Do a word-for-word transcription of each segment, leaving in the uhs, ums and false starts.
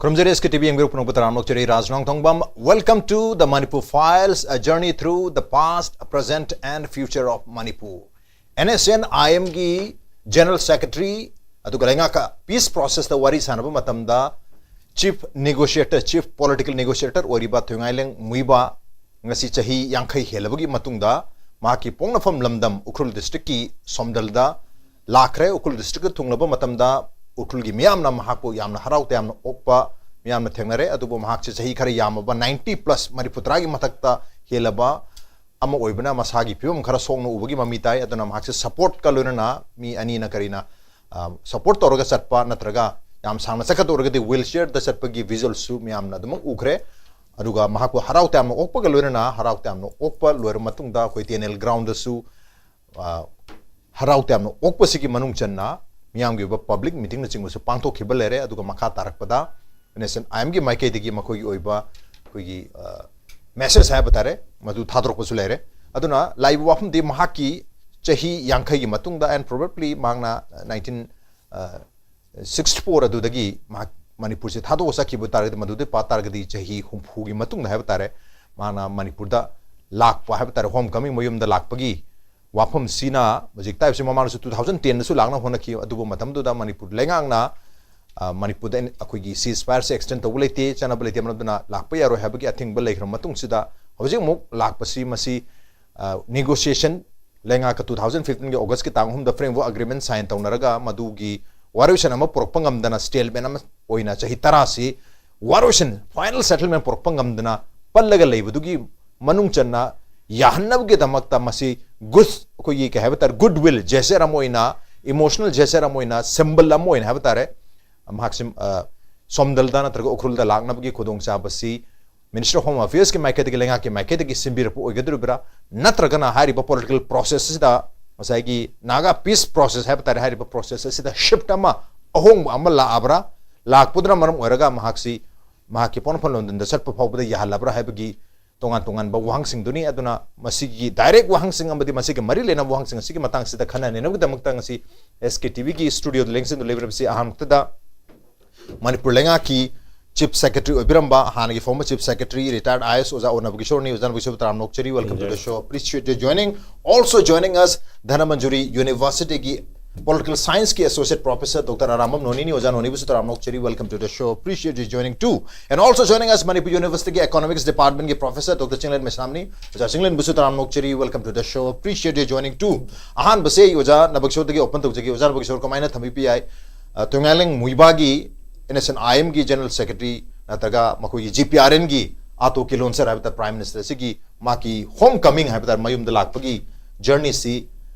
ꯈꯨꯔꯨꯝꯖꯔꯤ, S K T V ꯌꯦꯡꯕꯤꯔꯛꯄ ꯄꯨꯝꯅꯃꯛꯄꯨ ꯇꯔꯥꯝꯅ ꯑꯣꯛꯆꯔꯤ꯫ ꯔꯥꯖ ꯅꯣꯡꯊꯣꯡꯕꯝ, welcome to the Manipur Files, a journey through the past, present and future of Manipur. N S N I M ꯒꯤ General Secretary, ꯑꯗꯨꯒ ꯂꯩꯉꯥꯛꯀ peace process ꯇ ꯋꯥꯔꯤ ꯁꯥꯟꯅꯕ ꯃꯇꯝꯗ Chief Negotiator, Chief Political Negotiator ꯑꯣꯏꯔꯤꯕ ꯊꯣꯏꯉꯥꯏꯂꯦꯡ ꯃꯨꯏꯕ, ꯉꯁꯤ ꯆꯍꯤ ꯌꯥꯡꯈꯩ ꯍꯦꯜꯂꯕꯒꯤ ꯃꯇꯨꯡꯗ ꯃꯍꯥꯛꯀꯤ ꯄꯣꯛꯅꯐꯝ ꯂꯝꯗꯝ ꯎꯈ꯭ꯔꯨꯜ district ꯀꯤ ꯁꯣꯝꯗꯜꯗ ꯂꯥꯛꯈ꯭ꯔꯦ꯫ ꯎꯈ꯭ꯔꯨꯜ district ꯇ ꯊꯨꯡꯂꯕ ꯃꯇꯝꯗ ꯎꯈ꯭ꯔꯨꯜꯒꯤ ꯃꯤꯌꯥꯝꯅ ꯃꯍꯥꯛꯄꯨ ꯌꯥꯝꯅ ꯍꯔꯥꯎ ꯇꯌꯥꯝꯅ ꯑꯣꯛꯄ ꯃꯤꯌꯥꯝꯅ ꯊꯦꯡꯅꯔꯦ꯫ ꯑꯗꯨꯕꯨ ꯃꯍꯥꯛꯁꯦ ꯆꯍꯤ ꯈꯔ ꯌꯥꯝꯃꯕ, ninety plus, ꯃꯔꯤꯐꯨꯇꯔꯥꯒꯤ ꯃꯊꯛꯇ ꯍꯦꯜꯂꯕ ꯑꯃ ꯑꯣꯏꯕꯅ ꯃꯁꯥꯒꯤ ꯐꯤꯕꯝ ꯈꯔ ꯁꯣꯛꯅ ꯎꯕꯒꯤ ꯃꯃꯤ ꯇꯥꯏ꯫ ꯑꯗꯨꯅ ꯃꯍꯥꯛꯁꯦ support ꯀ ꯂꯣꯏꯅꯅ ꯃꯤ ꯑꯅꯤꯅ ꯀꯔꯤꯅ, ꯑ, support ꯇꯧꯔꯒ ꯆꯠꯄ ꯅꯠꯇ꯭ꯔꯒ ꯌꯥꯝ ꯁꯥꯡꯅ ꯆꯠꯀꯗꯧꯔꯒꯗꯤ wheelchair ꯗ ꯆꯠꯄꯒꯤ visual ꯁꯨ ꯃꯌꯥꯝꯅ ꯑꯗꯨꯃꯛ ꯎꯈ꯭ꯔꯦ꯫ ꯑꯗꯨꯒ ꯃꯍꯥꯛꯄꯨ ꯍꯔꯥꯎ ꯇꯌꯥꯝꯅ ꯑꯣꯛꯄꯒ ꯂꯣꯏꯅꯅ ꯍꯔꯥꯎ ꯇꯌꯥꯝꯅ ꯑꯣꯛꯄ ꯂꯣꯏꯔꯕ ꯃꯇꯨꯡꯗ ꯑꯩꯈꯣꯏ T N L ground ꯗꯁꯨ, ꯑ, ꯍꯔꯥꯎ ꯇꯌꯥꯝꯅ ꯑꯣꯛꯄꯁꯤꯒꯤ ꯃꯅꯨꯡ ꯆꯟꯅ ꯃꯤꯌꯥꯝꯒꯤ ꯑꯣꯏꯕ public meeting ꯅꯆꯤꯡꯕꯁꯨ ꯄꯥꯡꯊꯣꯛꯈꯤꯕ ꯂꯩꯔꯦ꯫ ꯑꯗꯨꯒ ꯃꯈꯥ ꯇꯥꯔꯛꯄꯗ N S N I M ꯒꯤ ꯃꯥꯏꯀꯩꯗꯒꯤ ꯃꯈꯣꯏꯒꯤ ꯑꯣꯏꯕ ꯑꯩꯈꯣꯏꯒꯤ, ꯑ, message ꯍꯥꯏꯕ ꯇꯥꯔꯦ, ꯃꯗꯨ ꯊꯥꯗꯣꯔꯛꯄꯁꯨ ꯂꯩꯔꯦ꯫ ꯑꯗꯨꯅ ꯂꯥꯛꯏꯕ ꯋꯥꯐꯝꯗꯤ ꯃꯍꯥꯛꯀꯤ ꯆꯍꯤ ꯌꯥꯡꯈꯩꯒꯤ ꯃꯇꯨꯡꯗ, and probably ꯃꯍꯥꯛꯅ nineteen, ꯑ, sixty four ꯑꯗꯨꯗꯒꯤ ꯃꯍꯥꯛ ꯃꯅꯤꯄꯨꯔꯁꯦ ꯊꯥꯗꯣꯛꯑ ꯆꯠꯈꯤꯕ ꯇꯥꯔꯒꯗꯤ, ꯃꯗꯨꯗꯩ ꯄꯥ ꯇꯥꯔꯒꯗꯤ ꯆꯍꯤ ꯍꯨꯝꯐꯨꯒꯤ ꯃꯇꯨꯡꯗ ꯍꯥꯏꯕ ꯇꯥꯔꯦ, ꯃꯥꯅ ꯃꯅꯤꯄꯨꯔꯗ ꯂꯥꯛꯄ ꯍꯥꯏꯕ ꯇꯥꯔꯦ, home coming, ꯃꯌꯨꯝꯗ ꯂꯥꯛꯄꯒꯤ ꯋꯥꯐꯝꯁꯤꯅ ꯍꯧꯖꯤꯛ ꯇꯥꯏꯕꯁꯤ ꯃꯃꯥꯡꯗꯁꯨ two thousand ten ꯗꯁꯨ ꯂꯥꯛꯅꯕ ꯍꯣꯠꯅꯈꯤ꯫ ꯑꯗꯨꯕꯨ ꯃꯇꯝꯗꯨꯗ ꯃꯅꯤꯄꯨꯔ ꯂꯩꯉꯥꯛꯅ, ꯑ, ꯃꯅꯤꯄꯨꯔꯗ ꯑꯩꯈꯣꯏꯒꯤ ceasefire ꯁꯦ extend ꯇꯧꯕ ꯂꯩꯇꯦ, ꯆꯠꯅꯕ ꯂꯩꯇꯦ, ꯃꯔꯝ ꯑꯗꯨꯅ ꯂꯥꯛꯄ ꯌꯥꯔꯣꯏ ꯍꯥꯏꯕꯒꯤ ꯑꯊꯤꯡꯕ ꯂꯩꯈ꯭ꯔꯕ ꯃꯇꯨꯡꯁꯤꯗ ꯍꯧꯖꯤꯛ ꯑꯃꯨꯛ ꯂꯥꯛꯄꯁꯤ ꯃꯁꯤ, ꯑ, negotiation, ꯂꯩꯉꯥꯛꯀ two thousand fifteen ꯒꯤ August ꯀꯤ ꯇꯥꯡ ꯑꯍꯨꯝꯗ framework agreement sign ꯇꯧꯅꯔꯒ ꯃꯗꯨꯒꯤ ꯋꯥꯔꯣꯏꯁꯤꯟ ꯑꯃ ꯄꯨꯔꯛꯄ ꯉꯝꯗꯅ, stalemate ꯑꯃ ꯑꯣꯏꯅ ꯆꯍꯤ ꯇꯔꯥꯁꯤ ꯋꯥꯔꯣꯏꯁꯤꯟ, final settlement ꯄꯨꯔꯛꯄ ꯉꯝꯗꯅ ꯄꯜꯂꯒ ꯂꯩꯕꯗꯨꯒꯤ ꯃꯅꯨꯡ ꯆꯟꯅ ꯌꯥꯍꯟꯅꯕꯒꯤꯗꯃꯛꯇ ꯃꯁꯤ good, ꯑꯩꯈꯣꯏꯒꯤ ꯀꯩ ꯍꯥꯏꯕ ꯇꯥꯔꯦ, goodwill gesture ꯑꯃ ꯑꯣꯏꯅ, emotional gesture ꯑꯃ ꯑꯣꯏꯅ, symbol ꯑꯃ ꯑꯣꯏꯅ ꯍꯥꯏꯕ ꯇꯥꯔꯦ, ꯃꯍꯥꯛꯁꯤ, ꯑ, ꯁꯣꯝꯗꯜꯗ ꯅꯠꯇ꯭ꯔꯒ ꯎꯈ꯭ꯔꯨꯜꯗ ꯂꯥꯛꯅꯕꯒꯤ ꯈꯨꯗꯣꯡꯆꯥꯕꯁꯤ Ministry of Home Affairs ꯀꯤ ꯃꯥꯏꯀꯩꯗꯒꯤ, ꯂꯩꯉꯥꯛꯀꯤ ꯃꯥꯏꯀꯩꯗꯒꯤ ꯁꯤꯟꯕꯤꯔꯛꯄ ꯑꯣꯏꯒꯗꯧꯔꯤꯕ꯭ꯔꯥ? ꯅꯠꯇ꯭ꯔꯒꯅ ꯍꯥꯏꯔꯤꯕ political process ꯑꯁꯤꯗ, ꯉꯁꯥꯏꯒꯤ Naga peace process ꯍꯥꯏꯕ ꯇꯥꯔꯦ, ꯍꯥꯏꯔꯤꯕ process ꯑꯁꯤꯗ shift ꯑꯃ, ꯑꯍꯣꯡꯕ ꯑꯃ ꯂꯥꯛꯑꯕ꯭ꯔꯥ? ꯂꯥꯛꯄꯗꯨꯅ ꯃꯔꯝ ꯑꯣꯏꯔꯒ ꯃꯍꯥꯛꯁꯤ ꯃꯍꯥꯛꯀꯤ ꯄꯣꯛꯅꯐꯝ ꯂꯝꯗꯝꯗ ꯆꯠꯄ ꯐꯥꯎꯕꯗ ꯌꯥꯍꯜꯂꯕ꯭ꯔꯥ ꯍꯥꯏꯕꯒꯤ ꯇꯣꯉꯥꯟ ꯇꯣꯉꯥꯟꯕ ꯋꯥꯍꯪꯁꯤꯡꯗꯨꯅꯤ꯫ ꯑꯗꯨꯅ ꯃꯁꯤꯒꯤ direct ꯋꯥꯍꯪꯁꯤꯡ ꯑꯃꯗꯤ ꯃꯁꯤꯒ ꯃꯔꯤ ꯂꯩꯅꯕ ꯋꯥꯍꯪꯁꯤꯡ ꯑꯁꯤꯒꯤ ꯃꯇꯥꯡꯁꯤꯗ ꯈꯟꯅ ꯅꯩꯅꯕꯒꯤꯗꯃꯛꯇ ꯉꯁꯤ S K T V ꯒꯤ studio ꯗ ꯂꯦꯡꯁꯤꯟꯗꯨꯅ ꯂꯩꯕꯤꯔꯕꯁꯤ ꯑꯍꯥꯟꯕꯗ ꯃꯅꯤꯄꯨꯔ ꯂꯩꯉꯥꯛꯀꯤ Chief Secretary ꯑꯣꯏꯕꯤꯔꯝꯕ ꯍꯥꯟꯅꯒꯤ former Chief Secretary retired I A S ꯑꯣꯖꯥ ꯑꯣꯅꯕ ꯀꯤꯁꯣꯔꯅꯤ꯫ ꯑꯣꯖꯥ ꯅꯕ ꯀꯤꯁꯣꯔ ꯇꯔꯥꯝꯅ ꯑꯣꯛꯆꯔꯤ, welcome to the show, appreciate your joining. Also joining us, Dhanamanjuri University ꯒꯤ Political Science ꯀꯤ Associate Professor Doctor ꯑꯔꯥꯝꯕꯝ ꯅꯣꯅꯤꯅꯤ꯫ ꯑꯣꯖꯥ ꯅꯣꯅꯤꯕꯨꯁꯨ ꯇꯔꯥꯝꯅ ꯑꯣꯛꯆꯔꯤ, welcome to the show, appreciate you joining too. And also joining us, Manipur University ꯒꯤ Economics Department ꯀꯤ Professor Doctor Chinglen ꯃꯩꯁꯅꯥꯝꯅꯤ꯫ ꯑꯣꯖꯥ ꯆꯤꯡꯂꯦꯟꯕꯨꯁꯨ ꯇꯔꯥꯝꯅ ꯑꯣꯛꯆꯔꯤ, welcome to the show, appreciate you joining too. ꯑꯍꯥꯟꯕꯁꯦ ꯑꯩ ꯑꯣꯖꯥ ꯅꯕ ꯀꯤꯁꯣꯔꯗꯒꯤ open ꯇꯧꯖꯒꯦ꯫ ꯑꯣꯖꯥ ꯅꯕ ꯀꯤꯁꯣꯔ, ꯀꯃꯥꯏꯅ ꯊꯝꯕꯤꯕ ꯌꯥꯏ? ꯑ, ꯇꯣꯏꯉꯥꯏꯂꯦꯡ ꯃꯨꯏꯕꯥꯒꯤ N S N I M ꯒꯤ General Secretary ꯅꯠꯇ꯭ꯔꯒ ꯃꯈꯣꯏꯒꯤ G P R N ꯒꯤ ꯑꯥꯇꯣ ꯀꯤꯂꯣꯟꯁꯔ ꯍꯥꯏꯕ ꯇꯥꯔꯦ, Prime Minister ꯁꯤꯒꯤ ꯃꯥꯒꯤ home coming ꯍꯥꯏꯕ ꯇꯥꯔꯦ, ꯃꯌꯨꯝꯗ ꯂꯥꯛꯄꯒꯤ journey ꯁꯤ,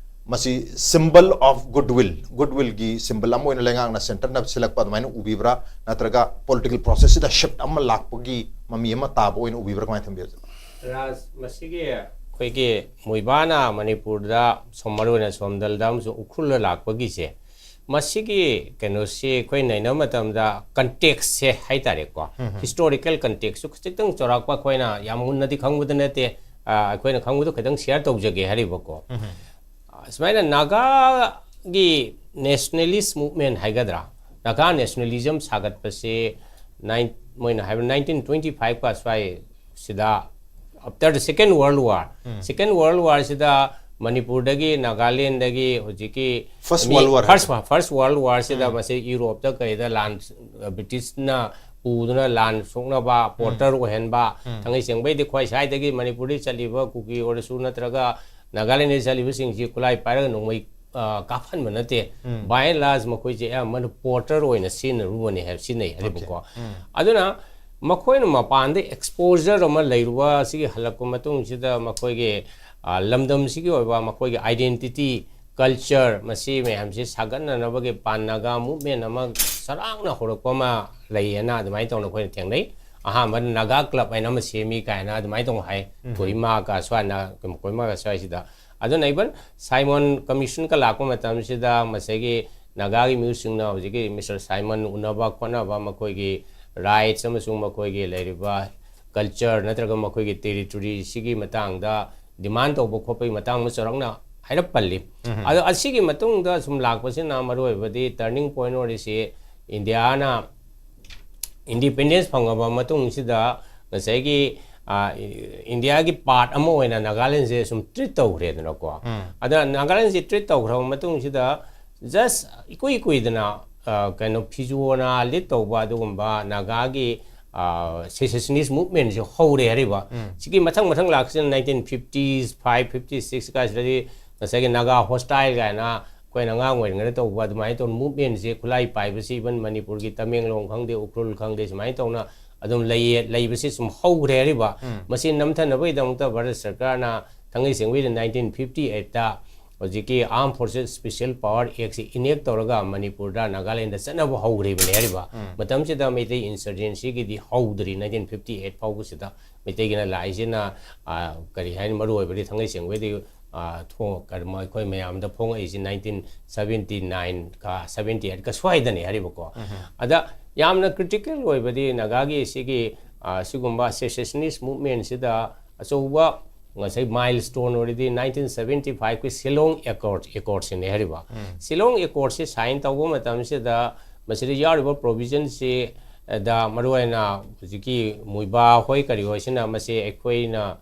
ꯃꯁꯤ symbol of goodwill, goodwill ꯒꯤ symbol ꯑꯃ ꯑꯣꯏꯅ ꯂꯩꯉꯥꯛꯅ centre ꯅ ꯁꯤꯜꯂꯛꯄ ꯑꯗꯨꯃꯥꯏꯅ ꯎꯕꯤꯕ꯭ꯔꯥ, ꯅꯠꯇ꯭ꯔꯒ political process ꯁꯤꯗ shift ꯑꯃ ꯂꯥꯛꯄꯒꯤ ꯃꯃꯤ ꯑꯃ ꯇꯥꯕ ꯑꯣꯏꯅ ꯎꯕꯤꯕ꯭ꯔꯥ, ꯀꯃꯥꯏꯅ ꯊꯝꯕꯤꯕꯒꯦ? ꯔꯥꯖ, ꯃꯁꯤꯒꯤ ꯑꯩꯈꯣꯏꯒꯤ ꯃꯨꯏꯕꯥꯅ ꯃꯅꯤꯄꯨꯔꯗ ꯁꯣꯝ, ꯃꯔꯨ ꯑꯣꯏꯅ ꯁꯣꯝꯗꯜꯗ ꯑꯃꯁꯨꯡ ꯎꯈ꯭ꯔꯨꯜꯗ ꯂꯥꯛꯄꯒꯤꯁꯦ, ꯃꯁꯤꯒꯤ ꯀꯩꯅꯣꯁꯤ ꯑꯩꯈꯣꯏ ꯅꯩꯅꯕ ꯃꯇꯝꯗ context ꯁꯦ ꯍꯥꯏꯇꯥꯔꯦꯀꯣ, historical context ꯁꯨ ꯈꯖꯤꯛꯇꯪ ꯆꯥꯎꯔꯥꯛꯄ ꯑꯩꯈꯣꯏꯅ ꯌꯥꯝ ꯃꯨꯟꯅꯗꯤ ꯈꯪꯕꯗ ꯅꯠꯇꯦ, ꯑ, ꯑꯩꯈꯣꯏꯅ ꯈꯪꯕꯗꯣ ꯈꯤꯇꯪ share ꯇꯧꯖꯒꯦ ꯍꯥꯏꯔꯤꯕꯀꯣ꯫ ꯁꯨꯃꯥꯏꯅ ꯅꯥꯒꯥꯒꯤ nationalist movement ꯍꯥꯏꯒꯗ꯭ꯔꯥ, ꯅꯥꯒꯥ nationalism ꯁꯥꯒꯠꯄꯁꯦ nine, ꯃꯣꯏꯅ ꯍꯥꯏꯕ nineteen twenty five ꯀ ꯁ꯭ꯋꯥꯏ ꯁꯤꯗ, after the Second World War, Second World War ꯁꯤꯗ ꯃꯅꯤꯄꯨꯔꯗꯒꯤ, ꯅꯥꯒꯥꯂꯦꯟꯗꯒꯤ ꯍꯧꯖꯤꯛꯀꯤ First ꯃꯤ-, World War first, ꯍꯥꯏꯕ꯫ First World War ꯁꯤꯗ ꯃꯁꯤ ꯌꯨꯔꯣꯞꯇ ꯀꯩꯗ ꯂꯥꯟ, ꯕ꯭ꯔꯤꯇꯤꯁꯅ ꯄꯨꯗꯨꯅ ꯂꯥꯟ ꯁꯣꯛꯅꯕ, porter ꯑꯣꯏꯍꯟꯕ, ꯊꯥꯡꯒꯩ ꯁꯦꯡꯕꯩꯗꯤ ꯈ꯭ꯋꯥꯏ ꯁ꯭ꯋꯥꯏꯗꯒꯤ ꯃꯅꯤꯄꯨꯔꯗꯒꯤ ꯆꯠꯂꯤꯕ ꯀꯨꯀꯤ ꯑꯣꯏꯔꯁꯨ ꯅꯠꯇ꯭ꯔꯒ ꯅꯥꯒꯥꯂꯦꯟꯗꯒꯤ ꯆꯠꯂꯤꯕꯁꯤꯡꯁꯤ ꯈꯨꯠꯂꯥꯏ ꯄꯥꯏꯔꯒ ꯅꯣꯡꯃꯩ, ꯑ, ꯀꯥꯞꯍꯟꯕ ꯅꯠꯇꯦ꯫ By and large ꯃꯈꯣꯏꯁꯦ ꯑꯌꯥꯝꯕꯅ porter ꯑꯣꯏꯅ ꯁꯤꯖꯤꯟꯅꯔꯨꯕꯅꯦ ꯍꯥꯏꯕ, ꯁꯤꯖꯤꯟꯅꯩ ꯍꯥꯏꯕꯀꯣ꯫ ꯑꯗꯨꯅ ꯃꯈꯣꯏꯅ ꯃꯄꯥꯟꯗ exposure ꯑꯃ ꯂꯩꯔꯨꯕ, ꯁꯤꯒꯤ ꯍꯜꯂꯛꯄ ꯃꯇꯨꯡꯁꯤꯗ ꯃꯈꯣꯏꯒꯤ, ꯑ, ꯂꯝꯗꯝꯁꯤꯒꯤ ꯑꯣꯏꯕ ꯃꯈꯣꯏꯒꯤ identity, culture, ꯃꯁꯤ ꯃꯌꯥꯝꯁꯤ ꯁꯥꯒꯠꯅꯅꯕꯒꯤ pan Naga movement ꯑꯃ ꯆꯔꯥꯡꯅ ꯍꯧꯔꯛꯄ ꯑꯃ ꯂꯩꯌꯦꯅ ꯑꯗꯨꯃꯥꯏꯅ ꯇꯧꯅ ꯑꯩꯈꯣꯏꯅ ꯊꯦꯡꯅꯩ꯫ ꯑꯍꯥꯟꯕꯗ Naga Club ꯍꯥꯏꯅ ꯑꯃ ꯁꯦꯝꯃꯤ ꯀꯥꯏꯅ ꯑꯗꯨꯃꯥꯏꯅ ꯇꯧꯅ ꯍꯥꯏ꯫ ꯀꯣꯍꯤꯃꯥꯒ ꯁ꯭ꯋꯥꯏꯅ, ꯀꯣꯍꯤꯃꯥꯒ ꯁ꯭ꯋꯥꯏꯁꯤꯗ꯫ ꯑꯗꯨꯅ even Simon Commission ꯀ ꯂꯥꯛꯄ ꯃꯇꯝꯁꯤꯗ ꯃꯁꯤꯒꯤ ꯅꯥꯒꯥꯒꯤ ꯃꯤꯑꯣꯏꯁꯤꯡꯅ ꯍꯧꯖꯤꯛꯀꯤ Mister Simon ꯎꯅꯕ ꯈꯣꯠꯅꯕ, ꯃꯈꯣꯏꯒꯤ rights ꯑꯃꯁꯨꯡ ꯃꯈꯣꯏꯒꯤ ꯂꯩꯔꯤꯕ culture ꯅꯠꯇ꯭ꯔꯒ ꯃꯈꯣꯏꯒꯤ territory ꯁꯤꯒꯤ ꯃꯇꯥꯡꯗ demand ꯇꯧꯕ ꯈꯣꯠꯄꯒꯤ ꯃꯇꯥꯡ ꯑꯃ ꯆꯥꯎꯔꯥꯛꯅ ꯍꯥꯏꯔꯞ ꯄꯜꯂꯤ꯫ ꯑꯗꯣ ꯑꯁꯤꯒꯤ ꯃꯇꯨꯡꯗ ꯁꯨꯝ ꯂꯥꯛꯄꯁꯤꯅ ꯃꯔꯨꯑꯣꯏꯕꯗꯤ turning point ꯑꯣꯏꯔꯤꯁꯤ ꯏꯟꯗꯤꯌꯥꯅ ꯏꯟꯗꯤꯄꯦꯟꯗꯦꯟꯁ ꯐꯪꯉꯕ ꯃꯇꯨꯡꯁꯤꯗ ꯉꯁꯥꯏꯒꯤ ꯏꯟꯗꯤꯌꯥꯒꯤ ꯄꯥꯔꯠ ꯑꯃ ꯑꯣꯏꯅ ꯅꯥꯒꯥꯂꯦꯟꯁꯦ ꯁꯨꯝ ꯇ꯭ꯔꯤꯠ ꯇꯧꯈ꯭ꯔꯦꯗꯅꯀꯣ꯫ ꯑꯗ ꯅꯥꯒꯥꯂꯦꯟꯁꯤ ꯇ꯭ꯔꯤꯠ ꯇꯧꯈ꯭ꯔꯕ ꯃꯇꯨꯡꯁꯤꯗ ꯖꯁ ꯏꯀꯨꯏ ꯀꯨꯏꯗꯅ ꯀꯩꯅꯣ ꯐꯤꯖꯣꯅ ꯂꯤꯠ ꯇꯧꯕ ꯑꯗꯨꯒꯨꯝꯕ ꯅꯥꯒꯥꯒꯤ ꯁꯦꯁꯦꯁꯅꯤꯁ ꯃꯨꯚꯃꯦꯟꯁꯦ ꯍꯧꯔꯦ ꯍꯥꯏꯔꯤꯕ꯫ ꯁꯤꯒꯤ ꯃꯊꯪ ꯃꯊꯪ ꯂꯥꯛꯁꯤꯅ nineteen fifty five fifty six ꯀꯥꯏꯁꯤꯗꯗꯤ ꯉꯁꯥꯏꯒꯤ ꯅꯥꯒꯥ ꯍꯣꯁꯇꯥꯏꯜ ꯀꯥꯏꯅ ꯑꯩꯈꯣꯏꯅ ꯑꯉꯥꯡ ꯑꯣꯏꯔꯤꯉꯩꯗ ꯇꯧꯕ ꯑꯗꯨꯃꯥꯏꯅ ꯇꯧꯅ ꯃꯨꯚꯃꯦꯟꯁꯦ ꯈꯨꯠꯂꯥꯏ ꯄꯥꯏꯕꯁꯤ ꯏꯚꯟ ꯃꯅꯤꯄꯨꯔꯒꯤ ꯇꯃꯦꯡꯂꯣꯡ ꯈꯪꯗꯦ, ꯎꯈ꯭ꯔꯨꯜ ꯈꯪꯗꯦ, ꯁꯨꯃꯥꯏꯅ ꯇꯧꯅ ꯑꯗꯨꯝ ꯂꯩꯌꯦ, ꯂꯩꯕꯁꯤ ꯁꯨꯝ ꯍꯧꯈ꯭ꯔꯦ ꯍꯥꯏꯔꯤꯕ꯫ ꯃꯁꯤ ꯅꯝꯊꯅꯕꯒꯤꯗꯃꯛꯇ ꯚꯥꯔꯠ ꯁꯔꯀꯥꯔꯅ ꯊꯥꯡꯒꯩ ꯁꯦꯡꯕꯤꯗ ꯅꯥꯏꯟꯇꯤꯟ ꯐꯤꯐꯇꯤ ꯑꯩꯠꯇ ꯍꯧꯖꯤꯛꯀꯤ Armed Forces Special Power Actꯁꯤ ꯏꯅꯦꯛ ꯇꯧꯔꯒ ꯃꯅꯤꯄꯨꯔꯗ ꯅꯥꯒꯥꯂꯦꯟꯗ ꯆꯠꯅꯕ ꯍꯧꯈ꯭ꯔꯤꯕꯅꯦ ꯍꯥꯏꯔꯤꯕ꯫ ꯃꯇꯝꯁꯤꯗ ꯃꯩꯇꯩ ꯏꯟꯁꯔꯖꯦꯟꯁꯤꯒꯤꯗꯤ ꯍꯧꯗ꯭ꯔꯤ, ꯅꯥꯏꯟꯇꯤꯟ ꯐꯤꯐꯇꯤ ꯑꯩꯠ ꯐꯥꯎꯕꯁꯤꯗ ꯃꯩꯇꯩꯒꯤꯅ ꯂꯥꯛꯏꯁꯤꯅ ꯀꯔꯤ ꯍꯥꯏꯅꯤ, ꯃꯔꯨ ꯑꯣꯏꯕꯗꯤ ꯊꯥꯡꯒꯩ ꯁꯦꯡꯕꯩꯗꯤ ꯑꯩꯈꯣꯏ ꯃꯌꯥꯝꯗ ꯐꯣꯡꯉꯛꯏꯁꯤ ꯅꯥꯏꯟꯇꯤꯟ ꯁꯕꯦꯟꯇꯤ ꯅꯥꯏꯟꯒ ꯁꯕꯦꯟꯇꯤ ꯑꯩꯠꯀ ꯁ꯭ꯋꯥꯏꯗꯅꯦ ꯍꯥꯏꯔꯤꯕꯀꯣ꯫ ꯑꯗ ꯌꯥꯝꯅ ꯀ꯭ꯔꯤꯇꯤꯀꯦꯜ ꯑꯣꯏꯕꯗꯤ ꯅꯥꯒꯥꯒꯤ ꯁꯤꯒꯤ ꯁꯤꯒꯨꯝꯕ ꯁꯦꯁꯦꯁꯅꯤꯁ ꯃꯨꯚꯃꯦꯟꯁꯤꯗ ꯑꯆꯧꯕ ꯉꯁꯥꯏ ꯃꯥꯏꯜ ꯁ꯭ꯇꯣꯟ ꯑꯣꯏꯔꯗꯤ ꯅꯥꯏꯟꯇꯤꯟ ꯁꯕꯦꯟꯇꯤ ꯐꯥꯏꯚꯀꯤ ꯁꯤꯂꯣꯡ ꯑꯦꯀꯣꯔꯠ, ꯑꯦꯀꯣꯔꯠꯁꯤꯅꯦ ꯍꯥꯏꯔꯤꯕ꯫ ꯁꯤꯂꯣꯡ ꯑꯦꯀꯣꯔꯠꯁꯤ ꯁꯥꯏꯟ ꯇꯧꯕ ꯃꯇꯝꯁꯤꯗ ꯃꯁꯤꯗ ꯌꯥꯎꯔꯤꯕ ꯄ꯭ꯔꯣꯚꯤꯖꯟꯁꯤ ꯗ ꯃꯔꯨꯑꯣꯏꯅ ꯍꯧꯖꯤꯛꯀꯤ ꯃꯨꯏꯕꯥ ꯍꯣꯏ ꯀꯔꯤ ꯍꯣꯏꯁꯤꯅ ꯃꯁꯤ ꯑꯩꯈꯣꯏꯅ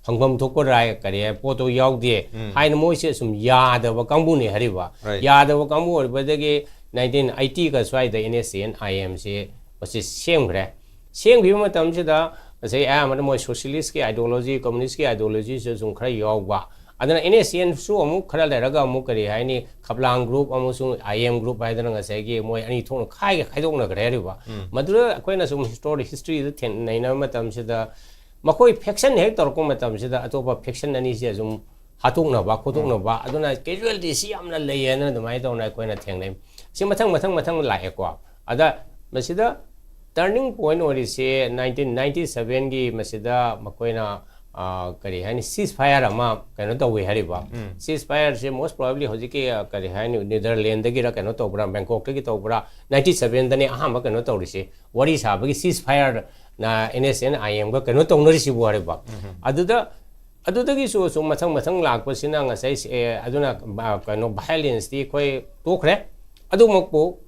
ꯐꯪꯐꯝ ꯊꯣꯛꯄ ꯔꯥꯏ ꯀꯔꯤ ꯍꯥꯏ ꯄꯣꯠꯇꯣ ꯌꯥꯎꯗꯦ ꯍꯥꯏꯅ ꯃꯣꯏꯁꯦ ꯑꯁꯨꯝ ꯌꯥꯗꯕ ꯀꯥꯡꯕꯨꯅꯦ ꯍꯥꯏꯔꯤꯕ꯫ ꯌꯥꯗꯕ ꯀꯥꯡꯕꯨ ꯑꯣꯏꯕꯗꯒꯤ ꯅꯥꯏꯟꯇꯤꯟ ꯑꯩꯠꯇꯤꯒ ꯁ꯭ꯋꯥꯏꯗ N S C N I Mꯁꯦ ꯃꯁꯤ ꯁꯦꯝꯈ꯭ꯔꯦ꯫ ꯁꯦꯝꯈꯤꯕ ꯃꯇꯝꯁꯤꯗ ꯉꯁꯥꯏ ꯑꯌꯥꯝꯕꯅ ꯃꯣꯏ ꯁꯣꯁꯤꯌꯦꯂꯤꯁꯀꯤ ꯑꯥꯏꯗꯤꯌꯣꯂꯣꯖꯤ, ꯀꯝꯃꯨꯅꯤꯁꯀꯤ ꯑꯥꯏꯗꯤꯌꯣꯂꯣꯖꯤꯁꯨ ꯁꯨꯝ ꯈꯔ ꯌꯥꯎꯕ꯫ ꯑꯗꯨꯅ N S C Nꯁꯨ ꯑꯃꯨꯛ ꯈꯔ ꯂꯩꯔꯒ ꯑꯃꯨꯛ ꯀꯔꯤ ꯍꯥꯏꯅꯤ, ꯈꯞꯂꯥꯡ ꯒ꯭ꯔꯨꯞ ꯑꯃꯁꯨꯡ I M ꯒ꯭ꯔꯨꯞ ꯍꯥꯏꯗꯅ ꯉꯁꯥꯏꯒꯤ ꯃꯣꯏ ꯑꯅꯤ ꯊꯣꯛꯅ ꯈꯥꯏꯒ ꯈꯥꯏꯗꯣꯛꯅꯈ꯭ꯔꯦ ꯍꯥꯏꯔꯤꯕ꯫ ꯃꯗꯨꯗ ꯑꯩꯈꯣꯏꯅ ꯁꯨꯝ ꯍꯤꯁꯇꯣꯔꯤ, ꯍꯤꯁꯇ꯭ꯔꯤꯗ ꯊꯦꯡ-, ꯅꯩꯅꯕ ꯃꯇꯝꯁꯤꯗ ꯃꯈꯣꯏ ꯐꯦꯛꯁꯟ ꯍꯦꯛ ꯇꯧꯔꯛꯄ ꯃꯇꯝꯁꯤꯗ ꯑꯇꯣꯞꯄ ꯐꯦꯛꯁꯟ ꯑꯅꯤꯁꯦ ꯑꯗꯨꯝ ꯍꯥꯠꯇꯣꯛꯅꯕ ꯈꯣꯠꯇꯣꯛꯅꯕ, ꯑꯗꯨꯅ ꯀꯦꯖꯨꯋꯦꯂꯤꯇꯤꯁꯤ ꯌꯥꯝꯅ ꯂꯩꯌꯦꯅ ꯑꯗꯨꯃꯥꯏꯅ ꯇꯧꯅ ꯑꯩꯈꯣꯏꯅ ꯊꯦꯡꯅꯩ꯫ ꯁꯤ ꯃꯊꯪ ꯃꯊꯪ ꯃꯊꯪ ꯂꯥꯛꯑꯦꯀꯣ꯫ ꯑꯗ ꯃꯁꯤꯗ ꯇꯔꯅꯤꯡ ꯄꯣꯏꯟ ꯑꯣꯏꯔꯤꯁꯤ ꯅꯥꯏꯟꯇꯤꯟ ꯅꯥꯏꯟꯇꯤ ꯁꯕꯦꯟꯒꯤ ꯃꯁꯤꯗ ꯃꯈꯣꯏꯅ ꯀꯔꯤ ꯍꯥꯏꯅꯤ, ꯁꯤꯁ ꯐꯥꯌꯔ ꯑꯃ ꯀꯩꯅꯣ ꯇꯧꯋꯤ ꯍꯥꯏꯔꯤꯕ꯫ ꯁꯤꯁ ꯐꯥꯌꯔꯁꯦ ꯃꯣꯁ ꯄ꯭ꯔꯣꯕꯦꯕ꯭ꯂꯤ ꯍꯧꯖꯤꯛꯀꯤ ꯀꯔꯤ ꯍꯥꯏꯅꯤ, ꯅꯦꯗꯔꯂꯦꯟꯗꯒꯤꯔ ꯀꯩꯅꯣ ꯇꯧꯕ꯭ꯔꯥ, ꯕꯦꯡꯀꯣꯛꯇꯒꯤ ꯇꯧꯕ꯭ꯔꯥ, ꯅꯥꯏꯟꯇꯤ ꯁꯕꯦꯟꯗꯅꯦ ꯑꯍꯥꯟꯕ ꯀꯩꯅꯣ ꯇꯧꯔꯤꯁꯤ, ꯋꯥꯔꯤ ꯁꯥꯕꯒꯤ ꯁꯤꯁ ꯐꯥꯌꯔꯅ N S C N I Mꯒ ꯀꯩꯅꯣ ꯇꯧꯅꯔꯤꯁꯤꯕꯨ ꯍꯥꯏꯔꯤꯕ꯫ ꯑꯗꯨꯗ ꯑꯗꯨꯗꯒꯤꯁꯨ ꯁꯨꯝ ꯃꯊꯪ ꯃꯊꯪ ꯂꯥꯛꯄꯁꯤꯅ ꯉꯁꯥꯏ ꯑꯗꯨꯅ ꯀꯩꯅꯣ ꯚꯥꯏꯑꯣꯂꯦꯟꯁꯇꯤ ꯑꯩꯈꯣꯏ ꯇꯣꯛꯈ꯭ꯔꯦ꯫ ꯑꯗꯨꯃꯛꯄꯨ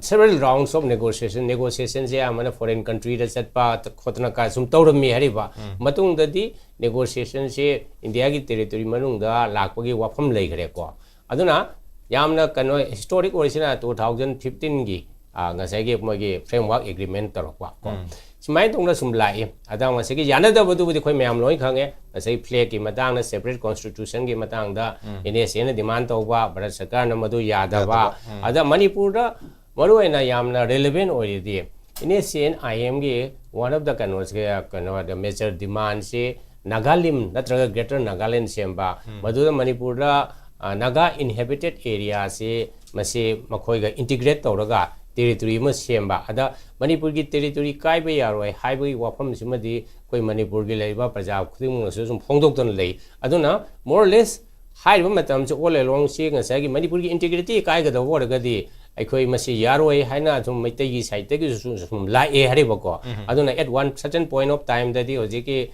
Several rounds of negotiation, negotiationꯁꯦ ꯑꯌꯥꯝꯕꯅ foreign countryꯗ ꯆꯠꯄ ꯈꯣꯠꯇꯅ ꯀ ꯁꯨꯝ ꯇꯧꯔꯝꯃꯤ ꯍꯥꯏꯔꯤꯕ꯫ ꯃꯇꯨꯡꯗꯗꯤ negotiationꯁꯦ ꯏꯟꯗꯤꯌꯥꯒꯤ territory ꯃꯅꯨꯡꯗ ꯂꯥꯛꯄꯒꯤ ꯋꯥꯐꯝ ꯂꯩꯈ꯭ꯔꯦꯀꯣ꯫ ꯑꯗꯨꯅ ꯌꯥꯝꯅ ꯀꯩꯅꯣ historic ꯑꯣꯏꯔꯤꯁꯤꯅ two thousand fifteenꯒꯤ ꯉꯁꯥꯏꯒꯤ ꯃꯣꯏꯒꯤ framework agreement ꯇꯧꯔꯛꯄ ꯀꯣ꯫ ꯁꯨꯃꯥꯏꯅ ꯇꯧꯅ ꯁꯨꯝ ꯂꯥꯛꯏ꯫ ꯑꯗ ꯉꯁꯥꯏꯒꯤ ꯌꯥꯅꯗꯕꯗꯨꯕꯨꯗꯤ ꯑꯩꯈꯣꯏ ꯃꯌꯥꯝ ꯂꯣꯏ ꯈꯪꯉꯦ꯫ ꯉꯁꯥꯏ flagꯀꯤ ꯃꯇꯥꯡꯗ, separate constitutionꯒꯤ ꯃꯇꯥꯡꯗ NSAꯅ demand ꯇꯧꯕ, ꯚꯥꯔꯠ ꯁꯔꯀꯥꯔꯅ ꯃꯗꯨ ꯌꯥꯗꯕ꯫ ꯌꯥꯗꯕ꯫ ꯎꯝ꯫ ꯑꯗ ꯃꯅꯤꯄꯨꯔꯗ ꯃꯔꯨꯑꯣꯏꯅ ꯌꯥꯝꯅ relevant ꯑꯣꯏꯔꯤꯗꯤ NSCN IMꯒꯤ one of the ꯀꯩꯅꯣꯁꯦ, ꯀꯩꯅꯣ major demandꯁꯤ ꯅꯥꯒꯥꯂꯤꯝ ꯅꯠꯇ꯭ꯔꯒ Greater Nagaland ꯁꯦꯝꯕ, ꯃꯗꯨꯗ ꯃꯅꯤꯄꯨꯔꯗ Naga inhabited areaꯁꯤ ꯃꯁꯤ ꯃꯈꯣꯏꯒ integrate ꯇꯧꯔꯒ territory ꯑꯃ ꯁꯦꯝꯕ꯫ ꯑꯗ ꯃꯅꯤꯄꯨꯔꯒꯤ territory ꯀꯥꯏꯕ ꯌꯥꯔꯣꯏ ꯍꯥꯏꯕꯒꯤ ꯋꯥꯐꯝꯁꯤꯃꯗꯤ ꯑꯩꯈꯣꯏ ꯃꯅꯤꯄꯨꯔꯒꯤ ꯂꯩꯔꯤꯕ ꯄ꯭ꯔꯖꯥ ꯈꯨꯗꯤꯡꯃꯛꯅꯁꯨ ꯁꯨꯝ ꯐꯣꯡꯗꯣꯛꯇꯨꯅ ꯂꯩ꯫ ꯑꯗꯨꯅ more or less ꯍꯥꯏꯔꯤꯕ ꯃꯇꯝꯁꯤ all alongꯁꯤ ꯉꯁꯥꯏꯒꯤ ꯃꯅꯤꯄꯨꯔꯒꯤ integrity ꯀꯥꯏꯒꯗꯧꯕ ꯑꯣꯏꯔꯒꯗꯤ ꯑꯩꯈꯣꯏ ꯃꯁꯤ ꯌꯥꯔꯣꯏ ꯍꯥꯏꯅ ꯁꯨꯝ ꯃꯩꯇꯩꯒꯤ sideꯇꯒꯤꯁꯨ ꯁꯨꯝ, ꯁꯨꯝ ꯂꯥꯛꯑꯦ ꯍꯥꯏꯔꯤꯕꯀꯣ꯫ ꯑꯗꯨꯅ at one certain point of timeꯗꯗꯤ ꯍꯧꯖꯤꯛꯀꯤ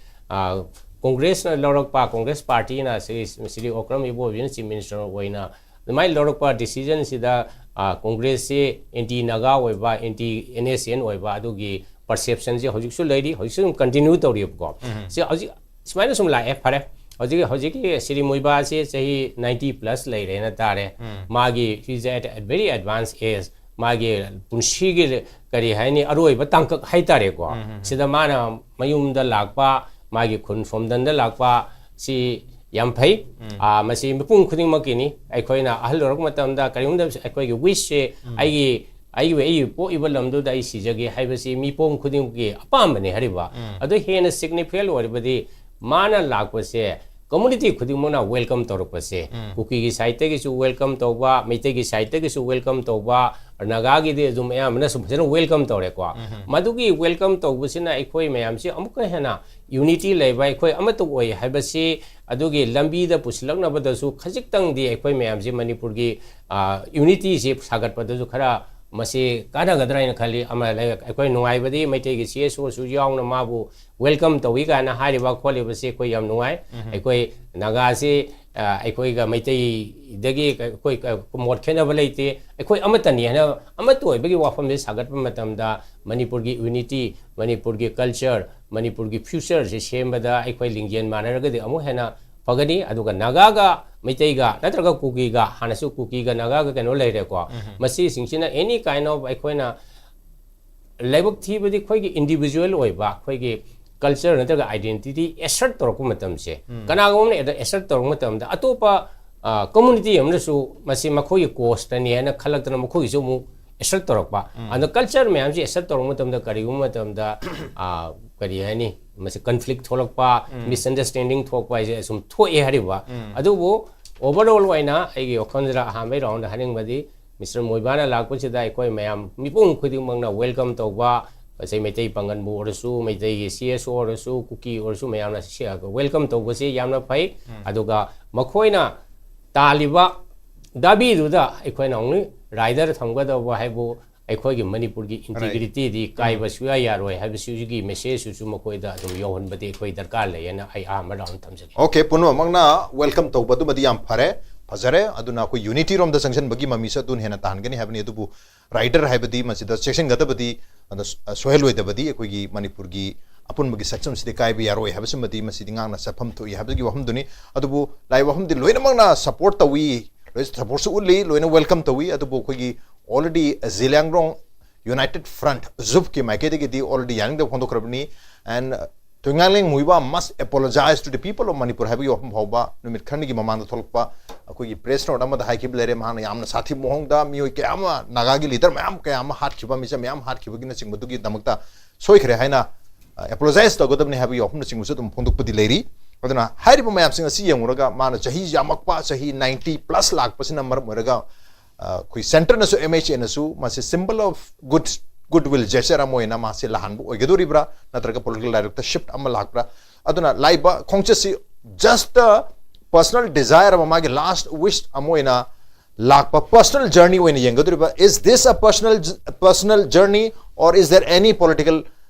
Congressꯅ ꯂꯧꯔꯛꯄ, Congress partyꯅ ꯁꯤ, ꯁ꯭ꯔꯤ ꯑꯣꯀ꯭ꯔꯝ ꯏꯕꯣꯕꯤꯅ Chief Minister ꯑꯣꯏꯅ ꯑꯗꯨꯃꯥꯏꯅ ꯂꯧꯔꯛꯄ decisionꯁꯤꯗ Congressꯁꯤ anti Naga ꯑꯣꯏꯕ, anti NSCN ꯑꯣꯏꯕ ꯑꯗꯨꯒꯤ perceptionꯁꯦ ꯍꯧꯖꯤꯛꯁꯨ ꯂꯩꯔꯤ, ꯍꯧꯖꯤꯛꯁꯨ ꯑꯗꯨꯝ continue ꯇꯧꯔꯤꯕꯀꯣ꯫ ꯁꯤ ꯍꯧꯖꯤꯛ ꯁꯨꯃꯥꯏꯅ ꯁꯨꯝ ꯂꯥꯛꯑꯦ꯫ ꯐꯔꯦ, ꯍꯧꯖꯤꯛ, ꯍꯧꯖꯤꯛꯀꯤ ꯁ꯭ꯔꯤ ꯃꯨꯏꯕꯥꯁꯤ ꯆꯍꯤ ninety plus ꯂꯩꯔꯦꯅ ꯇꯥꯔꯦ꯫ ꯃꯥꯒꯤ he's at a very advanced age, ꯃꯥꯒꯤ ꯄꯨꯟꯁꯤꯒꯤ ꯀꯔꯤ ꯍꯥꯏꯅꯤ, ꯑꯔꯣꯏꯕ ꯇꯥꯡꯀꯛ ꯍꯥꯏꯇꯥꯔꯦꯀꯣ꯫ ꯁꯤꯗ ꯃꯥꯅ ꯃꯌꯨꯝꯗ ꯂꯥꯛꯄ, ꯃꯥꯒꯤ ꯈꯨꯟ ꯁꯣꯝꯗꯟꯗ ꯂꯥꯛꯄ ꯁꯤ ꯌꯥꯝ ꯐꯩ꯫ ꯃꯁꯤ ꯃꯤꯄꯨꯝ ꯈꯨꯗꯤꯡꯃꯛꯀꯤꯅꯤ꯫ ꯑꯩꯈꯣꯏꯅ ꯑꯍꯜ ꯑꯣꯏꯔꯛꯄ ꯃꯇꯝꯗ ꯀꯔꯤꯒꯨꯝꯕ ꯑꯩꯈꯣꯏꯒꯤ wishꯁꯦ ꯑꯩꯒꯤ ꯑꯩꯒꯤ ꯑꯩꯒꯤ ꯄꯣꯛꯏꯕ ꯂꯝꯗꯨꯗ ꯑꯩ ꯁꯤꯖꯒꯦ ꯍꯥꯏꯕꯁꯤ ꯃꯤꯄꯨꯝ ꯈꯨꯗꯤꯡꯃꯛꯀꯤ ꯑꯄꯥꯝꯕꯅꯤ ꯍꯥꯏꯔꯤꯕ꯫ ꯑꯗꯨ ꯍꯦꯟꯅ significant ꯑꯣꯏꯔꯕꯗꯤ ꯃꯥꯅ ꯂꯥꯛꯄꯁꯦ community ꯈꯨꯗꯤꯡꯃꯛꯅ welcome ꯇꯧꯔꯛꯄꯁꯦ, ꯀꯨꯀꯤꯒꯤ sideꯇꯒꯤꯁꯨ welcome ꯇꯧꯕ, ꯃꯩꯇꯩꯒꯤ sideꯇꯒꯤꯁꯨ welcome ꯇꯧꯕ, ꯅꯥꯒꯥꯒꯤꯗꯤ ꯑꯗꯨꯝ ꯑꯌꯥꯝꯕꯅ ꯁꯨꯝ ꯐꯖꯅ welcome ꯇꯧꯔꯦꯀꯣ꯫ ꯃꯗꯨꯒꯤ welcome ꯇꯧꯕꯁꯤꯅ ꯑꯩꯈꯣꯏ ꯃꯌꯥꯝꯁꯤ ꯑꯃꯨꯛꯀ ꯍꯦꯟꯅ unity ꯂꯩꯕ, ꯑꯩꯈꯣꯏ ꯑꯃꯠꯇ ꯑꯣꯏ ꯍꯥꯏꯕꯁꯤ ꯑꯗꯨꯒꯤ ꯂꯝꯕꯤꯗ ꯄꯨꯁꯤꯜꯂꯛꯅꯕꯗꯁꯨ ꯈꯖꯤꯛꯇꯪꯗꯤ ꯑꯩꯈꯣꯏ ꯃꯌꯥꯝꯁꯤ ꯃꯅꯤꯄꯨꯔꯒꯤ unityꯁꯤ ꯁꯥꯒꯠꯄꯗꯁꯨ ꯈꯔ ꯃꯁꯤ ꯀꯥꯟꯅꯒꯗ꯭ꯔꯥ ꯍꯥꯏꯅ ꯈꯜꯂꯤ꯫ ꯑꯃ ꯂꯩ, ꯑꯩꯈꯣꯏ ꯅꯨꯡꯉꯥꯏꯕꯗꯤ ꯃꯩꯇꯩꯒꯤ CSOꯁꯨ ꯌꯥꯎꯅ ꯃꯥꯕꯨ welcome ꯇꯧꯏ ꯀꯥꯏꯅ ꯍꯥꯏꯔꯤꯕ ꯈꯣꯠꯂꯤꯕꯁꯤ ꯑꯩꯈꯣꯏ ꯌꯥꯝ ꯅꯨꯡꯉꯥꯏ꯫ ꯑꯩꯈꯣꯏ ꯅꯥꯒꯥꯁꯤ ꯑ, ꯑꯩꯈꯣꯏꯒ ꯃꯩꯇꯩꯗꯒꯤ ꯑꯩꯈꯣꯏ ꯃꯣꯠ ꯈꯦꯠꯅꯕ ꯂꯩꯇꯦ, ꯑꯩꯈꯣꯏ ꯑꯃꯠꯇꯅꯤ ꯍꯥꯏꯅ ꯑꯃꯠꯇ ꯑꯣꯏꯕꯒꯤ ꯋꯥꯐꯝꯁꯦ ꯁꯥꯒꯠꯄ ꯃꯇꯝꯗ ꯃꯅꯤꯄꯨꯔꯒꯤ unity, ꯃꯅꯤꯄꯨꯔꯒꯤ culture, ꯃꯅꯤꯄꯨꯔꯒꯤ futureꯁꯦ ꯁꯦꯝꯕꯗ ꯑꯩꯈꯣꯏ ꯂꯤꯡꯖꯦꯜ ꯃꯥꯟꯅꯔꯒꯗꯤ ꯑꯃꯨꯛ ꯍꯦꯟꯅ ꯐꯒꯅꯤ꯫ ꯑꯗꯨꯒ ꯅꯥꯒꯥꯒ ꯃꯩꯇꯩꯒ ꯅꯠꯇ꯭ꯔꯒ ꯀꯨꯀꯤꯒ, ꯍꯥꯟꯅꯁꯨ ꯀꯨꯀꯤꯒ ꯅꯥꯒꯥꯒ ꯀꯩꯅꯣ ꯂꯩꯔꯦꯀꯣ, ꯃꯁꯤꯁꯤꯡꯁꯤꯅ any kind of ꯑꯩꯈꯣꯏꯅ ꯂꯥꯏꯕꯛ ꯊꯤꯕꯗꯤ ꯑꯩꯈꯣꯏꯒꯤ individual ꯑꯣꯏꯕ ꯑꯩꯈꯣꯏꯒꯤ culture ꯅꯠꯇ꯭ꯔꯒ identity assert ꯇꯧꯔꯛꯄ ꯃꯇꯝꯁꯦ, ꯀꯅꯥꯒꯨꯝꯕ ꯑꯃꯅ assert ꯇꯧꯔꯛꯄ ꯃꯇꯝꯗ ꯑꯇꯣꯞꯄ community ꯑꯃꯅꯁꯨ ꯃꯁꯤ ꯃꯈꯣꯏꯒꯤ causeꯇꯅꯤ ꯍꯥꯏꯅ ꯈꯜꯂꯛꯇꯅ ꯃꯈꯣꯏꯒꯤꯁꯨ ꯑꯃꯨꯛ assert ꯇꯧꯔꯛꯄ꯫ ꯑꯗꯣ culture ꯃꯌꯥꯝꯁꯤ assert ꯇꯧꯔꯛꯄ ꯃꯇꯝꯗ ꯀꯔꯤꯒꯨꯝꯕ ꯃꯇꯝꯗ, ꯑ, ꯀꯔꯤ ꯍꯥꯏꯅꯤ, ꯃꯁꯤ conflict ꯊꯣꯛꯂꯛꯄ, misunderstanding ꯊꯣꯛꯄ ꯍꯥꯏꯁꯦ ꯑꯁꯨꯝ ꯊꯣꯛꯑꯦ ꯍꯥꯏꯔꯤꯕ꯫ ꯑꯗꯨꯕꯨ overall ꯑꯣꯏꯅ ꯑꯩꯒꯤ ꯋꯥꯈꯜꯁꯤꯗ ꯑꯍꯥꯟꯕꯒꯤ roundꯗ ꯍꯥꯏꯅꯤꯡꯕꯗꯤ Mister ꯃꯣꯏꯕꯥꯅ ꯂꯥꯛꯄꯁꯤꯗ ꯑꯩꯈꯣꯏ ꯃꯌꯥꯝ ꯃꯤꯄꯨꯝ ꯈꯨꯗꯤꯡꯃꯛꯅ welcome ꯇꯧꯕ, ꯉꯁꯥꯏ ꯃꯩꯇꯩ ꯄꯥꯉꯜꯕꯨ ꯑꯣꯏꯔꯁꯨ, ꯃꯩꯇꯩꯒꯤ CSO ꯑꯣꯏꯔꯁꯨ, ꯀꯨꯀꯤ ꯑꯣꯏꯔꯁꯨ, ꯃꯌꯥꯝꯅ ꯁꯤ welcome ꯇꯧꯕꯁꯤ ꯌꯥꯝꯅ ꯐꯩ꯫ ꯑꯗꯨꯒ ꯃꯈꯣꯏꯅ ꯇꯥꯜꯂꯤꯕ ꯗꯥꯕꯤꯗꯨꯗ ꯑꯩꯈꯣꯏꯅ only rider ꯊꯝꯒꯗꯧꯕ ꯍꯥꯏꯕꯨ ꯑꯩꯈꯣꯏꯒꯤ ꯃꯅꯤꯄꯨꯔꯒꯤ integrityꯗꯤ ꯀꯥꯏꯕ ꯁꯨꯡꯌꯥ ꯌꯥꯔꯣꯏ ꯍꯥꯏꯕꯁꯤꯒꯤ messageꯁꯨ ꯃꯈꯣꯏꯗ ꯑꯗꯨꯝ ꯌꯧꯍꯟꯕꯗꯤ ꯑꯩꯈꯣꯏ ꯗꯔꯀꯥꯔ ꯂꯩ ꯍꯥꯏꯅ ꯑꯩ ꯑꯍꯥꯟꯕ round ꯊꯝꯖꯒꯦ꯫ Okay, ꯄꯨꯝꯅꯃꯛꯅ welcome ꯇꯧꯕꯗꯨꯃꯗꯤ ꯌꯥꯝ ꯐꯔꯦ, ꯐꯖꯔꯦ꯫ ꯑꯗꯨꯅ ꯑꯩꯈꯣꯏ unityꯔꯣꯝꯗ ꯆꯪꯁꯤꯟꯕꯒꯤ ꯃꯃꯤꯁꯨ ꯑꯗꯨꯅ ꯍꯦꯟꯅ ꯇꯥꯍꯟꯒꯅꯤ ꯍꯥꯏꯕꯅꯤ꯫ ꯑꯗꯨꯕꯨ rider ꯍꯥꯏꯕꯗꯤ ꯃꯁꯤꯗ ꯆꯦꯛꯁꯤꯟꯒꯗꯕꯗꯤ, ꯑꯗ ꯁ-, ꯁꯣꯏꯍꯜꯂꯣꯏꯗꯕꯗꯤ ꯑꯩꯈꯣꯏꯒꯤ ꯃꯅꯤꯄꯨꯔꯒꯤ ꯑꯄꯨꯟꯕꯒꯤ ꯁꯛꯇꯝꯁꯤꯗꯤ ꯀꯥꯏꯕ ꯌꯥꯔꯣꯏ ꯍꯥꯏꯕꯁꯤꯃꯗꯤ ꯃꯁꯤꯗꯤ ꯉꯥꯛꯅ ꯆꯠꯐꯝ ꯊꯣꯛꯏ ꯍꯥꯏꯕꯒꯤ ꯋꯥꯐꯝꯗꯨꯅꯤ꯫ ꯑꯗꯨꯕꯨ ꯂꯥꯛꯏꯕ ꯋꯥꯐꯝꯗꯤ ꯂꯣꯏꯅꯃꯛꯅ support ꯇꯧꯏ, ꯂꯣꯏ supportꯁꯨ ꯎꯠꯂꯤ, ꯂꯣꯏꯅ welcome ꯇꯧꯏ꯫ ꯑꯗꯨꯕꯨ ꯑꯩꯈꯣꯏꯒꯤ already Zeliangrong United Front, ZUFꯀꯤ ꯃꯥꯏꯀꯩꯗꯒꯤꯗꯤ already ꯌꯥꯅꯤꯡꯗꯕ ꯐꯣꯡꯗꯣꯛꯈ꯭ꯔꯕꯅꯤ꯫ And ꯇꯣꯏꯉꯥꯂꯦꯡ ꯃꯨꯏꯕꯥ must apologize to the people of Manipur ꯍꯥꯏꯕꯒꯤ ꯋꯥꯐꯝ ꯐꯥꯎꯕ ꯅꯨꯃꯤꯠ ꯈꯔꯅꯤꯒꯤ ꯃꯃꯥꯡꯗ ꯊꯣꯛꯂꯛꯄ ꯑꯩꯈꯣꯏꯒꯤ press note ꯑꯃꯗ ꯍꯥꯏꯈꯤꯕ ꯂꯩꯔꯦ꯫ ꯃꯍꯥꯛꯅ ꯌꯥꯝꯅ ꯁꯥꯊꯤꯕ ꯃꯑꯣꯡꯗ ꯃꯤꯑꯣꯏ ꯀꯌꯥ ꯑꯃ, ꯅꯥꯒꯥꯒꯤ leader ꯃꯌꯥꯝ ꯀꯌꯥ ꯑꯃ ꯍꯥꯠꯈꯤꯕ, ꯃꯤꯆꯝ ꯃꯌꯥꯝ ꯍꯥꯠꯈꯤꯕꯒꯤꯅꯆꯤꯡꯕꯗꯨꯒꯤꯗꯃꯛꯇ ꯁꯣꯏꯈ꯭ꯔꯦ ꯍꯥꯏꯅ, ꯑ, apologize ꯇꯧꯒꯗꯕꯅꯤ ꯍꯥꯏꯕꯒꯤ ꯋꯥꯐꯝꯅꯆꯤꯡꯕꯁꯨ ꯑꯗꯨꯝ ꯐꯣꯡꯗꯣꯛꯄꯗꯤ ꯂꯩꯔꯤ꯫ ꯑꯗꯨꯅ ꯍꯥꯏꯔꯤꯕ ꯃꯌꯥꯝꯁꯤꯡ ꯑꯁꯤ ꯌꯦꯡꯉꯨꯔꯒ ꯃꯥꯅ ꯆꯍꯤ ꯌꯥꯝꯃꯛꯄ, ꯆꯍꯤ ninety plus ꯂꯥꯛꯄꯁꯤꯅ ꯃꯔꯝ ꯑꯣꯏꯔꯒ, ꯑ, ꯑꯩꯈꯣꯏ centreꯅꯁꯨ, MHAꯅꯁꯨ ꯃꯁꯤ symbol of good, goodwill gesture ꯑꯃ ꯑꯣꯏꯅ ꯃꯥꯁꯤ ꯂꯥꯛꯍꯟꯕ ꯑꯣꯏꯒꯗꯣꯔꯤꯕ꯭ꯔꯥ, ꯅꯠꯇ꯭ꯔꯒ political direction shift ꯑꯃ ꯂꯥꯛꯄ꯭ꯔꯥ? ꯑꯗꯨꯅ ꯂꯥꯛꯏꯕ ꯈꯣꯡꯆꯠꯁꯤ just a personal desire ꯑꯃ, ꯃꯥꯒꯤ last wish ꯑꯃ ꯑꯣꯏꯅ ꯂꯥꯛꯄ personal journey ꯑꯣꯏꯅ ꯌꯦꯡꯒꯗꯧꯔꯤꯕ? Is this a personal, personal journey or is there any political,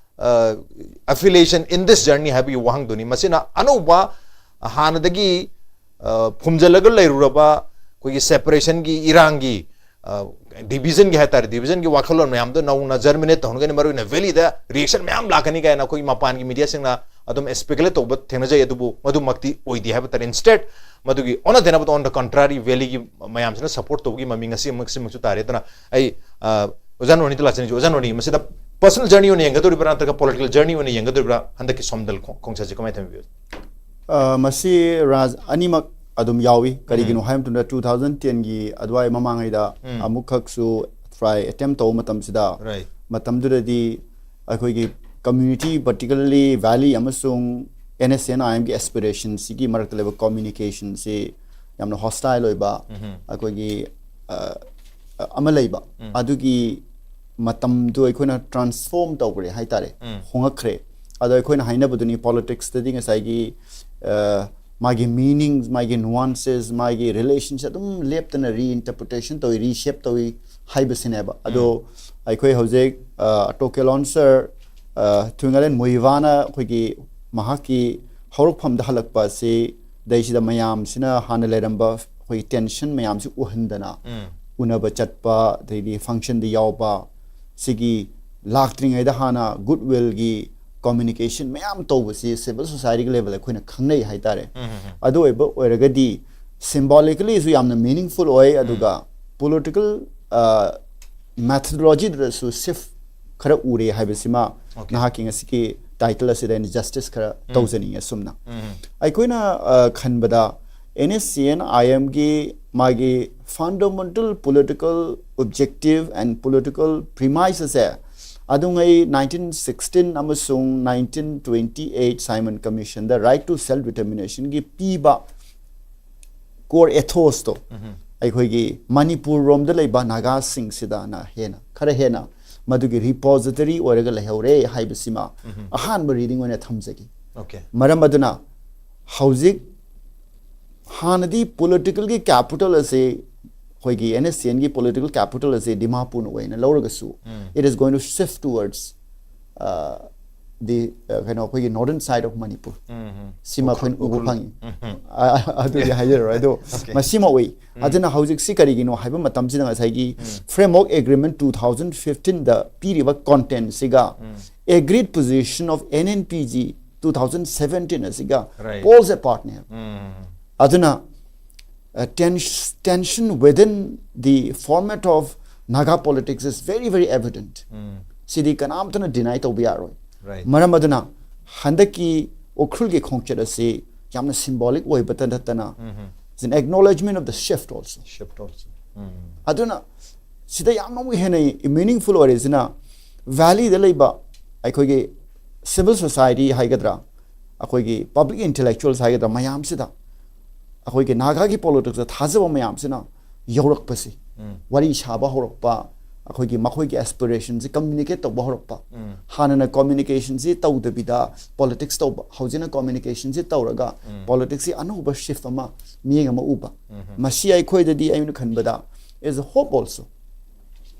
uh, affiliation in this journey ꯍꯥꯏꯕꯒꯤ ꯋꯥꯍꯪꯗꯨꯅꯤ꯫ ꯃꯁꯤꯅ ꯑꯅꯧꯕ, ꯍꯥꯟꯅꯗꯒꯤ ꯐꯨꯝꯖꯤꯜꯂꯒ ꯂꯩꯔꯨꯔꯕ ꯑꯩꯈꯣꯏꯒꯤ separationꯒꯤ, ꯏꯔꯥꯡꯒꯤ, divisionꯒꯤ ꯍꯥꯏꯇꯥꯔꯦ, divisionꯒꯤ ꯋꯥꯈꯜꯂꯣꯟ ꯃꯌꯥꯝꯗꯣ ꯅꯧꯅ germinate ꯇꯧꯍꯟꯒꯅꯤ, ꯃꯔꯨ ꯑꯣꯏꯅ valleyꯗ reaction ꯃꯌꯥꯝ ꯂꯥꯛꯀꯅꯤ ꯀꯥꯏꯅ ꯑꯩꯈꯣꯏꯒꯤ ꯃꯄꯥꯟꯒꯤ mediaꯁꯤꯡꯅ ꯑꯗꯨꯝ speculate ꯇꯧꯕ ꯊꯦꯡꯅꯖꯩ꯫ ꯑꯗꯨꯕꯨ ꯃꯗꯨꯃꯛꯇꯤ ꯑꯣꯏꯗꯦ ꯍꯥꯏꯕ ꯇꯥꯔꯦ꯫ Instead, ꯃꯗꯨꯒꯤ ꯑꯣꯟꯅ ꯇꯩꯅꯕꯗ, on the contrary, valleyꯒꯤ ꯃꯌꯥꯝꯁꯤꯅ support ꯇꯧꯕꯒꯤ ꯃꯃꯤ ꯉꯁꯤꯃꯛꯁꯤꯃꯛꯁꯨ ꯇꯥꯔꯦ꯫ ꯑꯗꯨꯅ ꯑꯩ ꯑꯣꯖꯥ ꯅꯣꯅꯤꯗ ꯂꯥꯛꯆꯅꯤꯡꯁꯤ꯫ ꯑꯣꯖꯥ ꯅꯣꯅꯤ, ꯃꯁꯤꯗ personal journey ꯑꯣꯏꯅ ꯌꯦꯡꯒꯗꯧꯔꯤꯕ꯭ꯔꯥ, ꯅꯠꯇ꯭ꯔꯒ political journey ꯑꯣꯏꯅ ꯌꯦꯡꯒꯗꯧꯔꯤꯕ꯭ꯔꯥ? ꯍꯟꯗꯛꯀꯤ ꯁꯣꯝꯗꯜ ꯈꯣꯡꯆꯠꯁꯤ ꯀꯃꯥꯏꯅ ꯊꯝꯕꯤꯕ? ꯃꯁꯤ ꯔꯥꯖ ꯑꯅꯤꯃꯛ ꯑꯗꯨꯝ ꯌꯥꯎꯏ꯫ ꯀꯔꯤꯒꯤꯅꯣ ꯍꯥꯏꯕ ꯃꯇꯝꯗ, two thousand tenꯒꯤ ꯑꯗꯨꯋꯥꯏ ꯃꯃꯥꯡꯉꯩꯗ ꯑꯃꯨꯛꯈꯛꯁꯨ try attempt ꯇꯧꯕ ꯃꯇꯝꯁꯤꯗ, Right. ꯃꯇꯝꯗꯨꯗꯗꯤ ꯑꯩꯈꯣꯏꯒꯤ community, particularly valley ꯑꯃꯁꯨꯡ NSCN IMꯒꯤ aspirationꯁꯤꯒꯤ ꯃꯔꯛꯇ ꯂꯩꯕ communicationꯁꯤ ꯌꯥꯝꯅ hostile ꯑꯣꯏꯕ, ꯑꯩꯈꯣꯏꯒꯤ ꯑꯃ ꯂꯩꯕ, ꯑꯗꯨꯒꯤ ꯃꯇꯝꯗꯨ ꯑꯩꯈꯣꯏꯅ transform ꯇꯧꯈ꯭ꯔꯦ ꯍꯥꯏꯇꯥꯔꯦ꯫ ꯍꯣꯡꯉꯛꯈ꯭ꯔꯦ꯫ ꯑꯗꯣ ꯑꯩꯈꯣꯏꯅ ꯍꯥꯏꯅꯕꯗꯨꯅꯤ, politicsꯇꯗꯤ ꯉꯁꯥꯏꯒꯤ ꯃꯥꯒꯤ meanings, ꯃꯥꯒꯤ nuances, ꯃꯥꯒꯤ relationꯁꯦ ꯑꯗꯨꯝ ꯂꯦꯞꯇꯅ reinterpretation ꯇꯧꯏ, reshape ꯇꯧꯏ ꯍꯥꯏꯕꯁꯤꯅꯦꯕ꯫ ꯑꯗꯣ ꯑꯩꯈꯣꯏ ꯍꯧꯖꯤꯛ ꯑꯇꯣ ꯀꯦꯂꯣꯟ ꯁꯔ, ꯊꯨꯏꯉꯥꯂꯦꯟ ꯃꯣꯏꯕꯥꯅ ꯑꯩꯈꯣꯏꯒꯤ ꯃꯍꯥꯛꯀꯤ ꯍꯧꯔꯛꯐꯝꯗ ꯍꯜꯂꯛꯄ ꯑꯁꯤ, ꯗꯩꯁꯤꯗ ꯃꯌꯥꯝꯁꯤꯅ ꯍꯥꯟꯅ ꯂꯩꯔꯝꯕ ꯑꯩꯈꯣꯏꯒꯤ tension ꯃꯌꯥꯝꯁꯤ ꯎꯍꯟꯗꯅ ꯎꯅꯕ ꯆꯠꯄ, ꯑꯗꯩꯗꯤ functionꯗ ꯌꯥꯎꯕ, ꯁꯤꯒꯤ ꯂꯥꯛꯇ꯭ꯔꯤꯉꯩꯗ ꯍꯥꯟꯅ goodwillꯒꯤ communication ꯃꯌꯥꯝ ꯇꯧꯕꯁꯤ civil societyꯒꯤ level ꯑꯩꯈꯣꯏꯅ ꯈꯪꯅꯩ ꯍꯥꯏꯇꯥꯔꯦ꯫ ꯑꯗꯨ ꯑꯣꯏꯕ ꯑꯣꯏꯔꯒꯗꯤ symbolicalyꯁꯨ ꯌꯥꯝꯅ meaningful ꯑꯣꯏ, ꯑꯗꯨꯒ political methodologyꯗꯁꯨ shift ꯈꯔ ꯎꯔꯦ ꯍꯥꯏꯕꯁꯤꯃ ꯅꯍꯥꯛꯀꯤ ꯉꯁꯤꯒꯤ title ꯑꯁꯤꯗ ꯑꯩꯅ justice ꯈꯔ ꯇꯧꯖꯅꯤꯡꯉꯦ꯫ ꯑꯁꯨꯝꯅ ꯑꯩꯈꯣꯏꯅ ꯈꯟꯕꯗ, NSCN IMꯒꯤ ꯃꯥꯒꯤ fundamental political objective and political premise ꯑꯁꯦ ꯑꯗꯨꯉꯩ nineteen sixteen ꯑꯃꯁꯨꯡ nineteen twenty eight Simon Commissionꯗ right to self determinationꯒꯤ ꯄꯤꯕ core ethosꯇꯣ ꯑꯩꯈꯣꯏꯒꯤ ꯃꯅꯤꯄꯨꯔ ꯔꯣꯝꯗ ꯂꯩꯕ ꯅꯥꯒꯥꯁꯤꯡꯁꯤꯗꯅ ꯍꯦꯟꯅ, ꯈꯔ ꯍꯦꯟꯅ ꯃꯗꯨꯒꯤ repository ꯑꯣꯏꯔꯒ ꯂꯩꯍꯧꯔꯦ ꯍꯥꯏꯕꯁꯤꯃ ꯑꯍꯥꯟꯕ reading ꯑꯣꯏꯅ ꯊꯝꯖꯒꯦ꯫ Okay. ꯃꯔꯝ ꯑꯗꯨꯅ ꯍꯧꯖꯤꯛ ꯍꯥꯟꯅꯗꯤ politicalꯒꯤ capital ꯑꯁꯤ, ꯑꯩꯈꯣꯏꯒꯤ NSCNꯒꯤ political capital ꯑꯁꯤ ꯗꯤꯃꯥꯄꯨꯔꯅ ꯑꯣꯏꯅ ꯂꯧꯔꯒꯁꯨ, it is going to shift towards the, uh, ꯀꯩꯅꯣ, ꯑꯩꯈꯣꯏꯒꯤ northern side of Manipur, ꯁꯤꯃ ꯑꯩꯈꯣꯏꯅ ꯎꯕ ꯐꯪꯉꯤ꯫ ꯑ, ꯑ, ꯑꯗꯨꯗꯤ ꯍꯥꯏꯖꯔꯔꯣꯏ, ꯑꯗꯣ ꯃꯁꯤꯃ ꯎꯏ꯫ ꯑꯗꯨꯅ ꯍꯧꯖꯤꯛꯁꯤ ꯀꯔꯤꯒꯤꯅꯣ ꯍꯥꯏꯕ ꯃꯇꯝꯁꯤꯗ ꯉꯁꯥꯏꯒꯤ framework agreement two thousand fifteenꯗ ꯄꯤꯔꯤꯕ contentꯁꯤꯒ agreed position of N N P G two thousand seventeen ꯑꯁꯤꯒ poles apartꯅꯦ꯫ ꯑꯗꯨꯅ, uh, tens-, tension within the format of Naga politics is very, very evident. CD ꯀꯅꯥꯝꯇꯅ deny ꯇꯧꯕ ꯌꯥꯔꯣꯏ꯫ ꯃꯔꯝ ꯑꯗꯨꯅ ꯍꯟꯗꯛꯀꯤ ꯎꯈ꯭ꯔꯨꯜꯒꯤ ꯈꯣꯡꯆꯠ ꯑꯁꯤ ꯌꯥꯝꯅ symbolic ꯑꯣꯏꯕꯇ ꯅꯠꯇꯅ, it's an acknowledgement of the shift also. Shift also. ꯑꯗꯨꯅ ꯁꯤꯗ ꯌꯥꯝꯅ ꯑꯃꯨꯛ ꯍꯦꯟꯅ meaningful ꯑꯣꯏꯔꯤꯁꯤꯅ, valleyꯗ ꯂꯩꯕ ꯑꯩꯈꯣꯏꯒꯤ civil society ꯍꯥꯏꯒꯗ꯭ꯔꯥ, ꯑꯩꯈꯣꯏꯒꯤ public intellectuals ꯍꯥꯏꯒꯗ꯭ꯔꯥ, ꯃꯌꯥꯝꯁꯤꯗ ꯑꯩꯈꯣꯏꯒꯤ ꯅꯥꯒꯥꯒꯤ politicsꯇ ꯊꯥꯖꯕ ꯃꯌꯥꯝꯁꯤꯅ ꯌꯧꯔꯛꯄꯁꯤ, ꯋꯥꯔꯤ ꯁꯥꯕ ꯍꯧꯔꯛꯄ, ꯑꯩꯈꯣꯏꯒꯤ ꯃꯈꯣꯏꯒꯤ aspirationꯁꯤ communicate ꯇꯧꯕ ꯍꯧꯔꯛꯄ꯫ ꯍꯥꯟꯅꯅ communicationꯁꯤ ꯇꯧꯗꯕꯤꯗ politics ꯇꯧꯕ, ꯍꯧꯖꯤꯛꯅ communicationꯁꯤ ꯇꯧꯔꯒ politicsꯁꯤ ꯑꯅꯧꯕ shift ꯑꯃ, ꯃꯤꯠꯌꯦꯡ ꯑꯃ ꯎꯕ꯫ ꯃꯁꯤ ꯑꯩꯈꯣꯏꯗꯗꯤ, ꯑꯩꯅ ꯈꯟꯕꯗ, is a hope also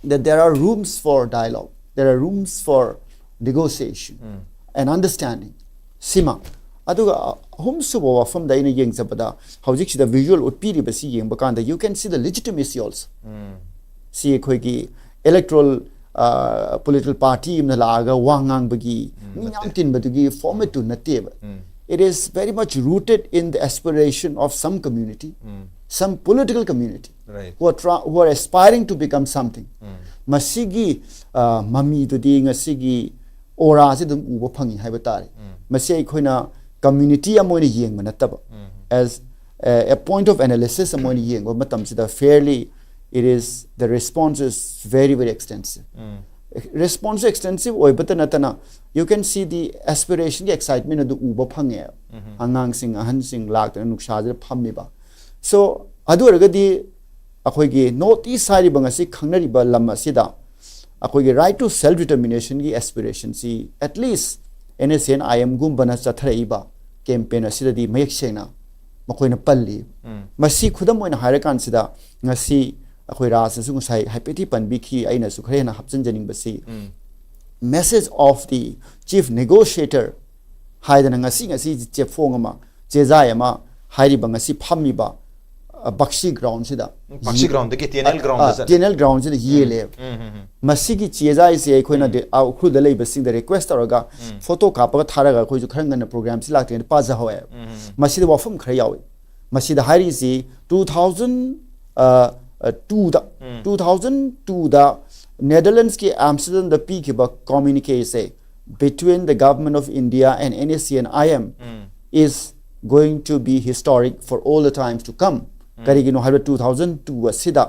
that there are rooms for dialogue, there are rooms for negotiation and understanding. ꯁꯤꯃ꯫ ꯑꯗꯨꯒ ꯑꯍꯨꯝꯁꯨꯕ ꯋꯥꯐꯝꯗ ꯑꯩꯅ ꯌꯦꯡꯖꯕꯗ, ꯍꯧꯖꯤꯛꯁꯤꯗ visual ꯎꯠꯄꯤꯔꯤꯕꯁꯤ ꯌꯦꯡꯕ ꯀꯥꯟꯗ, you can see the legitimacy also. ꯁꯤ ꯑꯩꯈꯣꯏꯒꯤ electoral, uh, political party ꯑꯃꯅ ꯂꯥꯛꯑꯒ ꯋꯥ ꯉꯥꯡꯕꯒꯤ, ꯃꯤ ꯌꯥꯝ ꯇꯤꯟꯕꯗꯨꯒꯤ formatꯇꯨ ꯅꯠꯇꯦꯕ. It is very much rooted in the aspiration of some community, some political community, Right. who are try-, who are aspiring to become something. ꯃꯁꯤꯒꯤ, uh, ꯃꯃꯤꯗꯨꯗꯤ ꯉꯁꯤꯒꯤ auraꯁꯤ ꯑꯗꯨꯝ ꯎꯕ ꯐꯪꯉꯤ ꯍꯥꯏꯕ ꯇꯥꯔꯦ꯫ ꯃꯁꯤ ꯑꯩꯈꯣꯏꯅ community ꯑꯃ ꯑꯣꯏꯅ ꯌꯦꯡꯕ ꯅꯠꯇꯕ, as a, a point of analysis ꯑꯃ ꯑꯣꯏꯅ ꯌꯦꯡꯕ ꯃꯇꯝꯁꯤꯗ, fairly, it is, the response is very, very extensive. Response extensive ꯑꯣꯏꯕꯇ ꯅꯠꯇꯅ, you can see the aspirationꯒꯤ excitement ꯑꯗꯨ ꯎꯕ ꯐꯪꯉꯦ꯫ ꯑꯉꯥꯡꯁꯤꯡ, ꯑꯍꯟꯁꯤꯡ ꯂꯥꯛꯇꯅ ꯅꯨꯡꯁꯥꯁꯤꯗ ꯐꯝꯃꯤꯕ꯫ So, ꯑꯗꯨ ꯑꯣꯏꯔꯒꯗꯤ ꯑꯩꯈꯣꯏꯒꯤ North East ꯍꯥꯏꯔꯤꯕ ꯉꯁꯤ ꯈꯪꯅꯔꯤꯕ ꯂꯝ ꯑꯁꯤꯗ ꯑꯩꯈꯣꯏꯒꯤ right to self determinationꯒꯤ aspirationꯁꯤ at least NSCN IMꯒꯨꯝꯕꯅ ꯆꯠꯊꯔꯛꯏꯕ campaign ꯑꯁꯤꯗꯗꯤ ꯃꯌꯦꯛ ꯁꯦꯡꯅ ꯃꯈꯣꯏꯅ ꯄꯜꯂꯤ꯫ ꯃꯁꯤ ꯈꯨꯗꯝ ꯑꯣꯏꯅ ꯍꯥꯏꯔꯀꯥꯟꯁꯤꯗ, ꯉꯁꯤ ꯑꯩꯈꯣꯏ ꯔꯥꯖꯅꯁꯨ ꯉꯁꯥꯏ ꯍꯥꯏꯐꯦꯠꯇꯤ ꯄꯟꯕꯤꯈꯤ, ꯑꯩꯅꯁꯨ ꯈꯔ ꯍꯦꯟꯅ ꯍꯥꯞꯆꯤꯟꯖꯅꯤꯡꯕꯁꯤ, Message of the Chief Negotiator ꯍꯥꯏꯗꯅ ꯉꯁꯤ ꯉꯁꯤ ꯆꯦꯐꯣꯡ ꯑꯃ, ꯆꯦꯖꯥꯏ ꯑꯃ ꯍꯥꯏꯔꯤꯕ ꯉꯁꯤ ꯐꯝꯃꯤꯕ, ꯑ, ꯕꯛꯁꯤ ꯒ꯭ꯔꯥꯎꯟꯁꯤꯗ ꯕꯛꯁꯤ ꯒ꯭ꯔꯥꯎꯟꯗꯒꯤ ꯇꯤ ꯑꯦꯟ ꯑꯦꯜ ꯒ꯭ꯔꯥꯎꯟꯗ ꯆꯠꯂꯦ꯫ ꯇꯤ ꯑꯦꯟ ꯑꯦꯜ ꯒ꯭ꯔꯥꯎꯟꯁꯤꯗ ꯌꯦꯜꯂꯦꯕ꯫ ꯃꯁꯤꯒꯤ ꯆꯦꯖꯥꯏꯁꯦ ꯑꯩꯈꯣꯏꯅ ꯗꯦ- ꯑ, ꯎꯈ꯭ꯔꯨꯜꯗ ꯂꯩꯕꯁꯤꯡꯗ ꯔꯤꯀ꯭ꯋꯦꯁ ꯇꯧꯔꯒ ꯐꯣꯇꯣ ꯀꯥꯞꯄꯒ ꯊꯥꯔꯒ ꯑꯩꯈꯣꯏꯁꯨ ꯈꯔ ꯉꯟꯅ ꯄ꯭ꯔꯣꯒ꯭ꯔꯥꯝꯁꯤ ꯂꯥꯛꯇ꯭ꯔꯤꯉꯩꯗ ꯄꯥꯖꯍꯧꯋꯦꯕ꯫ ꯃꯁꯤꯗ ꯋꯥꯐꯝ ꯈꯔ ꯌꯥꯎꯏ꯫ ꯃꯁꯤꯗ ꯍꯥꯏꯔꯤꯁꯤ two thousand, ꯑ, ꯑ, two ꯗ, two thousand two ꯗ ꯅꯦꯗꯔꯂꯦꯟꯁꯀꯤ ꯑꯦꯝꯁꯇꯔꯗꯝꯗ ꯄꯤꯈꯤꯕ ꯀꯝꯃ꯭ꯌꯨꯅꯤꯀꯦꯁꯦ, "Between the Government of India and N S C N I M is going to be historic for all the times to come." ꯀꯔꯤꯒꯤꯅꯣ ꯍꯥꯏꯕꯗ two thousand two ꯑꯁꯤꯗ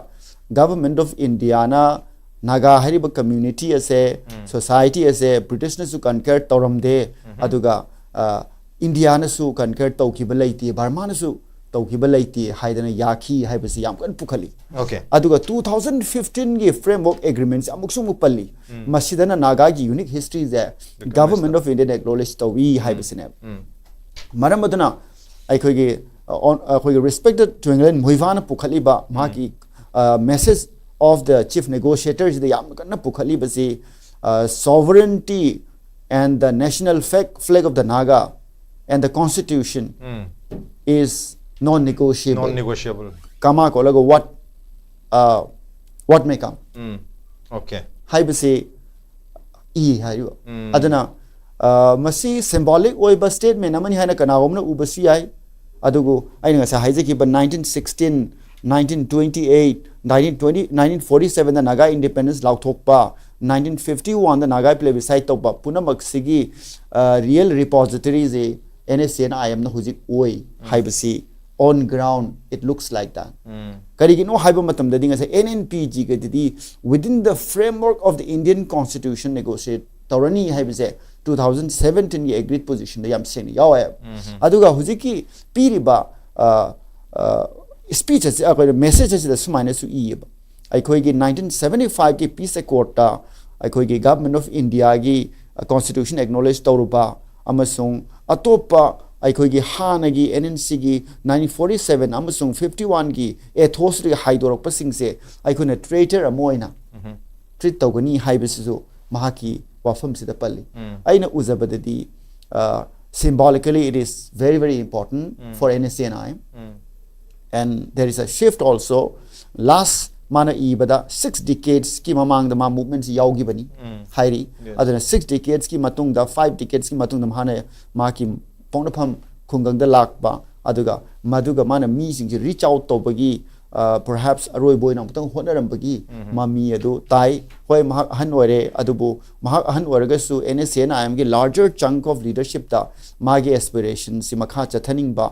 Government of Indiaꯅ Naga ꯍꯥꯏꯔꯤꯕ community ꯑꯁꯦ, society ꯑꯁꯦ ꯕ꯭ꯔꯤꯇꯤꯁꯅꯁꯨ ꯀꯟꯀꯔ ꯇꯧꯔꯝꯗꯦ, ꯑꯗꯨꯒ, ꯑ, ꯏꯟꯗꯤꯌꯥꯅꯁꯨ ꯀꯟꯀꯔ ꯇꯧꯈꯤꯕ ꯂꯩꯇꯦ, ꯕꯔꯃꯥꯅꯁꯨ ꯇꯧꯈꯤꯕ ꯂꯩꯇꯦ ꯍꯥꯏꯗꯅ ꯌꯥꯈꯤ ꯍꯥꯏꯕꯁꯤ ꯌꯥꯝ ꯀꯟꯅ ꯄꯨꯈꯠꯂꯤ꯫ Okay. ꯑꯗꯨꯒ two thousand fifteenꯒꯤ framework agreementꯁꯦ ꯑꯃꯨꯛꯁꯨ ꯑꯃꯨꯛ ꯄꯜꯂꯤ꯫ ꯃꯁꯤꯗꯅ ꯅꯥꯒꯥꯒꯤ unique historyꯁꯦ Government of Indiaꯅ acknowledge ꯇꯧꯏ ꯍꯥꯏꯕꯁꯤꯅꯦꯕ꯫ ꯃꯔꯝ ꯑꯗꯨꯅ ꯑꯩꯈꯣꯏꯒꯤ, ꯑ, on- ꯑꯩꯈꯣꯏꯒꯤ respected ꯇ꯭ꯋꯤꯡꯂꯦꯟ ꯃꯨꯏꯚꯥꯅ ꯄꯨꯈꯠꯂꯤꯕ ꯃꯍꯥꯛꯀꯤ, ꯑ, message of the Chief Negotiatorꯁꯤꯗ ꯌꯥꯝ ꯀꯟꯅ ꯄꯨꯈꯠꯂꯤꯕꯁꯤ, ꯑ, "Sovereignty and the national flag, flag of the Naga and the constitution is non-negotiable." Non negotiable. ꯀꯃꯥ ꯀꯣꯠꯂꯒ "what, uh, what may come" Okay. ꯍꯥꯏꯕꯁꯤ ꯏ ꯍꯥꯏꯔꯤꯕ꯫ ꯑꯗꯨꯅ, ꯑ, ꯃꯁꯤ symbolic ꯑꯣꯏꯕ statement ꯑꯃꯅꯤ ꯍꯥꯏꯅ ꯀꯅꯥꯒꯨꯝꯕꯅ ꯎꯕꯁꯨ ꯌꯥꯏ꯫ ꯑꯗꯨꯕꯨ ꯑꯩꯅ ꯉꯁꯥꯏ ꯍꯥꯏꯖꯈꯤꯕ nineteen sixteen, nineteen twenty-eight, nineteen twenty, nineteen forty-sevenꯗ Naga independence ꯂꯥꯎꯊꯣꯛꯄ, nineteen fifty-oneꯗ Naga plebiscite ꯇꯧꯕ ꯄꯨꯝꯅꯃꯛꯁꯤꯒꯤ, ꯑ, real repositoryꯁꯤ N S C N I Mꯅ ꯍꯧꯖꯤꯛ ꯑꯣꯏ ꯍꯥꯏꯕꯁꯤ on ground it looks like that. ꯀꯔꯤꯒꯤꯅꯣ ꯍꯥꯏꯕ ꯃꯇꯝꯗꯗꯤ ꯉꯁꯥꯏ N N P Gꯒꯗꯤ within the framework of the Indian Constitution negotiate ꯇꯧꯔꯅꯤ ꯍꯥꯏꯕꯁꯦ two thousand seventeenꯒꯤ agreed positionꯗ ꯌꯥꯝ ꯁꯦꯡꯅ ꯌꯥꯎꯋꯦ꯫ ꯑꯗꯨꯒ ꯍꯧꯖꯤꯛꯀꯤ ꯄꯤꯔꯤꯕ, ꯑ, ꯑ, speech ꯑꯁꯤ, ꯑꯩꯈꯣꯏꯅ message ꯑꯁꯤꯗ ꯁꯨꯃꯥꯏꯅꯁꯨ ꯏꯌꯦꯕ, ꯑꯩꯈꯣꯏꯒꯤ nineteen seventy-fiveꯀꯤ peace accordꯇ ꯑꯩꯈꯣꯏꯒꯤ Government of Indiaꯒꯤ constitution acknowledge ꯇꯧꯔꯨꯕ ꯑꯃꯁꯨꯡ ꯑꯇꯣꯞꯄ ꯑꯩꯈꯣꯏꯒꯤ ꯍꯥꯟꯅꯒꯤ N N Cꯒꯤ nineteen forty-seven ꯑꯃꯁꯨꯡ fifty-oneꯒꯤ ethosꯇꯒꯤ ꯍꯥꯏꯗꯣꯔꯛꯄꯁꯤꯡꯁꯦ ꯑꯩꯈꯣꯏꯅ traitor ꯑꯃ ꯑꯣꯏꯅ treat ꯇꯧꯒꯅꯤ ꯍꯥꯏꯕꯁꯤꯁꯨ ꯃꯍꯥꯛꯀꯤ ꯋꯥꯐꯝꯁꯤꯗ ꯄꯜꯂꯤ꯫ ꯑꯩꯅ ꯎꯖꯕꯗꯗꯤ, uh, symbolically it is very, very important for N S C N I M. And there is a shift also. Last ꯃꯥꯅ ꯏꯕꯗ six decades ꯀꯤ ꯃꯃꯥꯡꯗ ꯃꯥ movement ꯁꯤ ꯌꯥꯎꯈꯤꯕꯅꯤ ꯍꯥꯏꯔꯤ꯫ ꯑꯗꯨꯅ six decades ꯀꯤ ꯃꯇꯨꯡꯗ, five decades ꯀꯤ ꯃꯇꯨꯡꯗ ꯃꯥꯅ ꯃꯥꯒꯤ ꯄꯣꯛꯅꯐꯝ ꯈꯨꯡꯒꯪꯗ ꯂꯥꯛꯄ, ꯑꯗꯨꯒ ꯃꯗꯨꯒ ꯃꯥꯅ ꯃꯤꯁꯤꯡꯁꯦ reach out ꯇꯧꯕꯒꯤ, uh, perhaps ꯑꯔꯣꯏꯕ ꯑꯣꯏꯅ ꯑꯃꯨꯛꯇꯪ ꯍꯣꯠꯅꯔꯝꯕꯒꯤ ꯃꯃꯤ ꯑꯗꯨ ꯇꯥꯏ꯫ ꯍꯣꯏ, ꯃꯍꯥꯛ ꯑꯍꯟ ꯑꯣꯏꯔꯦ, ꯑꯗꯨꯕꯨ ꯃꯍꯥꯛ ꯑꯍꯟ ꯑꯣꯏꯔꯒꯁꯨ N S C N I M ꯒꯤ larger chunk of leadership ꯇ ꯃꯥꯒꯤ aspiration ꯁꯤ ꯃꯈꯥ ꯆꯠꯊꯅꯤꯡꯕ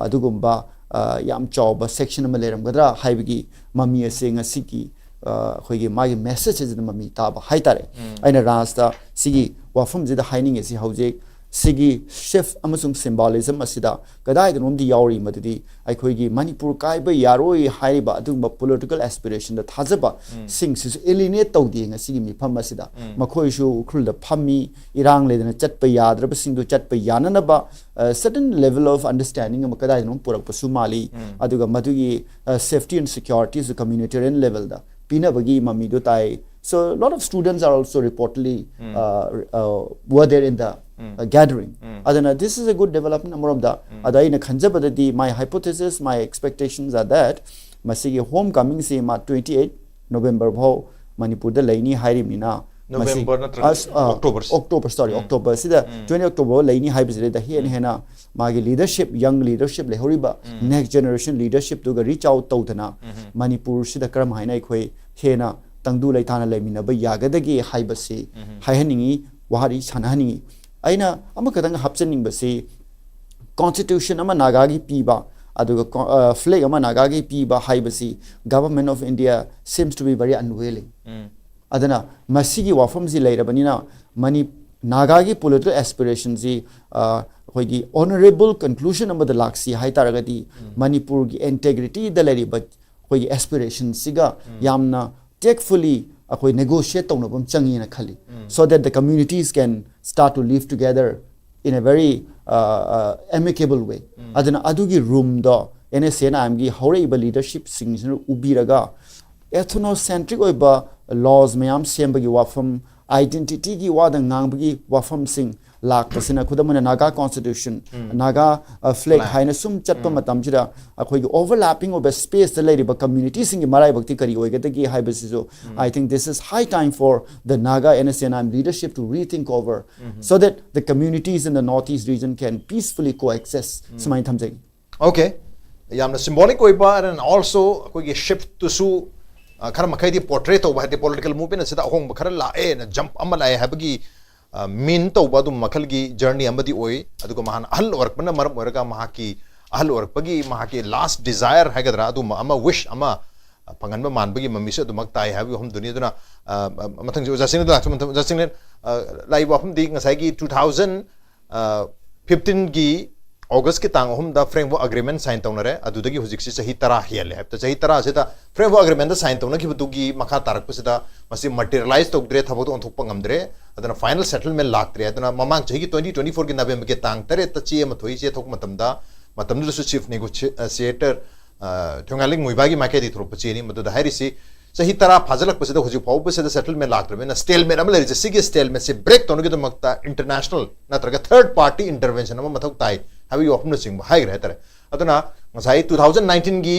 ꯑꯗꯨꯒꯨꯝꯕ, ꯑ, ꯌꯥꯝ ꯆꯥꯎꯕ section ꯑꯃ ꯂꯩꯔꯝꯒꯗ꯭ꯔꯥ ꯍꯥꯏꯕꯒꯤ ꯃꯃꯤ ꯑꯁꯦ ꯉꯁꯤꯒꯤ, ꯑ, ꯑꯩꯈꯣꯏꯒꯤ ꯃꯥꯒꯤ message ꯑꯁꯤꯗ ꯃꯃꯤ ꯇꯥꯕ ꯍꯥꯏꯇꯥꯔꯦ꯫ ꯑꯩꯅ ꯔꯥꯖꯇ ꯁꯤꯒꯤ ꯋꯥꯐꯝꯁꯤꯗ ꯍꯥꯏꯅꯤꯡꯉꯤꯁꯤ, ꯍꯧꯖꯤꯛ ꯁꯤꯒꯤ shift ꯑꯃꯁꯨꯡ symbolism ꯑꯁꯤꯗ ꯀꯗꯥꯏꯗꯅꯣꯝꯗꯤ ꯌꯥꯎꯔꯤ, ꯃꯗꯨꯗꯤ ꯑꯩꯈꯣꯏꯒꯤ ꯃꯅꯤꯄꯨꯔ ꯀꯥꯏꯕ ꯌꯥꯔꯣꯏ ꯍꯥꯏꯔꯤꯕ ꯑꯗꯨꯒꯨꯝꯕ political aspiration ꯗ ꯊꯥꯖꯕ ꯁꯤꯡꯁꯤꯁꯨ alienate ꯇꯧꯗꯦ ꯉꯁꯤꯒꯤ ꯃꯤꯐꯝ ꯑꯁꯤꯗ꯫ ꯃꯈꯣꯏꯁꯨ ꯎꯈ꯭ꯔꯨꯜꯗ ꯐꯝꯃꯤ, ꯏꯔꯥꯡ ꯂꯩꯗꯅ ꯆꯠꯄ ꯌꯥꯗ꯭ꯔꯕꯁꯤꯡꯗꯨ ꯆꯠꯄ ꯌꯥꯅꯅꯕ, ꯑ, certain level of understanding ꯑꯃ ꯀꯗꯥꯏꯗꯅꯣ ꯄꯨꯔꯛꯄꯁꯨ ꯃꯥꯜꯂꯤ꯫ ꯑꯗꯨꯒ ꯃꯗꯨꯒꯤ, ꯑ, safety and security ꯁꯨ communitarian level ꯗ ꯄꯤꯅꯕꯒꯤ ꯃꯃꯤꯗꯨ ꯇꯥꯏ꯫ So, lot of students are also reportedly, uh, uh, were there in the, uh, gathering. ꯑꯗꯨꯅ this is a good development ꯑꯃꯔꯣꯝꯗ꯫ ꯑꯗ ꯑꯩꯅ ꯈꯟꯖꯕꯗꯗꯤ, my hypothesis, my expectations are that ꯃꯁꯤꯒꯤ home coming ꯁꯤ ꯃꯥ twenty eight November ꯐꯥꯎ ꯃꯅꯤꯄꯨꯔꯗ ꯂꯩꯅꯤ ꯍꯥꯏꯔꯤꯕꯅꯤꯅ, ꯃꯁꯤ November ꯅꯠꯇ꯭ꯔꯒ ꯑꯁ, ꯑ, October ꯁꯤ? October, sorry, October ꯁꯤꯗ, twenty October ꯂꯩꯅꯤ ꯍꯥꯏꯕꯁꯤꯗ ꯍꯦꯟꯅ ꯍꯦꯟꯅ ꯃꯥꯒꯤ leadership, young leadership ꯂꯩꯍꯧꯔꯤꯕ next generation leadership ꯇꯨꯒ reach out ꯇꯧꯗꯅ ꯃꯅꯤꯄꯨꯔꯁꯤꯗ ꯀꯔꯝ ꯍꯥꯏꯅ ꯑꯩꯈꯣꯏ ꯍꯦꯟꯅ ꯇꯪꯗꯨ ꯂꯩꯇꯥꯅ ꯂꯩꯃꯤꯟꯅꯕ ꯌꯥꯒꯗꯒꯦ ꯍꯥꯏꯕꯁꯤ ꯍꯥꯏꯍꯟꯅꯤꯡꯉꯤ, ꯋꯥꯔꯤ ꯁꯥꯟꯅꯍꯟꯅꯤꯡꯉꯤ꯫ ꯑꯩꯅ ꯑꯃꯈꯛꯇꯪ ꯍꯥꯞꯆꯟꯅꯤꯡꯕꯁꯤ, constitution ꯑꯃ ꯅꯥꯒꯥꯒꯤ ꯄꯤꯕ, ꯑꯗꯨꯒ ꯀꯣ-, ꯑ, flag ꯑꯃ ꯅꯥꯒꯥꯒꯤ ꯄꯤꯕ ꯍꯥꯏꯕꯁꯤ Government of India seems to be very unwilling꯫ ꯑꯗꯨꯅ ꯃꯁꯤꯒꯤ ꯋꯥꯐꯝꯁꯤ ꯂꯩꯔꯕꯅꯤꯅ, ꯃꯅꯤ-, ꯅꯥꯒꯥꯒꯤ political aspiration ꯁꯤ, ꯑ, ꯑꯩꯈꯣꯏꯒꯤ honourable conclusion ꯑꯃꯗ ꯂꯥꯛꯁꯤ ꯍꯥꯏ ꯇꯥꯔꯒꯗꯤ, ꯃꯅꯤꯄꯨꯔꯒꯤ integrity ꯗ ꯂꯩꯔꯤꯕ ꯑꯩꯈꯣꯏꯒꯤ aspiration ꯁꯤꯒ ꯌꯥꯝꯅ tactfully ꯑꯩꯈꯣꯏ negotiate ꯇꯧꯅꯕ ꯑꯃ ꯆꯪꯉꯦꯅ ꯈꯜꯂꯤ, so that the communities can start to live together in a very, uh, uh, amicable way꯫ ꯑꯗꯨꯅ ꯑꯗꯨꯒꯤ room ꯗꯣ N S C N I M ꯒꯤ ꯍꯧꯔꯛꯏꯕ leadership ꯁꯤꯡꯁꯤꯅ ꯎꯕꯤꯔꯒ, ethnocentric ꯑꯣꯏꯕ laws ꯃꯌꯥꯝ ꯁꯦꯝꯕꯒꯤ ꯋꯥꯐꯝ, identityꯒꯤ ꯋꯥꯗ ꯉꯥꯡꯕꯒꯤ ꯋꯥꯐꯝꯁꯤꯡ ꯂꯥꯛꯄꯁꯤꯅ, ꯈꯨꯗꯝ ꯑꯣꯏꯅ Naga Constitution, Naga uh, flag ꯍꯥꯏꯅ ꯁꯨꯝ ꯆꯠꯄ ꯃꯇꯝꯁꯤꯗ ꯑꯩꯈꯣꯏꯒꯤ overlapping ꯑꯣꯏꯕ spaceꯇ ꯂꯩꯔꯤꯕ communityꯁꯤꯡꯒꯤ ꯃꯔꯥꯏꯕꯛꯇꯤ ꯀꯔꯤ ꯑꯣꯏꯒꯗꯒꯦ ꯍꯥꯏꯕꯁꯤꯁꯨ, I think this is high time for the Naga N S C N I M leadership to rethink over, so that the communities in the Northeast region can peacefully coexist. ꯁꯨꯃꯥꯏꯅ ꯊꯝꯖꯒꯦ꯫ Okay, ꯌꯥꯝꯅ symbolic ꯑꯣꯏꯕ, and also ꯑꯩꯈꯣꯏꯒꯤ shiftꯇꯨꯁꯨ ꯈꯔ ꯃꯈꯩꯗꯤ portray ꯇꯧꯕ, ꯍꯥꯏꯗꯤ political movement ꯑꯁꯤꯗ ꯑꯍꯣꯡꯕ ꯈꯔ ꯂꯥꯛꯑꯦꯅ, jump ꯑꯃ ꯂꯥꯛꯑꯦ ꯍꯥꯏꯕꯒꯤ mean ꯇꯧꯕ ꯑꯗꯨꯝꯕ ꯃꯈꯜꯒꯤ journey ꯑꯃꯗꯤ ꯑꯣꯏ꯫ ꯑꯗꯨꯒ ꯃꯍꯥꯛꯅ ꯑꯍꯜ ꯑꯣꯏꯔꯛꯄꯅ ꯃꯔꯝ ꯑꯣꯏꯔꯒ ꯃꯍꯥꯛꯀꯤ ꯑꯍꯜ ꯑꯣꯏꯔꯛꯄꯒꯤ ꯃꯍꯥꯛꯀꯤ last desire ꯍꯥꯏꯒꯗ꯭ꯔꯥ, ꯑꯗꯨꯝꯕ ꯑꯃ, wish ꯑꯃ ꯐꯪꯍꯟꯕ ꯃꯥꯟꯕꯒꯤ ꯃꯃꯤꯁꯨ ꯑꯗꯨꯃꯛ ꯇꯥꯏ ꯍꯥꯏꯕꯒꯤ ꯋꯥꯐꯝꯗꯨꯅꯤ꯫ ꯑꯗꯨꯅ ꯃꯊꯪꯁꯤ ꯑꯣꯖꯥ ꯁꯤꯡꯅꯗ ꯂꯥꯛꯁꯤ꯫ ꯑꯣꯖꯥ ꯁꯤꯡꯅ ꯂꯥꯛꯏꯕ ꯋꯥꯐꯝꯗꯤ ꯉꯁꯥꯏꯒꯤ two thousand fifteenꯒꯤ Augustꯀꯤ ꯇꯥꯡ ꯑꯍꯨꯝꯗ framework agreement sign ꯇꯧꯅꯔꯦ꯫ ꯑꯗꯨꯗꯒꯤ ꯍꯧꯖꯤꯛꯁꯤ ꯆꯍꯤ ꯇꯔꯥ ꯍꯦꯜꯂꯦ ꯍꯥꯏꯕꯗ, ꯆꯍꯤ ꯇꯔꯥꯁꯤꯗ framework agreementꯗ sign ꯇꯧꯅꯈꯤꯕꯗꯨꯒꯤ ꯃꯈꯥ ꯇꯥꯔꯛꯄꯁꯤꯗ ꯃꯁꯤ materialize ꯇꯧꯗ꯭ꯔꯦ, ꯊꯕꯛꯇ ꯑꯣꯟꯊꯣꯛꯄ ꯉꯝꯗ꯭ꯔꯦ꯫ ꯑꯗꯨꯅ final settlement ꯂꯥꯛꯇ꯭ꯔꯦ꯫ ꯑꯗꯨꯅ ꯃꯃꯥꯡ ꯆꯍꯤꯒꯤ twenty twenty fourꯒꯤ Novemberꯒꯤ ꯇꯥꯡ ꯇꯔꯦꯠꯇ ꯆꯦ ꯑꯃ ꯊꯣꯛꯏ꯫ ꯆꯦ ꯊꯣꯛꯄ ꯃꯇꯝꯗ, ꯃꯇꯝꯗꯨꯗꯁꯨ chief negotiator ꯊꯣꯡꯉꯥꯂꯤꯡ ꯃꯣꯏꯕꯥꯒꯤ ꯃꯥꯏꯀꯩꯗꯒꯤ ꯊꯣꯛꯂꯛꯄ ꯆꯦꯅꯤ꯫ ꯃꯗꯨꯗ ꯍꯥꯏꯔꯤꯁꯤ, ꯆꯍꯤ ꯇꯔꯥ ꯐꯥꯖꯤꯜꯂꯛꯄꯁꯤꯗ ꯍꯧꯖꯤꯛ ꯐꯥꯎꯕꯁꯤꯗ settlement ꯂꯥꯛꯇ꯭ꯔꯕꯅꯤꯅ, stalemate ꯑꯃ ꯂꯩꯔꯤꯁꯦ, ꯁꯤꯒꯤ stalemateꯁꯦ break ꯇꯧꯅꯕꯒꯤꯗꯃꯛꯇ international ꯅꯠꯇ꯭ꯔꯒ third party intervention ꯑꯃ ꯃꯊꯧ ꯇꯥꯏ ꯍꯥꯏꯕꯒꯤ ꯋꯥꯐꯝꯅꯆꯤꯡꯕ ꯍꯥꯏꯈ꯭ꯔꯦ ꯍꯥꯏꯇꯥꯔꯦ꯫ ꯑꯗꯨꯅ ꯉꯁꯥꯏ two thousand nineteenꯒꯤ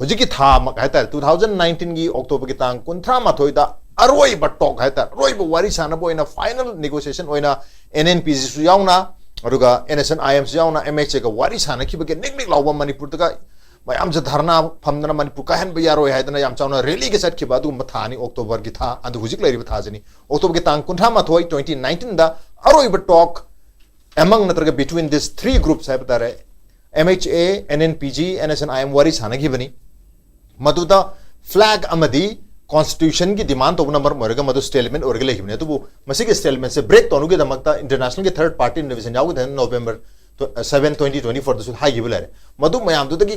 ꯍꯧꯖꯤꯛꯀꯤ ꯊꯥꯃꯛ ꯍꯥꯏꯇꯥꯔꯦ, two thousand nineteenꯒꯤ Octoberꯒꯤ ꯇꯥꯡ ꯀꯨꯟꯊ꯭ꯔꯥ ꯃꯥꯊꯣꯏꯗ ꯑꯔꯣꯏꯕ talk ꯍꯥꯏꯇꯥꯔꯦ, ꯑꯔꯣꯏꯕ ꯋꯥꯔꯤ ꯁꯥꯟꯅꯕ ꯑꯣꯏꯅ, final negotiation ꯑꯣꯏꯅ NNPGꯁꯨ ꯌꯥꯎꯅ, ꯑꯗꯨꯒ NSCN-IMꯁꯨ ꯌꯥꯎꯅ, MHAꯒ ꯋꯥꯔꯤ ꯁꯥꯟꯅꯈꯤꯕꯒꯤ ꯅꯤꯛ ꯅꯤꯛ ꯂꯥꯎꯕ ꯃꯅꯤꯄꯨꯔꯗꯒ ꯃꯌꯥꯝꯁꯦ ꯙꯔꯅꯥ ꯐꯝꯗꯅ ꯃꯅꯤꯄꯨꯔ ꯀꯥꯏꯍꯟꯕ ꯌꯥꯔꯣꯏ ꯍꯥꯏꯗꯅ ꯌꯥꯝ ꯆꯥꯎꯅ rallyꯒ ꯆꯠꯈꯤꯕ ꯑꯗꯨꯒꯨꯝꯕ ꯊꯥꯅꯤ Octoberꯒꯤ ꯊꯥ꯫ ꯑꯗꯨ ꯍꯧꯖꯤꯛ ꯂꯩꯔꯤꯕ ꯊꯥꯁꯤꯅꯤ꯫ Octoberꯒꯤ ꯇꯥꯡ ꯀꯨꯟꯊ꯭ꯔꯥ ꯃꯥꯊꯣꯏ, twenty nineteenꯗ ꯑꯔꯣꯏꯕ talk among ꯅꯠꯇ꯭ꯔꯒ between these three groups ꯍꯥꯏꯕ ꯇꯥꯔꯦ, MHA, NNPG, NSCN-IM ꯋꯥꯔꯤ ꯁꯥꯟꯅꯈꯤꯕꯅꯤ꯫ ꯃꯗꯨꯗ flag ꯑꯃꯗꯤ constitutionꯒꯤ demand ꯇꯧꯕꯅ ꯃꯔꯝ ꯑꯣꯏꯔꯒ ꯃꯗꯨ stalemate ꯑꯣꯏꯔꯒ ꯂꯩꯈꯤꯕꯅꯤ꯫ ꯑꯗꯨꯕꯨ ꯃꯁꯤꯒꯤ stalematesꯦ break ꯇꯧꯅꯕꯒꯤꯗꯃꯛꯇ internationalꯒꯤ third party intervention ꯌꯥꯎꯒꯗꯅ November seven, twenty twenty fourꯗꯁꯨ ꯍꯥꯏꯈꯤꯕ ꯂꯩꯔꯦ꯫ ꯃꯗꯨ ꯃꯌꯥꯝꯗꯨꯗꯒꯤ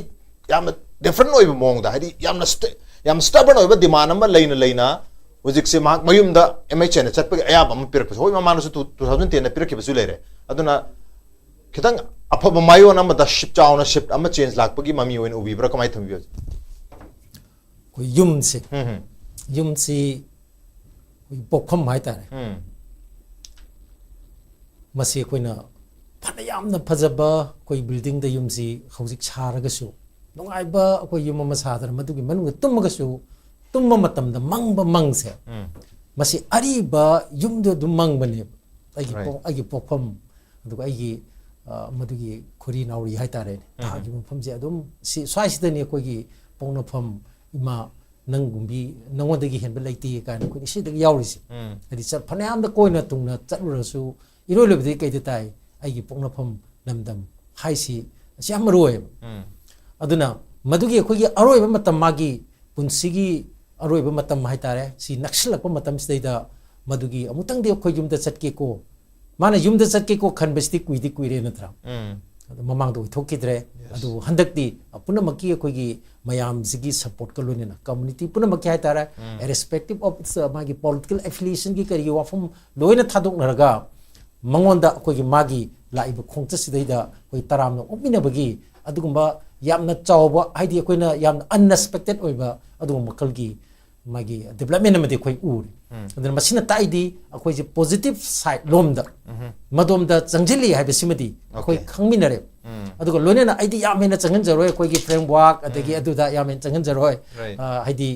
ꯌꯥꯝꯅ different ꯑꯣꯏꯕ ꯃꯑꯣꯡꯗ, ꯍꯥꯏꯗꯤ ꯌꯥꯝꯅ st- ꯌꯥꯝ stubborn ꯑꯣꯏꯕ demand ꯑꯃ ꯂꯩꯅ ꯂꯩꯅ ꯍꯧꯖꯤꯛꯁꯦ ꯃꯍꯥꯛ ꯃꯌꯨꯝꯗ MHAꯅ ꯆꯠꯄꯒꯤ ꯑꯌꯥꯕ ꯑꯃ ꯄꯤꯔꯛꯄꯁꯨ, ꯍꯣꯏ, ꯃꯃꯥꯡꯗꯁꯨ two thousand tenꯗ ꯄꯤꯔꯛꯈꯤꯕꯁꯨ ꯂꯩꯔꯦ꯫ ꯑꯗꯨꯅ ꯈꯤꯇꯪ ꯑꯐꯕ ꯃꯥꯏꯑꯣꯟ ꯑꯃꯗ shift, ꯆꯥꯎꯅ shift ꯑꯃ, change ꯂꯥꯛꯄꯒꯤ ꯃꯃꯤ ꯑꯣꯏꯅ ꯎꯕꯤꯕ꯭ꯔꯥ? ꯀꯃꯥꯏꯅ ꯊꯝꯕꯤꯕ? ꯑꯩꯈꯣꯏ ꯌꯨꯝꯁꯦ, ꯎꯝ ꯍꯝ꯫ ꯌꯨꯝꯁꯤ ꯑꯩꯈꯣꯏꯒꯤ ꯄꯣꯛꯐꯝ ꯍꯥꯏꯇꯥꯔꯦ꯫ ꯃꯁꯤ ꯑꯩꯈꯣꯏꯅ ꯐꯅ ꯌꯥꯝꯅ ꯐꯖꯕ ꯑꯩꯈꯣꯏ ꯕꯤꯜꯗꯤꯡꯗ ꯌꯨꯝꯁꯤ ꯍꯧꯖꯤꯛ ꯁꯥꯔꯒꯁꯨ, ꯅꯨꯡꯉꯥꯏꯕ ꯑꯩꯈꯣꯏ ꯌꯨꯝ ꯑꯃ ꯁꯥꯗꯅ ꯃꯗꯨꯒꯤ ꯃꯅꯨꯡꯗ ꯇꯨꯝꯃꯒꯁꯨ, ꯇꯨꯝꯕ ꯃꯇꯝꯗ ꯃꯪꯕ ꯃꯪꯁꯦ, ꯎꯝ꯫ ꯃꯁꯤ ꯑꯔꯤꯕ ꯌꯨꯝꯗꯨ ꯑꯗꯨꯝ ꯃꯪꯕꯅꯦꯕ꯫ ꯑꯩꯒꯤ Right. ꯄꯣꯛ-, ꯑꯩꯒꯤ ꯄꯣꯛꯐꯝ, ꯑꯗꯨꯒ ꯑꯩꯒꯤ, ꯑ, ꯃꯗꯨꯒꯤ ꯈꯨꯔꯤ ꯅꯥꯎꯔꯤ ꯍꯥꯏꯇꯥꯔꯦꯅꯦ, ꯎꯝ꯫ ꯊꯥꯒꯤ ꯃꯐꯝꯁꯦ ꯑꯗꯨꯝ ꯁꯤ, ꯁ꯭ꯋꯥꯏꯁꯤꯗꯅꯤ ꯑꯩꯈꯣꯏꯒꯤ ꯄꯣꯛꯅꯐꯝ, ꯏꯃꯥ ꯅꯪꯒꯨꯝꯕꯤ, ꯅꯉꯣꯟꯗꯒꯤ ꯍꯦꯟꯕ ꯂꯩꯇꯦ ꯀꯥꯏꯅ ꯑꯩꯈꯣꯏꯅ ꯏꯁꯩꯗꯒ ꯌꯥꯎꯔꯤꯁꯦ꯫ ꯎꯝ꯫ ꯍꯥꯏꯗꯤ ꯆꯠ-, ꯐꯅꯌꯥꯝꯗ ꯀꯣꯏꯅ ꯇꯨꯡꯅ ꯆꯠꯂꯨꯔꯁꯨ, ꯏꯔꯣꯏ ꯂꯣꯏꯕꯗꯒꯤ ꯀꯩꯗ ꯇꯥꯏ? ꯑꯩꯒꯤ ꯄꯣꯛꯅꯐꯝ ꯂꯝꯗꯝ ꯍꯥꯏꯁꯤ, ꯑꯁꯤ ꯌꯥꯝ ꯃꯔꯨ ꯑꯣꯏꯌꯦꯕ꯫ ꯎꯝ꯫ ꯑꯗꯨꯅ ꯃꯗꯨꯒꯤ ꯑꯩꯈꯣꯏꯒꯤ ꯑꯔꯣꯏꯕ ꯃꯇꯝ, ꯃꯥꯒꯤ ꯄꯨꯟꯁꯤꯒꯤ ꯑꯔꯣꯏꯕ ꯃꯇꯝ ꯍꯥꯏꯇꯥꯔꯦ, ꯁꯤ ꯅꯛꯁꯤꯜꯂꯛꯄ ꯃꯇꯝꯁꯤꯗꯩꯗ ꯃꯗꯨꯒꯤ ꯑꯃꯨꯛꯇꯪꯗꯤ ꯑꯩꯈꯣꯏ ꯌꯨꯝꯗ ꯆꯠꯀꯦꯀꯣ, ꯃꯥꯅ ꯌꯨꯝꯗ ꯆꯠꯀꯦꯀꯣ ꯈꯟꯕꯁꯤꯗꯤ ꯀꯨꯏꯗꯤ ꯀꯨꯏꯔꯦ ꯅꯠꯇ꯭ꯔꯥ? ꯎꯝ꯫ ꯑꯗꯣ ꯃꯃꯥꯡꯗ ꯑꯣꯏꯊꯣꯛꯈꯤꯗ꯭ꯔꯦ꯫ Yes. ꯑꯗꯨꯕꯨ ꯍꯟꯗꯛꯇꯤ ꯄꯨꯝꯅꯃꯛꯀꯤ ꯑꯩꯈꯣꯏꯒꯤ ꯃꯌꯥꯝꯁꯤꯒꯤ supportꯀ ꯂꯣꯏꯅꯅ community ꯄꯨꯝꯅꯃꯛꯀꯤ ꯍꯥꯏꯇꯥꯔꯦ, ꯎꯝ꯫ Irrespective of its, uh, ꯃꯥꯒꯤ political affiliationꯒꯤ ꯀꯔꯤꯒꯤ ꯋꯥꯐꯝ ꯂꯣꯏꯅ ꯊꯥꯗꯣꯛꯅꯔꯒ, ꯃꯉꯣꯟꯗ ꯑꯩꯈꯣꯏꯒꯤ ꯃꯥꯒꯤ ꯂꯥꯛꯏꯕ ꯈꯣꯡꯆꯠꯁꯤꯗꯩꯗ ꯑꯩꯈꯣꯏ ꯇꯔꯥꯝꯅ ꯑꯣꯛꯃꯤꯟꯅꯕꯒꯤ ꯑꯗꯨꯒꯨꯝꯕ ꯌꯥꯝꯅ ꯆꯥꯎꯕ, ꯍꯥꯏꯗꯤ ꯑꯩꯈꯣꯏꯅ ꯌꯥꯝꯅ unexpected ꯑꯣꯏꯕ ꯑꯗꯨꯒꯨꯝꯕ ꯃꯈꯜꯒꯤ ꯃꯥꯒꯤ development ꯑꯃꯗꯤ ꯑꯩꯈꯣꯏ ꯎꯔꯦ꯫ ꯎꯝ꯫ ꯑꯗꯨꯅ ꯃꯁꯤꯅ ꯇꯥꯛꯏꯗꯤ ꯑꯩꯈꯣꯏꯁꯦ positive side ꯂꯣꯝꯗ, ꯎꯝꯍꯨꯝ꯫ ꯃꯗꯣꯝꯗ ꯆꯪꯁꯤꯜꯂꯤ ꯍꯥꯏꯕꯁꯤꯃꯗꯤ ꯑꯩꯈꯣꯏ Okay. ꯈꯪꯃꯤꯟꯅꯔꯦ꯫ ꯎꯝ꯫ ꯑꯗꯨꯒ ꯂꯣꯏꯅꯅ ꯑꯩꯗꯤ ꯌꯥꯝ ꯍꯦꯟꯅ ꯆꯪꯍꯟꯖꯔꯣꯏ, ꯑꯩꯈꯣꯏꯒꯤ framework ꯑꯗꯒꯤ ꯎꯝ꯫ ꯑꯗꯨꯗ ꯌꯥꯝ ꯍꯦꯟꯅ ꯆꯪꯍꯟꯖꯔꯣꯏ꯫ Right. ꯑ, ꯍꯥꯏꯗꯤ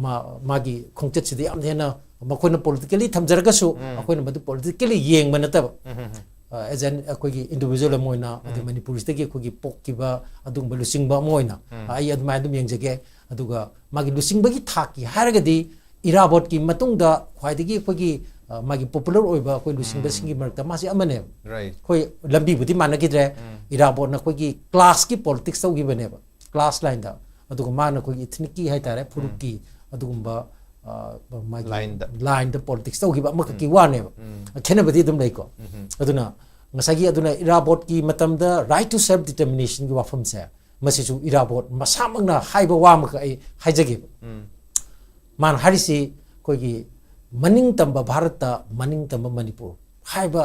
ꯃꯥ-, ꯃꯥꯒꯤ ꯈꯣꯡꯆꯠꯁꯤꯗ ꯌꯥꯝ ꯍꯦꯟꯅ ꯃꯈꯣꯏꯅ politically ꯊꯝꯖꯔꯒꯁꯨ, ꯎꯝ꯫ ꯑꯩꯈꯣꯏꯅ ꯃꯗꯨ politically ꯌꯦꯡꯕ ꯅꯠꯇꯕ, ꯎꯝ, ꯎꯝ, ꯎꯝ꯫ ꯑ, as an ꯑꯩꯈꯣꯏꯒꯤ individual ꯑꯃ ꯑꯣꯏꯅ, ꯑꯗꯩ ꯎꯝ꯫ ꯃꯅꯤꯄꯨꯔꯁꯤꯗꯒꯤ ꯑꯩꯈꯣꯏꯒꯤ ꯄꯣꯛꯈꯤꯕ ꯑꯗꯨꯒꯨꯝꯕ ꯂꯨꯆꯤꯡꯕ ꯑꯃ ꯑꯣꯏꯅ, ꯎꯝ꯫ ꯑ, ꯑꯩ ꯑꯗꯨꯃꯥꯏꯅ ꯑꯗꯨꯝ ꯌꯦꯡꯖꯒꯦ꯫ ꯑꯗꯨꯒ ꯃꯥꯒꯤ ꯂꯨꯆꯤꯡꯕꯒꯤ ꯊꯥꯛꯀꯤ ꯍꯥꯏꯔꯒꯗꯤ ꯏꯔꯥꯕꯣꯠꯀꯤ ꯃꯇꯨꯡꯗ ꯈ꯭ꯋꯥꯏꯗꯒꯤ ꯑꯩꯈꯣꯏꯒꯤ, ꯑ, ꯃꯥꯒꯤ popular ꯑꯣꯏꯕ ꯑꯩꯈꯣꯏ ꯂꯨꯆꯤꯡꯕꯁꯤꯡꯒꯤ ꯎꯝ꯫ ꯃꯔꯛꯇ ꯃꯥꯁꯤ ꯑꯃꯅꯦꯕ꯫ Right. ꯑꯩꯈꯣꯏ ꯂꯝꯕꯤꯕꯨꯗꯤ ꯃꯥꯟꯅꯈꯤꯗ꯭ꯔꯦ꯫ ꯎꯝ꯫ ꯏꯔꯥꯕꯣꯠꯅ ꯑꯩꯈꯣꯏꯒꯤ classꯀꯤ politics ꯇꯧꯈꯤꯕꯅꯦꯕ, class lineꯗ꯫ ꯑꯗꯨꯒ ꯃꯥꯅ ꯑꯩꯈꯣꯏꯒꯤ ethnicꯀꯤ ꯍꯥꯏꯇꯥꯔꯦ, ꯎꯝ꯫ ꯐꯨꯔꯨꯞꯀꯤ ꯑꯗꯨꯒꯨꯝꯕ, ꯑ, ꯃꯥꯒꯤ lineꯗ꯫ Lineꯗ politics ꯇꯧꯈꯤꯕ ꯑꯃꯈꯛꯀꯤ ꯎꯝ꯫ ꯋꯥꯅꯦꯕ꯫ ꯎꯝ꯫ ꯈꯦꯠꯅꯕꯗꯤ ꯑꯗꯨꯝ ꯂꯩꯀꯣ꯫ ꯎꯝ꯫ ꯑꯗꯨꯅ ꯉꯁꯥꯏꯒꯤ ꯑꯗꯨꯅ ꯏꯔꯥꯕꯣꯠꯀꯤ ꯃꯇꯝꯗ right to self determinationꯒꯤ ꯋꯥꯐꯝꯁꯦ, ꯃꯁꯤꯁꯨ ꯏꯔꯥꯕꯣꯠ ꯃꯁꯥꯃꯛꯅ ꯍꯥꯏꯕ ꯋꯥ ꯑꯃꯈꯛ ꯑꯩ ꯍꯥꯏꯖꯒꯦꯕ꯫ ꯎꯝ꯫ ꯃꯥꯅ ꯍꯥꯏꯔꯤꯁꯤ ꯑꯩꯈꯣꯏꯒꯤ ꯃꯅꯤꯡ ꯇꯝꯕ ꯚꯥꯔꯠꯇ ꯃꯅꯤꯡ ꯇꯝꯕ ꯃꯅꯤꯄꯨꯔ ꯍꯥꯏꯕ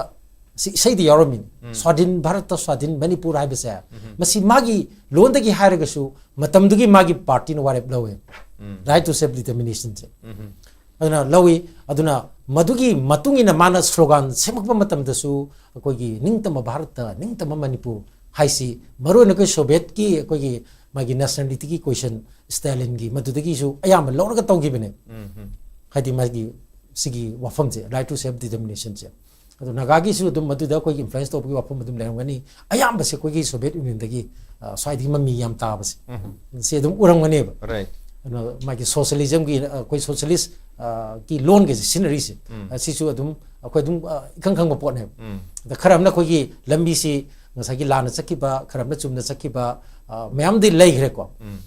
ꯁꯤ ꯏꯁꯩꯗ ꯌꯥꯎꯔꯝꯃꯤꯅꯤ꯫ ꯎꯝ꯫ ꯁ꯭ꯋꯥꯙꯤꯟ ꯚꯥꯔꯠꯇ ꯁ꯭ꯋꯥꯙꯤꯟ ꯃꯅꯤꯄꯨꯔ ꯍꯥꯏꯕꯁꯦ, ꯎꯝ꯫ ꯃꯁꯤ ꯃꯥꯒꯤ ꯂꯣꯟꯗꯒꯤ ꯍꯥꯏꯔꯒꯁꯨ ꯃꯇꯝꯗꯨꯒꯤ ꯃꯥꯒꯤ partyꯅ ꯋꯥꯔꯦꯞ ꯂꯧꯋꯦ꯫ ꯎꯝ꯫ Right to self determinationꯁꯦ꯫ ꯎꯝ꯫ ꯑꯗꯨꯅ ꯂꯧꯏ꯫ ꯑꯗꯨꯅ ꯃꯗꯨꯒꯤ ꯃꯇꯨꯡ ꯏꯟꯅ ꯃꯥꯅ ꯁ꯭ꯂꯣꯒꯥꯟ ꯁꯦꯝꯃꯛꯄ ꯃꯇꯝꯗꯁꯨ ꯑꯩꯈꯣꯏꯒꯤ ꯅꯤꯡꯇꯝꯕ ꯚꯥꯔꯠꯇ ꯅꯤꯡꯇꯝꯕ ꯃꯅꯤꯄꯨꯔ ꯍꯥꯏꯁꯤ, ꯃꯔꯨꯑꯣꯏꯅ ꯑꯩꯈꯣꯏ ꯁꯣꯚꯤꯌꯦꯠꯀꯤ ꯑꯩꯈꯣꯏꯒꯤ ꯃꯥꯒꯤ ꯅꯦꯁꯅꯦꯂꯤꯇꯤꯒꯤ ꯀꯣꯏꯁꯟ, ꯁ꯭ꯇꯥꯂꯤꯟꯒꯤ, ꯃꯗꯨꯗꯒꯤꯁꯨ ꯑꯌꯥꯝꯕ ꯂꯧꯔꯒ ꯇꯧꯈꯤꯕꯅꯦ꯫ ꯎꯝ, ꯎꯝ꯫ ꯍꯥꯏꯗꯤ ꯃꯥꯒꯤ ꯁꯤꯒꯤ ꯋꯥꯐꯝꯁꯦ, right to self determination ꯁꯦ꯫ ꯑꯗꯣ ꯅꯥꯒꯥꯒꯤꯁꯨ ꯑꯗꯨꯝ ꯃꯗꯨꯗ ꯑꯩꯈꯣꯏꯒꯤ ꯏꯟꯐ꯭ꯂꯨꯌꯦꯟꯁ ꯇꯧꯕꯒꯤ ꯋꯥꯐꯝ ꯑꯗꯨꯝ ꯂꯩꯔꯝꯒꯅꯤ꯫ ꯑꯌꯥꯝꯕꯁꯦ ꯑꯩꯈꯣꯏꯒꯤ ꯁꯣꯚꯤꯌꯦꯠ ꯌꯨꯅꯤꯌꯟꯗꯒꯤ, ꯑ, ꯁ꯭ꯋꯥꯏꯗꯒꯤ ꯃꯃꯤ ꯌꯥꯝ ꯇꯥꯕꯁꯦ, ꯎꯝ꯫ ꯁꯤ ꯑꯗꯨꯝ ꯎꯔꯝꯒꯅꯦꯕ꯫ Right꯫ ꯑꯗꯣ ꯃꯥꯒꯤ ꯁꯣꯁꯤꯌꯦꯂꯤꯖꯝꯒꯤ, ꯑ, ꯑꯩꯈꯣꯏ ꯁꯣꯁꯤꯌꯦꯂꯤꯁ, ꯑ, ꯀꯤ ꯂꯣꯟꯒꯁꯦ ꯁꯤꯖꯤꯟꯅꯔꯤꯁꯦ, ꯎꯝ꯫ ꯑ, ꯁꯤꯁꯨ ꯑꯗꯨꯝ ꯑꯩꯈꯣꯏ ꯑꯗꯨꯝ, ꯑ, ꯏꯈꯪ ꯈꯪꯕ ꯄꯣꯠꯅꯦꯕ꯫ ꯎꯝ꯫ ꯑꯗ ꯈꯔ ꯑꯃꯅ ꯑꯩꯈꯣꯏꯒꯤ ꯂꯝꯕꯤꯁꯤ ꯉꯁꯥꯏꯒꯤ ꯂꯥꯟꯅ ꯆꯠꯈꯤꯕ, ꯈꯔ ꯑꯃꯅ ꯆꯨꯝꯅ ꯆꯠꯈꯤꯕ, ꯑ, ꯃꯌꯥꯝꯗꯤ ꯂꯩꯈ꯭ꯔꯦꯀꯣ꯫ ꯎꯝ꯫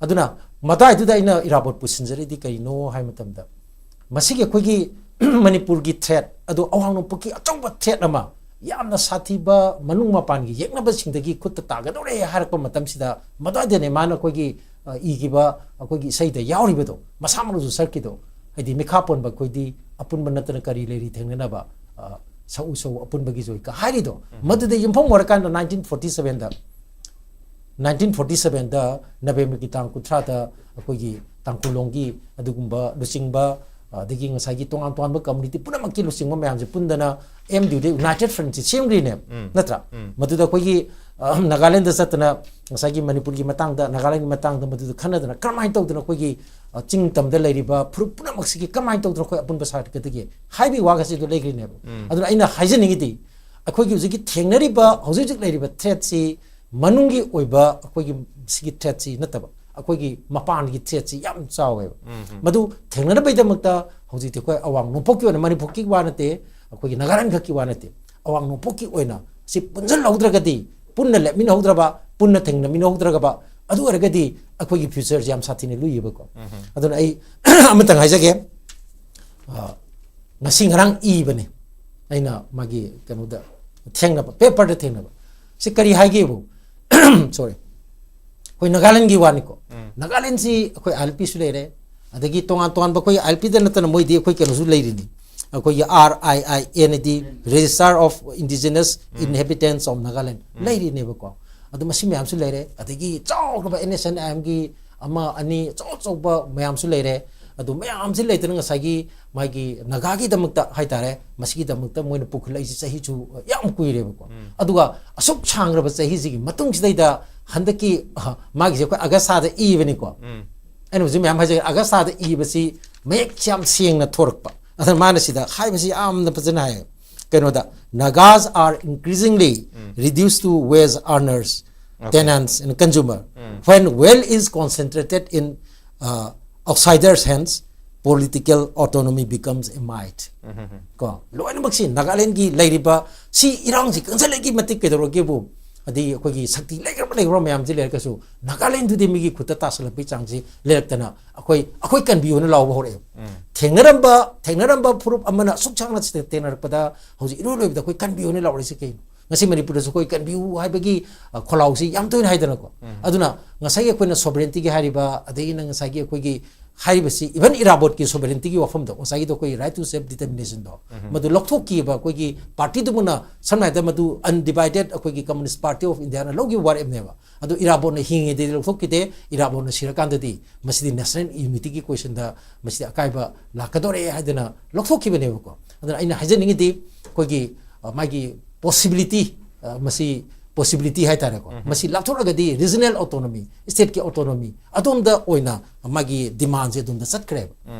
ꯑꯗꯨꯅ ꯃꯇꯥꯏꯗꯨꯗ ꯑꯩꯅ ꯏꯔꯥꯕꯣꯠ ꯄꯨꯁꯤꯟꯖꯔꯤꯗꯤ ꯀꯔꯤꯅꯣ ꯍꯥꯏꯕ ꯃꯇꯝꯗ, ꯃꯁꯤꯒꯤ ꯑꯩꯈꯣꯏꯒꯤ ꯃꯅꯤꯄꯨꯔꯒꯤ ꯊ꯭ꯔꯦꯠ ꯑꯗꯣ ꯑꯋꯥꯡ ꯅꯣꯡꯄꯣꯛꯀꯤ ꯑꯆꯧꯕ ꯊ꯭ꯔꯦꯠ ꯑꯃ, ꯌꯥꯝꯅ ꯁꯥꯊꯤꯕ ꯃꯅꯨꯡ ꯃꯄꯥꯟꯒꯤ ꯌꯦꯛꯅꯕꯁꯤꯡꯗꯒꯤ ꯈꯨꯠꯇ ꯇꯥꯒꯗꯧꯔꯦ ꯍꯥꯏꯔꯛꯄ ꯃꯇꯝꯁꯤꯗ, ꯃꯗꯨꯋꯥꯏꯗꯅꯦ ꯃꯥꯅ ꯑꯩꯈꯣꯏꯒꯤ, ꯑ, ꯏꯈꯤꯕ ꯑꯩꯈꯣꯏꯒꯤ ꯏꯁꯩꯗ ꯌꯥꯎꯔꯤꯕꯗꯣ, ꯃꯁꯥꯃꯛꯅꯁꯨ ꯁꯛꯈꯤꯗꯣ, ꯍꯥꯏꯗꯤ ꯃꯤꯈꯥ ꯄꯣꯟꯕ ꯑꯩꯈꯣꯏꯗꯤ ꯑꯄꯨꯟꯕ ꯅꯠꯇꯅ ꯀꯔꯤ ꯂꯩꯔꯤ ꯊꯦꯡꯅꯅꯕ, ꯑ, ꯁꯛꯎ ꯁꯛꯎ ꯑꯄꯨꯟꯕꯒꯤ ꯖꯣꯏꯀ ꯍꯥꯏꯔꯤꯗꯣ꯫ ꯎꯝ꯫ ꯃꯗꯨꯗ ꯌꯨꯝꯐꯝ ꯑꯣꯏꯔꯀꯥꯟꯗ ꯅꯥꯏꯟꯇꯤꯟ ꯐꯣꯔꯇꯤ ꯁꯕꯦꯟꯗ, ꯅꯥꯏꯟꯇꯤꯟ ꯐꯣꯔꯇꯤ ꯁꯕꯦꯟꯗ ꯅꯕꯦꯝꯕꯔꯒꯤ ꯇꯥꯡ ꯀꯨꯟꯊ꯭ꯔꯥꯗ ꯑꯩꯈꯣꯏꯒꯤ ꯇꯥꯡꯈꯨꯜꯂꯣꯝꯒꯤ ꯑꯗꯨꯒꯨꯝꯕ ꯂꯨꯆꯤꯡꯕ, ꯑꯗꯒꯤ ꯉꯁꯥꯏꯒꯤ ꯇꯣꯉꯥꯟ ꯇꯣꯉꯥꯟꯕ ꯀꯝꯃꯨꯅꯤꯇꯤ ꯄꯨꯝꯅꯃꯛꯀꯤ ꯂꯨꯆꯤꯡꯕ ꯃꯌꯥꯝꯁꯦ ꯄꯨꯟꯗꯅ ꯑꯦꯝ ꯗꯤ ꯌꯨꯗ ꯌꯨꯅꯥꯏꯇꯦꯠ ꯐ꯭ꯔꯟꯁꯦ ꯁꯦꯝꯈ꯭ꯔꯤꯅꯦ, ꯎꯝ꯫ ꯅꯠꯇ꯭ꯔꯥ? ꯎꯝ꯫ ꯃꯗꯨꯗ ꯑꯩꯈꯣꯏꯒꯤ, ꯑ, ꯅꯥꯒꯥꯂꯦꯟꯗ ꯆꯠꯇꯅ ꯉꯁꯥꯏꯒꯤ ꯃꯅꯤꯄꯨꯔꯒꯤ ꯃꯇꯥꯡꯗ, ꯅꯥꯒꯥꯂꯦꯟꯒꯤ ꯃꯇꯥꯡꯗ ꯃꯗꯨꯗ ꯈꯟꯅꯗꯅ ꯀꯔꯝꯍꯥꯏꯅ ꯇꯧꯗꯅ ꯑꯩꯈꯣꯏꯒꯤ, ꯑ, ꯆꯤꯡ ꯇꯝꯗ ꯂꯩꯔꯤꯕ ꯐꯨꯔꯨꯞ ꯄꯨꯝꯅꯃꯛꯁꯤꯒꯤ ꯀꯔꯝꯍꯥꯏꯅ ꯇꯧꯗꯅ ꯑꯩꯈꯣꯏ ꯑꯄꯨꯟꯕ ꯁꯥꯒꯠꯀꯗꯒꯦ ꯍꯥꯏꯕꯒꯤ ꯋꯥꯒꯁꯤꯗ ꯂꯩꯈ꯭ꯔꯤꯅꯦꯕ꯫ ꯎꯝ꯫ ꯑꯗꯨꯅ ꯑꯩꯅ ꯍꯥꯏꯖꯅꯤꯡꯉꯤꯗꯤ, ꯑꯩꯈꯣꯏꯒꯤ ꯍꯧꯖꯤꯛꯀꯤ ꯊꯦꯡꯅꯔꯤꯕ, ꯍꯧꯖꯤꯛ ꯍꯧꯖꯤꯛ ꯂꯩꯔꯤꯕ ꯊ꯭ꯔꯦꯠꯁꯤ ꯃꯅꯨꯡꯒꯤ ꯑꯣꯏꯕ ꯑꯩꯈꯣꯏꯒꯤ ꯁꯤꯒꯤ ꯊ꯭ꯔꯦꯠꯁꯤ ꯅꯠꯇꯕ, ꯑꯩꯈꯣꯏꯒꯤ ꯃꯄꯥꯟꯒꯤ ꯊ꯭ꯔꯦꯠꯁꯤ ꯌꯥꯝ ꯆꯥꯎꯋꯦꯕ꯫ ꯎꯝ, ꯎꯝ꯫ ꯃꯗꯨ ꯊꯦꯡꯅꯅꯕꯒꯤꯗꯃꯛꯇ ꯍꯧꯖꯤꯛꯇꯤ ꯑꯩꯈꯣꯏ ꯑꯋꯥꯡ ꯅꯣꯡꯄꯣꯛꯀꯤ ꯑꯣꯏꯅ, ꯃꯅꯤꯄꯨꯔꯒꯤ ꯋꯥ ꯅꯠꯇꯦ, ꯑꯩꯈꯣꯏꯒꯤ ꯅꯥꯒꯥꯂꯦꯟ ꯈꯛꯀꯤ ꯋꯥ ꯅꯠꯇꯦ, ꯑꯋꯥꯡ ꯅꯣꯡꯄꯣꯛꯀꯤ ꯑꯣꯏꯅ ꯁꯤ ꯄꯨꯟꯁꯤꯜꯍꯧꯗ꯭ꯔꯒꯗꯤ, ꯄꯨꯟꯅ ꯂꯦꯞꯃꯤꯟꯅꯍꯧꯗ꯭ꯔꯕ, ꯄꯨꯟꯅ ꯊꯦꯡꯅꯃꯤꯟꯅꯍꯧꯗ꯭ꯔꯒꯕ, ꯑꯗꯨ ꯑꯣꯏꯔꯒꯗꯤ ꯑꯩꯈꯣꯏꯒꯤ ꯐ꯭ꯌꯨꯆꯔꯁꯤ ꯌꯥꯝ ꯁꯥꯊꯤꯅ ꯂꯨꯏꯌꯦꯕꯀꯣ꯫ ꯎꯝ, ꯎꯝ꯫ ꯑꯗꯨꯅ ꯑꯩ ꯑꯃꯇꯪ ꯍꯥꯏꯖꯒꯦ꯫ ꯑ, ꯉꯁꯤ ꯉꯔꯥꯡ ꯏꯕꯅꯦ ꯑꯩꯅ, ꯃꯥꯒꯤ ꯀꯩꯅꯣꯗ ꯊꯦꯡꯅꯕ, ꯄꯦꯄꯔꯗ ꯊꯦꯡꯅꯕ꯫ ꯁꯤ ꯀꯔꯤ ꯍꯥꯏꯒꯦꯕꯨ, ꯁꯣꯔꯤ, ꯑꯩꯈꯣꯏ ꯅꯥꯒꯥꯂꯦꯟꯒꯤ ꯋꯥꯅꯤꯀꯣ꯫ ꯎꯝ꯫ ꯅꯥꯒꯥꯂꯦꯟꯁꯤ ꯑꯩꯈꯣꯏ ꯑꯥꯏ ꯑꯦꯜ ꯄꯤꯁꯨ ꯂꯩꯔꯦ, ꯑꯗꯒꯤ ꯇꯣꯉꯥꯟ ꯇꯣꯉꯥꯟꯕ ꯑꯩꯈꯣꯏ ꯑꯥꯏ ꯑꯦꯜ ꯄꯤꯗ ꯅꯠꯇꯅ ꯃꯣꯏꯗꯤ ꯑꯩꯈꯣꯏ ꯀꯩꯅꯣꯁꯨ ꯂꯩꯔꯤꯅꯤ, ꯑꯩꯈꯣꯏꯒꯤ ꯑꯥꯔ ꯑꯥꯏ ꯑꯥꯏ ꯑꯦꯟ ꯍꯥꯏꯗꯤ Registrar of Indigenous, um. Inhabitants of Nagaland, ꯎꯝ꯫ ꯂꯩꯔꯤꯅꯦꯕꯀꯣ꯫ ꯑꯗꯨ ꯃꯁꯤ ꯃꯌꯥꯝꯁꯨ ꯂꯩꯔꯦ, ꯑꯗꯒꯤ ꯆꯥꯎꯈ꯭ꯔꯕ ꯑꯦꯟ ꯑꯦꯁ ꯑꯦꯟ ꯑꯥꯏ ꯑꯦꯝꯒꯤ ꯑꯃ ꯑꯅꯤ ꯑꯆꯧ ꯑꯆꯧꯕ ꯃꯌꯥꯝꯁꯨ ꯂꯩꯔꯦ꯫ ꯑꯗꯨ ꯃꯌꯥꯝꯁꯤ ꯂꯩꯇꯅ ꯉꯁꯥꯏꯒꯤ ꯃꯥꯒꯤ ꯅꯥꯒꯥꯒꯤꯗꯃꯛꯇ ꯍꯥꯏꯇꯥꯔꯦ, ꯃꯁꯤꯒꯤꯗꯃꯛꯇ ꯃꯣꯏꯅ ꯄꯨꯈꯠꯂꯛꯏꯁꯤ ꯆꯍꯤꯁꯨ ꯌꯥꯝ ꯀꯨꯏꯔꯦꯕꯀꯣ꯫ ꯑꯗꯨꯒ ꯑꯁꯨꯛ ꯁꯥꯡꯈ꯭ꯔꯕ ꯆꯍꯤꯁꯤꯒꯤ ꯃꯇꯨꯡꯁꯤꯗꯩꯗ ꯍꯟꯗꯛꯀꯤ, ꯑ, ꯃꯥꯒꯤꯁꯦ ꯑꯩꯈꯣꯏ ꯑꯒꯁꯥꯗ ꯏꯕꯅꯤꯀꯣ꯫ ꯑꯩꯅ ꯍꯧꯖꯤꯛ ꯃꯌꯥꯝ ꯍꯥꯏꯖꯒꯦ, ꯑꯒꯁꯥꯗ ꯏꯕꯁꯤ ꯃꯌꯦꯛ ꯌꯥꯝ ꯁꯦꯡꯅ ꯊꯣꯔꯛꯄ꯫ ꯑꯗꯨꯅ ꯃꯥꯅ ꯁꯤꯗ ꯍꯥꯏꯕꯁꯤ ꯌꯥꯝꯅ ꯐꯖꯅ ꯍꯥꯏꯌꯦ꯫ ꯀꯩꯅꯣꯗ, "Nagas are increasingly reduced to wage earners, tenants and consumer. When wealth is concentrated in, uh, outsiders' hands, political autonomy becomes a myth." ꯀꯣ, ꯂꯣꯏꯅꯃꯛꯁꯤ ꯅꯥꯒꯥꯂꯦꯟꯒꯤ ꯂꯩꯔꯤꯕ ꯁꯤ ꯏꯔꯥꯡꯁꯤ ꯀꯟꯁꯜꯂꯛꯏꯒꯤ ꯃꯇꯤꯛ ꯀꯩꯗꯧꯔꯒꯦꯕꯨ, ꯑꯗꯩ ꯑꯩꯈꯣꯏꯒꯤ ꯁꯛꯇꯤ ꯂꯩꯈ꯭ꯔꯕ ꯂꯩꯈ꯭ꯔꯕ ꯃꯌꯥꯝꯁꯤ ꯂꯩꯔꯒꯁꯨ ꯅꯥꯒꯥꯂꯦꯟꯗꯨꯗꯤ ꯃꯤꯒꯤ ꯈꯨꯠꯇ ꯇꯥꯁꯜꯂꯛꯄꯒꯤ ꯆꯥꯡꯁꯤ ꯂꯩꯔꯛꯇꯅ ꯑꯩꯈꯣꯏ, ꯑꯩꯈꯣꯏ ꯀꯟꯕꯤꯌꯨꯅ ꯂꯥꯎꯕ ꯍꯧꯔꯛꯑꯦꯕ꯫ ꯊꯦꯡꯅꯔꯝꯕ, ꯊꯦꯡꯅꯔꯝꯕ ꯐꯨꯔꯨꯞ ꯑꯃꯅ ꯑꯁꯨꯛ ꯁꯥꯡꯅ ꯊꯦꯡꯅꯔꯛꯄꯗ ꯍꯧꯖꯤꯛ ꯏꯔꯣꯏ ꯂꯣꯏꯕꯗ ꯑꯩꯈꯣꯏ ꯀꯟꯕꯤꯌꯨꯅ ꯂꯥꯎꯔꯤꯁꯤ ꯀꯩꯅꯣ? ꯉꯁꯤ ꯃꯅꯤꯄꯨꯔꯗꯁꯨ ꯑꯩꯈꯣꯏ ꯀꯟꯕꯤꯌꯨ ꯍꯥꯏꯕꯒꯤ, ꯑ, ꯈꯣꯜꯂꯥꯎꯁꯤ ꯌꯥꯝ ꯇꯣꯏꯅ ꯍꯥꯏꯗꯅꯀꯣ꯫ ꯑꯗꯨꯅ ꯉꯁꯥꯏꯒꯤ ꯑꯩꯈꯣꯏꯅ sovereigntyꯒꯤ ꯍꯥꯏꯔꯤꯕ, ꯑꯗꯒꯤꯅ ꯉꯁꯥꯏꯒꯤ ꯑꯩꯈꯣꯏꯒꯤ ꯍꯥꯏꯔꯤꯕꯁꯤ, even ꯏꯔꯥꯕꯣꯠꯀꯤ sovereigntyꯒꯤ ꯋꯥꯐꯝꯗꯣ, ꯉꯁꯥꯏꯒꯤꯗꯣ ꯑꯩꯈꯣꯏꯒꯤ right to self determinationꯗꯣ, ꯃꯗꯨ ꯂꯧꯊꯣꯛꯈꯤꯕ ꯑꯩꯈꯣꯏꯒꯤ partyꯗꯨꯃꯅ, ꯁꯝꯅ ꯍꯥꯏꯔꯕꯗ ꯃꯗꯨ undivided ꯑꯩꯈꯣꯏꯒꯤ Communist Party of Indiaꯅ ꯂꯧꯈꯤꯕ ꯋꯥꯔꯦꯞꯅꯦꯕ꯫ ꯑꯗꯨ ꯏꯔꯥꯕꯣꯠꯅ ꯍꯤꯡꯉꯤꯗꯤ ꯂꯧꯊꯣꯛꯈꯤꯗꯦ, ꯏꯔꯥꯕꯣꯠꯅ ꯁꯤꯔꯀꯥꯟꯗꯗꯤ ꯃꯁꯤꯗꯤ national unityꯒꯤ questionꯗ ꯃꯁꯤꯗꯤ ꯑꯀꯥꯏꯕ ꯂꯥꯛꯀꯗꯧꯔꯦ ꯍꯥꯏꯗꯅ ꯂꯧꯊꯣꯛꯈꯤꯕꯅꯦꯕꯀꯣ꯫ ꯑꯗꯨꯅ ꯑꯩꯅ ꯍꯥꯏꯖꯅꯤꯡꯉꯤꯗꯤ, ꯑꯩꯈꯣꯏꯒꯤ, ꯑ, ꯃꯥꯒꯤ possibility, ꯑ, ꯃꯁꯤ possibility ꯍꯥꯏꯇꯥꯔꯦꯀꯣ, ꯃꯁꯤ ꯂꯥꯞꯊꯣꯛꯂꯒꯗꯤ regional autonomy, stateꯀꯤ autonomy ꯑꯗꯣꯝꯗ ꯑꯣꯏꯅ ꯃꯥꯒꯤ demandꯁꯦ ꯑꯗꯣꯝꯗ ꯆꯠꯈ꯭ꯔꯦꯕ꯫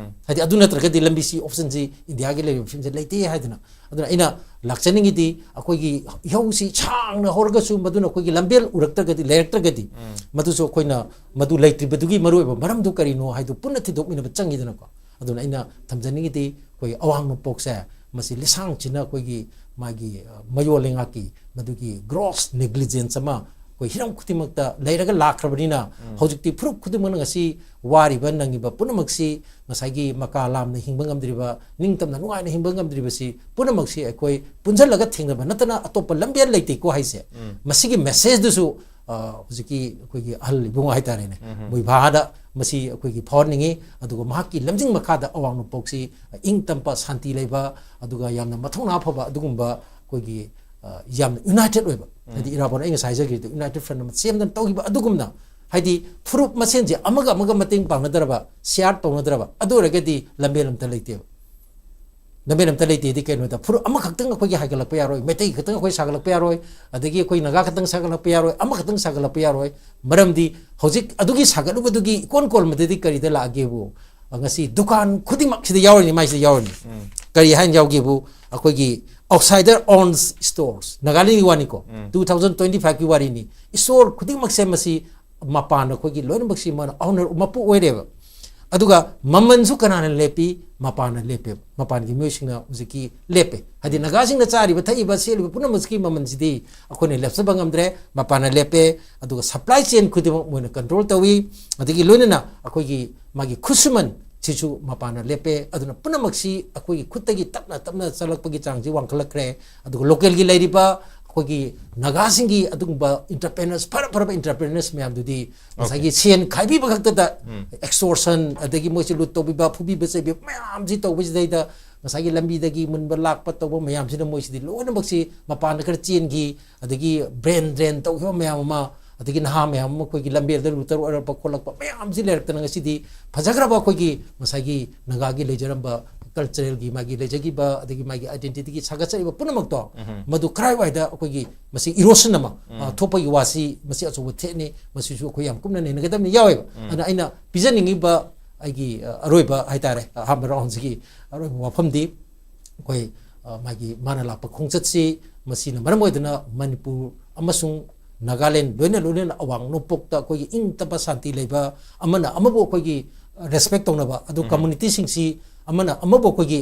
ꯍꯥꯏꯗꯤ ꯑꯗꯨ ꯅꯠꯇ꯭ꯔꯒꯗꯤ ꯂꯝꯕꯤꯁꯤ, optionꯁꯤ Indiaꯒꯤ ꯂꯩꯔꯤꯕ optionꯁꯦ ꯂꯩꯇꯦ ꯍꯥꯏꯗꯅ꯫ ꯑꯗꯨꯅ ꯑꯩꯅ ꯂꯥꯛꯆꯅꯤꯡꯉꯤꯗꯤ, ꯑꯩꯈꯣꯏꯒꯤ ꯏꯍꯧꯁꯤ ꯁꯥꯡꯅ ꯍꯧꯔꯒꯁꯨ ꯃꯗꯨꯅ ꯑꯩꯈꯣꯏꯒꯤ ꯂꯝꯕꯦꯜ ꯎꯔꯛꯇ꯭ꯔꯒꯗꯤ, ꯂꯩꯔꯛꯇ꯭ꯔꯒꯗꯤ, ꯃꯗꯨꯁꯨ ꯑꯩꯈꯣꯏꯅ ꯃꯗꯨ ꯂꯩꯇ꯭ꯔꯤꯕꯗꯨꯒꯤ ꯃꯔꯨꯑꯣꯏꯕ ꯃꯔꯝꯗꯨ ꯀꯔꯤꯅꯣ ꯍꯥꯏꯗꯨ ꯄꯨꯟꯅ ꯊꯤꯗꯣꯛꯃꯤꯟꯅꯕ ꯆꯪꯉꯤꯗꯅꯀꯣ꯫ ꯑꯗꯨꯅ ꯑꯩꯅ ꯊꯝꯖꯅꯤꯡꯉꯤꯗꯤ, ꯑꯩꯈꯣꯏ ꯑꯋꯥꯡ ꯅꯣꯡꯄꯣꯛꯁꯦ, ꯃꯁꯤ ꯂꯤꯁꯥꯡꯁꯤꯟꯅ ꯑꯩꯈꯣꯏꯒꯤ ꯃꯥꯒꯤ, ꯑ, ꯃꯌꯣꯜ ꯂꯩꯉꯥꯛꯀꯤ ꯃꯗꯨꯒꯤ gross negligence ꯑꯃ ꯑꯩꯈꯣꯏ ꯍꯤꯔꯝ ꯈꯨꯗꯤꯡꯃꯛꯇ ꯂꯩꯔꯒ ꯂꯥꯛꯈ꯭ꯔꯕꯅꯤꯅ, ꯍꯧꯖꯤꯛꯇꯤ ꯐꯨꯔꯨꯞ ꯈꯨꯗꯤꯡꯃꯛꯅ ꯉꯁꯤ ꯋꯥꯔꯤꯕ ꯅꯪꯉꯤꯕ ꯄꯨꯝꯅꯃꯛꯁꯤ, ꯉꯁꯥꯏꯒꯤ ꯃꯀꯥ ꯂꯥꯝꯅ ꯍꯤꯡꯕ ꯉꯝꯗ꯭ꯔꯤꯕ, ꯅꯤꯡꯇꯝꯅ ꯅꯨꯡꯉꯥꯏꯅ ꯍꯤꯡꯕ ꯉꯝꯗ꯭ꯔꯤꯕꯁꯤ ꯄꯨꯝꯅꯃꯛꯁꯤ ꯑꯩꯈꯣꯏ ꯄꯨꯟꯁꯤꯜꯂꯒ ꯊꯦꯡꯅꯕ ꯅꯠꯇꯅ ꯑꯇꯣꯞꯄ ꯂꯝꯕꯦꯜ ꯂꯩꯇꯦꯀꯣ ꯍꯥꯏꯁꯦ꯫ ꯃꯁꯤꯒꯤ messageꯗꯨꯁꯨ, ꯑ, ꯍꯧꯖꯤꯛꯀꯤ ꯑꯩꯈꯣꯏꯒꯤ ꯑꯍꯜ ꯏꯕꯨꯡ ꯍꯥꯏꯇꯥꯔꯦꯅꯦ, ꯃꯣꯏꯕꯥꯗ ꯃꯁꯤ ꯑꯩꯈꯣꯏꯒꯤ ꯐꯥꯎꯍꯟꯅꯤꯡꯉꯤ꯫ ꯑꯗꯨꯒ ꯃꯍꯥꯛꯀꯤ ꯂꯝꯖꯤꯡ ꯃꯈꯥꯗ ꯑꯋꯥꯡ ꯅꯣꯡꯄꯣꯛꯁꯤ ꯏꯪ ꯇꯝꯄ, ꯁꯥꯟꯇꯤ ꯂꯩꯕ, ꯑꯗꯨꯒ ꯌꯥꯝꯅ ꯃꯊꯧꯅꯥ ꯐꯕ ꯑꯗꯨꯒꯨꯝꯕ ꯑꯩꯈꯣꯏꯒꯤ, ꯑ, ꯌꯥꯝꯅ united ꯑꯣꯏꯕ, ꯍꯥꯏꯗꯤ ꯏꯔꯥꯕꯣꯠꯅ ꯑꯩ ꯉꯁꯥꯏ ꯍꯥꯏꯖꯈꯤꯕꯗꯣ, united front ꯑꯃ ꯁꯦꯝꯗꯅ ꯇꯧꯈꯤꯕ ꯑꯗꯨꯒꯨꯝꯅ ꯍꯥꯏꯗꯤ ꯐꯨꯔꯨꯞ ꯃꯁꯦꯟꯁꯦ ꯑꯃꯒ ꯑꯃꯒ ꯃꯇꯦꯡ ꯄꯥꯡꯅꯗ꯭ꯔꯕ, ꯁꯤꯌꯥꯔ ꯇꯧꯅꯗ꯭ꯔꯕ, ꯑꯗꯨ ꯑꯣꯏꯔꯒꯗꯤ ꯂꯝꯕꯦꯜ ꯑꯝꯇ ꯂꯩꯇꯦꯕ꯫ ꯂꯝꯕꯦꯜ ꯑꯝꯇ ꯂꯩꯇꯦꯗꯤ ꯀꯩꯅꯣꯗ, ꯐꯨꯔꯨꯞ ꯑꯃꯈꯛꯇꯪ ꯑꯩꯈꯣꯏꯒꯤ ꯍꯥꯏꯒꯠꯂꯛꯄ ꯌꯥꯔꯣꯏ, ꯃꯩꯇꯩ ꯈꯛꯇꯪ ꯑꯩꯈꯣꯏ ꯁꯥꯒꯠꯂꯛꯄ ꯌꯥꯔꯣꯏ, ꯑꯗꯒꯤ ꯑꯩꯈꯣꯏ ꯅꯥꯒꯥ ꯈꯛꯇꯪ ꯁꯥꯒꯠꯂꯛꯄ ꯌꯥꯔꯣꯏ, ꯑꯃꯈꯛꯇꯪ ꯁꯥꯒꯠꯂꯛꯄ ꯌꯥꯔꯣꯏ꯫ ꯃꯔꯝꯗꯤ ꯍꯧꯖꯤꯛ ꯑꯗꯨꯒꯤ ꯁꯥꯒꯠꯂꯨꯕꯗꯨꯒꯤ ꯏꯀꯣꯟ ꯀꯣꯟꯕꯗꯗꯤ ꯀꯔꯤꯗ ꯂꯥꯛꯑꯒꯦꯕꯨ, ꯉꯁꯤ ꯗꯨꯀꯥꯟ ꯈꯨꯗꯤꯡꯃꯛꯁꯤꯗ ꯌꯥꯎꯔꯤꯅꯤ, ꯃꯥꯏꯁꯤꯗ ꯌꯥꯎꯔꯤꯅꯤ꯫ ꯀꯔꯤ ꯍꯥꯏꯅ ꯌꯥꯎꯒꯦꯕꯨ, ꯑꯩꯈꯣꯏꯒꯤ outsider owns stores, ꯅꯥꯒꯥꯂꯦꯟꯒꯤ ꯋꯥꯅꯤꯀꯣ, ꯎꯝ꯫ Two thousand twenty five ꯀꯤ ꯋꯥꯔꯤꯅꯤ꯫ ꯏꯁꯇꯣꯔ ꯈꯨꯗꯤꯡꯃꯛꯁꯦ ꯃꯁꯤ ꯃꯄꯥꯟ ꯑꯩꯈꯣꯏꯒꯤ ꯂꯣꯏꯅꯃꯛꯁꯤ ꯃꯥꯅ ꯑꯣꯅꯔ, ꯃꯄꯨ ꯑꯣꯏꯔꯦꯕ꯫ ꯑꯗꯨꯒ ꯃꯃꯜꯁꯨ ꯀꯅꯥꯅ ꯂꯦꯞꯄꯤ? ꯃꯄꯥꯟꯅ ꯂꯦꯞꯄꯦꯕ꯫ ꯃꯄꯥꯟꯒꯤ ꯃꯤꯑꯣꯏꯁꯤꯡꯅ ꯍꯧꯖꯤꯛꯀꯤ ꯂꯦꯞꯄꯦ꯫ ꯍꯥꯏꯗꯤ ꯅꯥꯒꯥꯁꯤꯡꯅ ꯆꯥꯔꯤꯕ, ꯊꯛꯏꯕ, ꯁꯦꯠꯂꯤꯕ ꯄꯨꯝꯅꯃꯛꯁꯤꯒꯤ ꯃꯃꯜꯁꯤꯗꯤ ꯑꯩꯈꯣꯏꯅ ꯂꯦꯞꯆꯕ ꯉꯝꯗ꯭ꯔꯦ, ꯃꯄꯥꯟꯅ ꯂꯦꯞꯄꯦ꯫ ꯑꯗꯨꯒ supply chain ꯈꯨꯗꯤꯡꯃꯛ ꯃꯣꯏꯅ control ꯇꯧꯏ꯫ ꯑꯗꯒꯤ ꯂꯣꯏꯅꯅ ꯑꯩꯈꯣꯏꯒꯤ ꯃꯥꯒꯤ ꯈꯨꯠꯁꯨꯃꯟ ꯁꯤꯁꯨ ꯃꯄꯥꯟꯅ ꯂꯦꯞꯄꯦ꯫ ꯑꯗꯨꯅ ꯄꯨꯝꯅꯃꯛꯁꯤ ꯑꯩꯈꯣꯏꯒꯤ ꯈꯨꯠꯇꯒꯤ ꯇꯞꯅ ꯇꯞꯅ ꯆꯠꯂꯛꯄꯒꯤ ꯆꯥꯡꯁꯤ ꯋꯥꯡꯈꯠꯂꯛꯈ꯭ꯔꯦ꯫ ꯑꯗꯨꯒ ꯂꯣꯀꯦꯜꯒꯤ ꯂꯩꯔꯤꯕ ꯑꯩꯈꯣꯏꯒꯤ ꯅꯥꯒꯥꯁꯤꯡꯒꯤ ꯑꯗꯨꯒꯨꯝꯕ entrepreneurs, ꯐꯔ ꯐꯔꯕ entrepreneurs ꯃꯌꯥꯝꯗꯨꯗꯤ ꯉꯁꯥꯏꯒꯤ ꯁꯦꯟ ꯈꯥꯏꯕꯤꯕ ꯈꯛꯇꯗ extortion, ꯑꯗꯒꯤ ꯃꯣꯏꯁꯤ ꯂꯨꯠ ꯇꯧꯕꯤꯕ, ꯐꯨꯕꯤꯕ ꯆꯩꯕꯤꯕ ꯃꯌꯥꯝꯁꯤ ꯇꯧꯕꯁꯤꯗꯩꯗ ꯉꯁꯥꯏꯒꯤ ꯂꯝꯕꯤꯗꯒꯤ ꯃꯨꯟꯕ ꯂꯥꯛꯄ ꯇꯧꯕ ꯃꯌꯥꯝꯁꯤꯅ ꯃꯣꯏꯁꯤꯗꯤ ꯂꯣꯏꯅꯃꯛꯁꯤ ꯃꯄꯥꯟꯗ ꯈꯔ ꯆꯦꯟꯈꯤ꯫ ꯑꯗꯒꯤ brain drain ꯇꯧꯈꯤꯕ ꯃꯌꯥꯝ ꯑꯃ, ꯑꯗꯒꯤ ꯅꯍꯥ ꯃꯌꯥꯝ ꯑꯃ ꯑꯩꯈꯣꯏꯒꯤ ꯂꯝꯕꯦꯜꯗ ꯂꯨꯇꯔ ꯑꯣꯏꯔꯛꯄ ꯈꯣꯠꯂꯛꯄ ꯃꯌꯥꯝꯁꯤ ꯂꯩꯔꯛꯇꯅ ꯉꯁꯤꯗꯤ ꯐꯖꯈ꯭ꯔꯕ ꯑꯩꯈꯣꯏꯒꯤ ꯉꯁꯥꯏꯒꯤ ꯅꯥꯒꯥꯒꯤ ꯂꯩꯖꯔꯝꯕ cultural ꯒꯤ ꯃꯥꯒꯤ ꯂꯩꯖꯈꯤꯕ, ꯑꯗꯒꯤ ꯃꯥꯒꯤ identity ꯒꯤ ꯁꯥꯒꯠꯆꯔꯤꯕ ꯄꯨꯝꯅꯃꯛꯇꯣ, ꯃꯗꯨ ꯀꯔꯥꯏꯋꯥꯏꯗ ꯑꯩꯈꯣꯏꯒꯤ ꯃꯁꯤ erosion ꯑꯃ, ꯑ, ꯊꯣꯛꯄꯒꯤ ꯋꯥꯁꯤ ꯃꯁꯤ ꯑꯆꯧꯕ threat ꯅꯤ꯫ ꯃꯁꯤꯁꯨ ꯑꯩꯈꯣꯏ ꯌꯥꯝ ꯀꯨꯞꯅ ꯅꯩꯅꯒꯗꯕꯅꯤ꯫ ꯌꯥꯎꯋꯦꯕ꯫ ꯑꯗꯨꯅ ꯑꯩꯅ ꯄꯤꯖꯅꯤꯡꯉꯤꯕ ꯑꯩꯒꯤ, ꯑ, ꯑꯔꯣꯏꯕ ꯍꯥꯏꯇꯥꯔꯦ, ꯑꯍꯥꯟꯕ round ꯁꯤꯒꯤ ꯑꯔꯣꯏꯕ ꯋꯥꯐꯝꯗꯤ ꯑꯩꯈꯣꯏ, ꯑ, ꯃꯥꯒꯤ ꯃꯥꯅ ꯂꯥꯛꯄ ꯈꯣꯡꯆꯠꯁꯤ, ꯃꯁꯤꯅ ꯃꯔꯝ ꯑꯣꯏꯗꯨꯅ ꯃꯅꯤꯄꯨꯔ ꯑꯃꯁꯨꯡ ꯅꯥꯒꯥꯂꯦꯟ ꯂꯣꯏꯅ ꯂꯣꯏꯅꯅ ꯑꯋꯥꯡ ꯅꯣꯡꯄꯣꯛꯇ ꯑꯩꯈꯣꯏꯒꯤ ꯏꯪ ꯇꯞꯄ ꯁꯥꯟꯇꯤ ꯂꯩꯕ, ꯑꯃꯅ ꯑꯃꯕꯨ ꯑꯩꯈꯣꯏꯒꯤ respect ꯇꯧꯅꯕ, ꯑꯗꯨ community ꯁꯤꯡꯁꯤ ꯑꯃꯅ ꯑꯃꯕꯨ ꯑꯩꯈꯣꯏꯒꯤ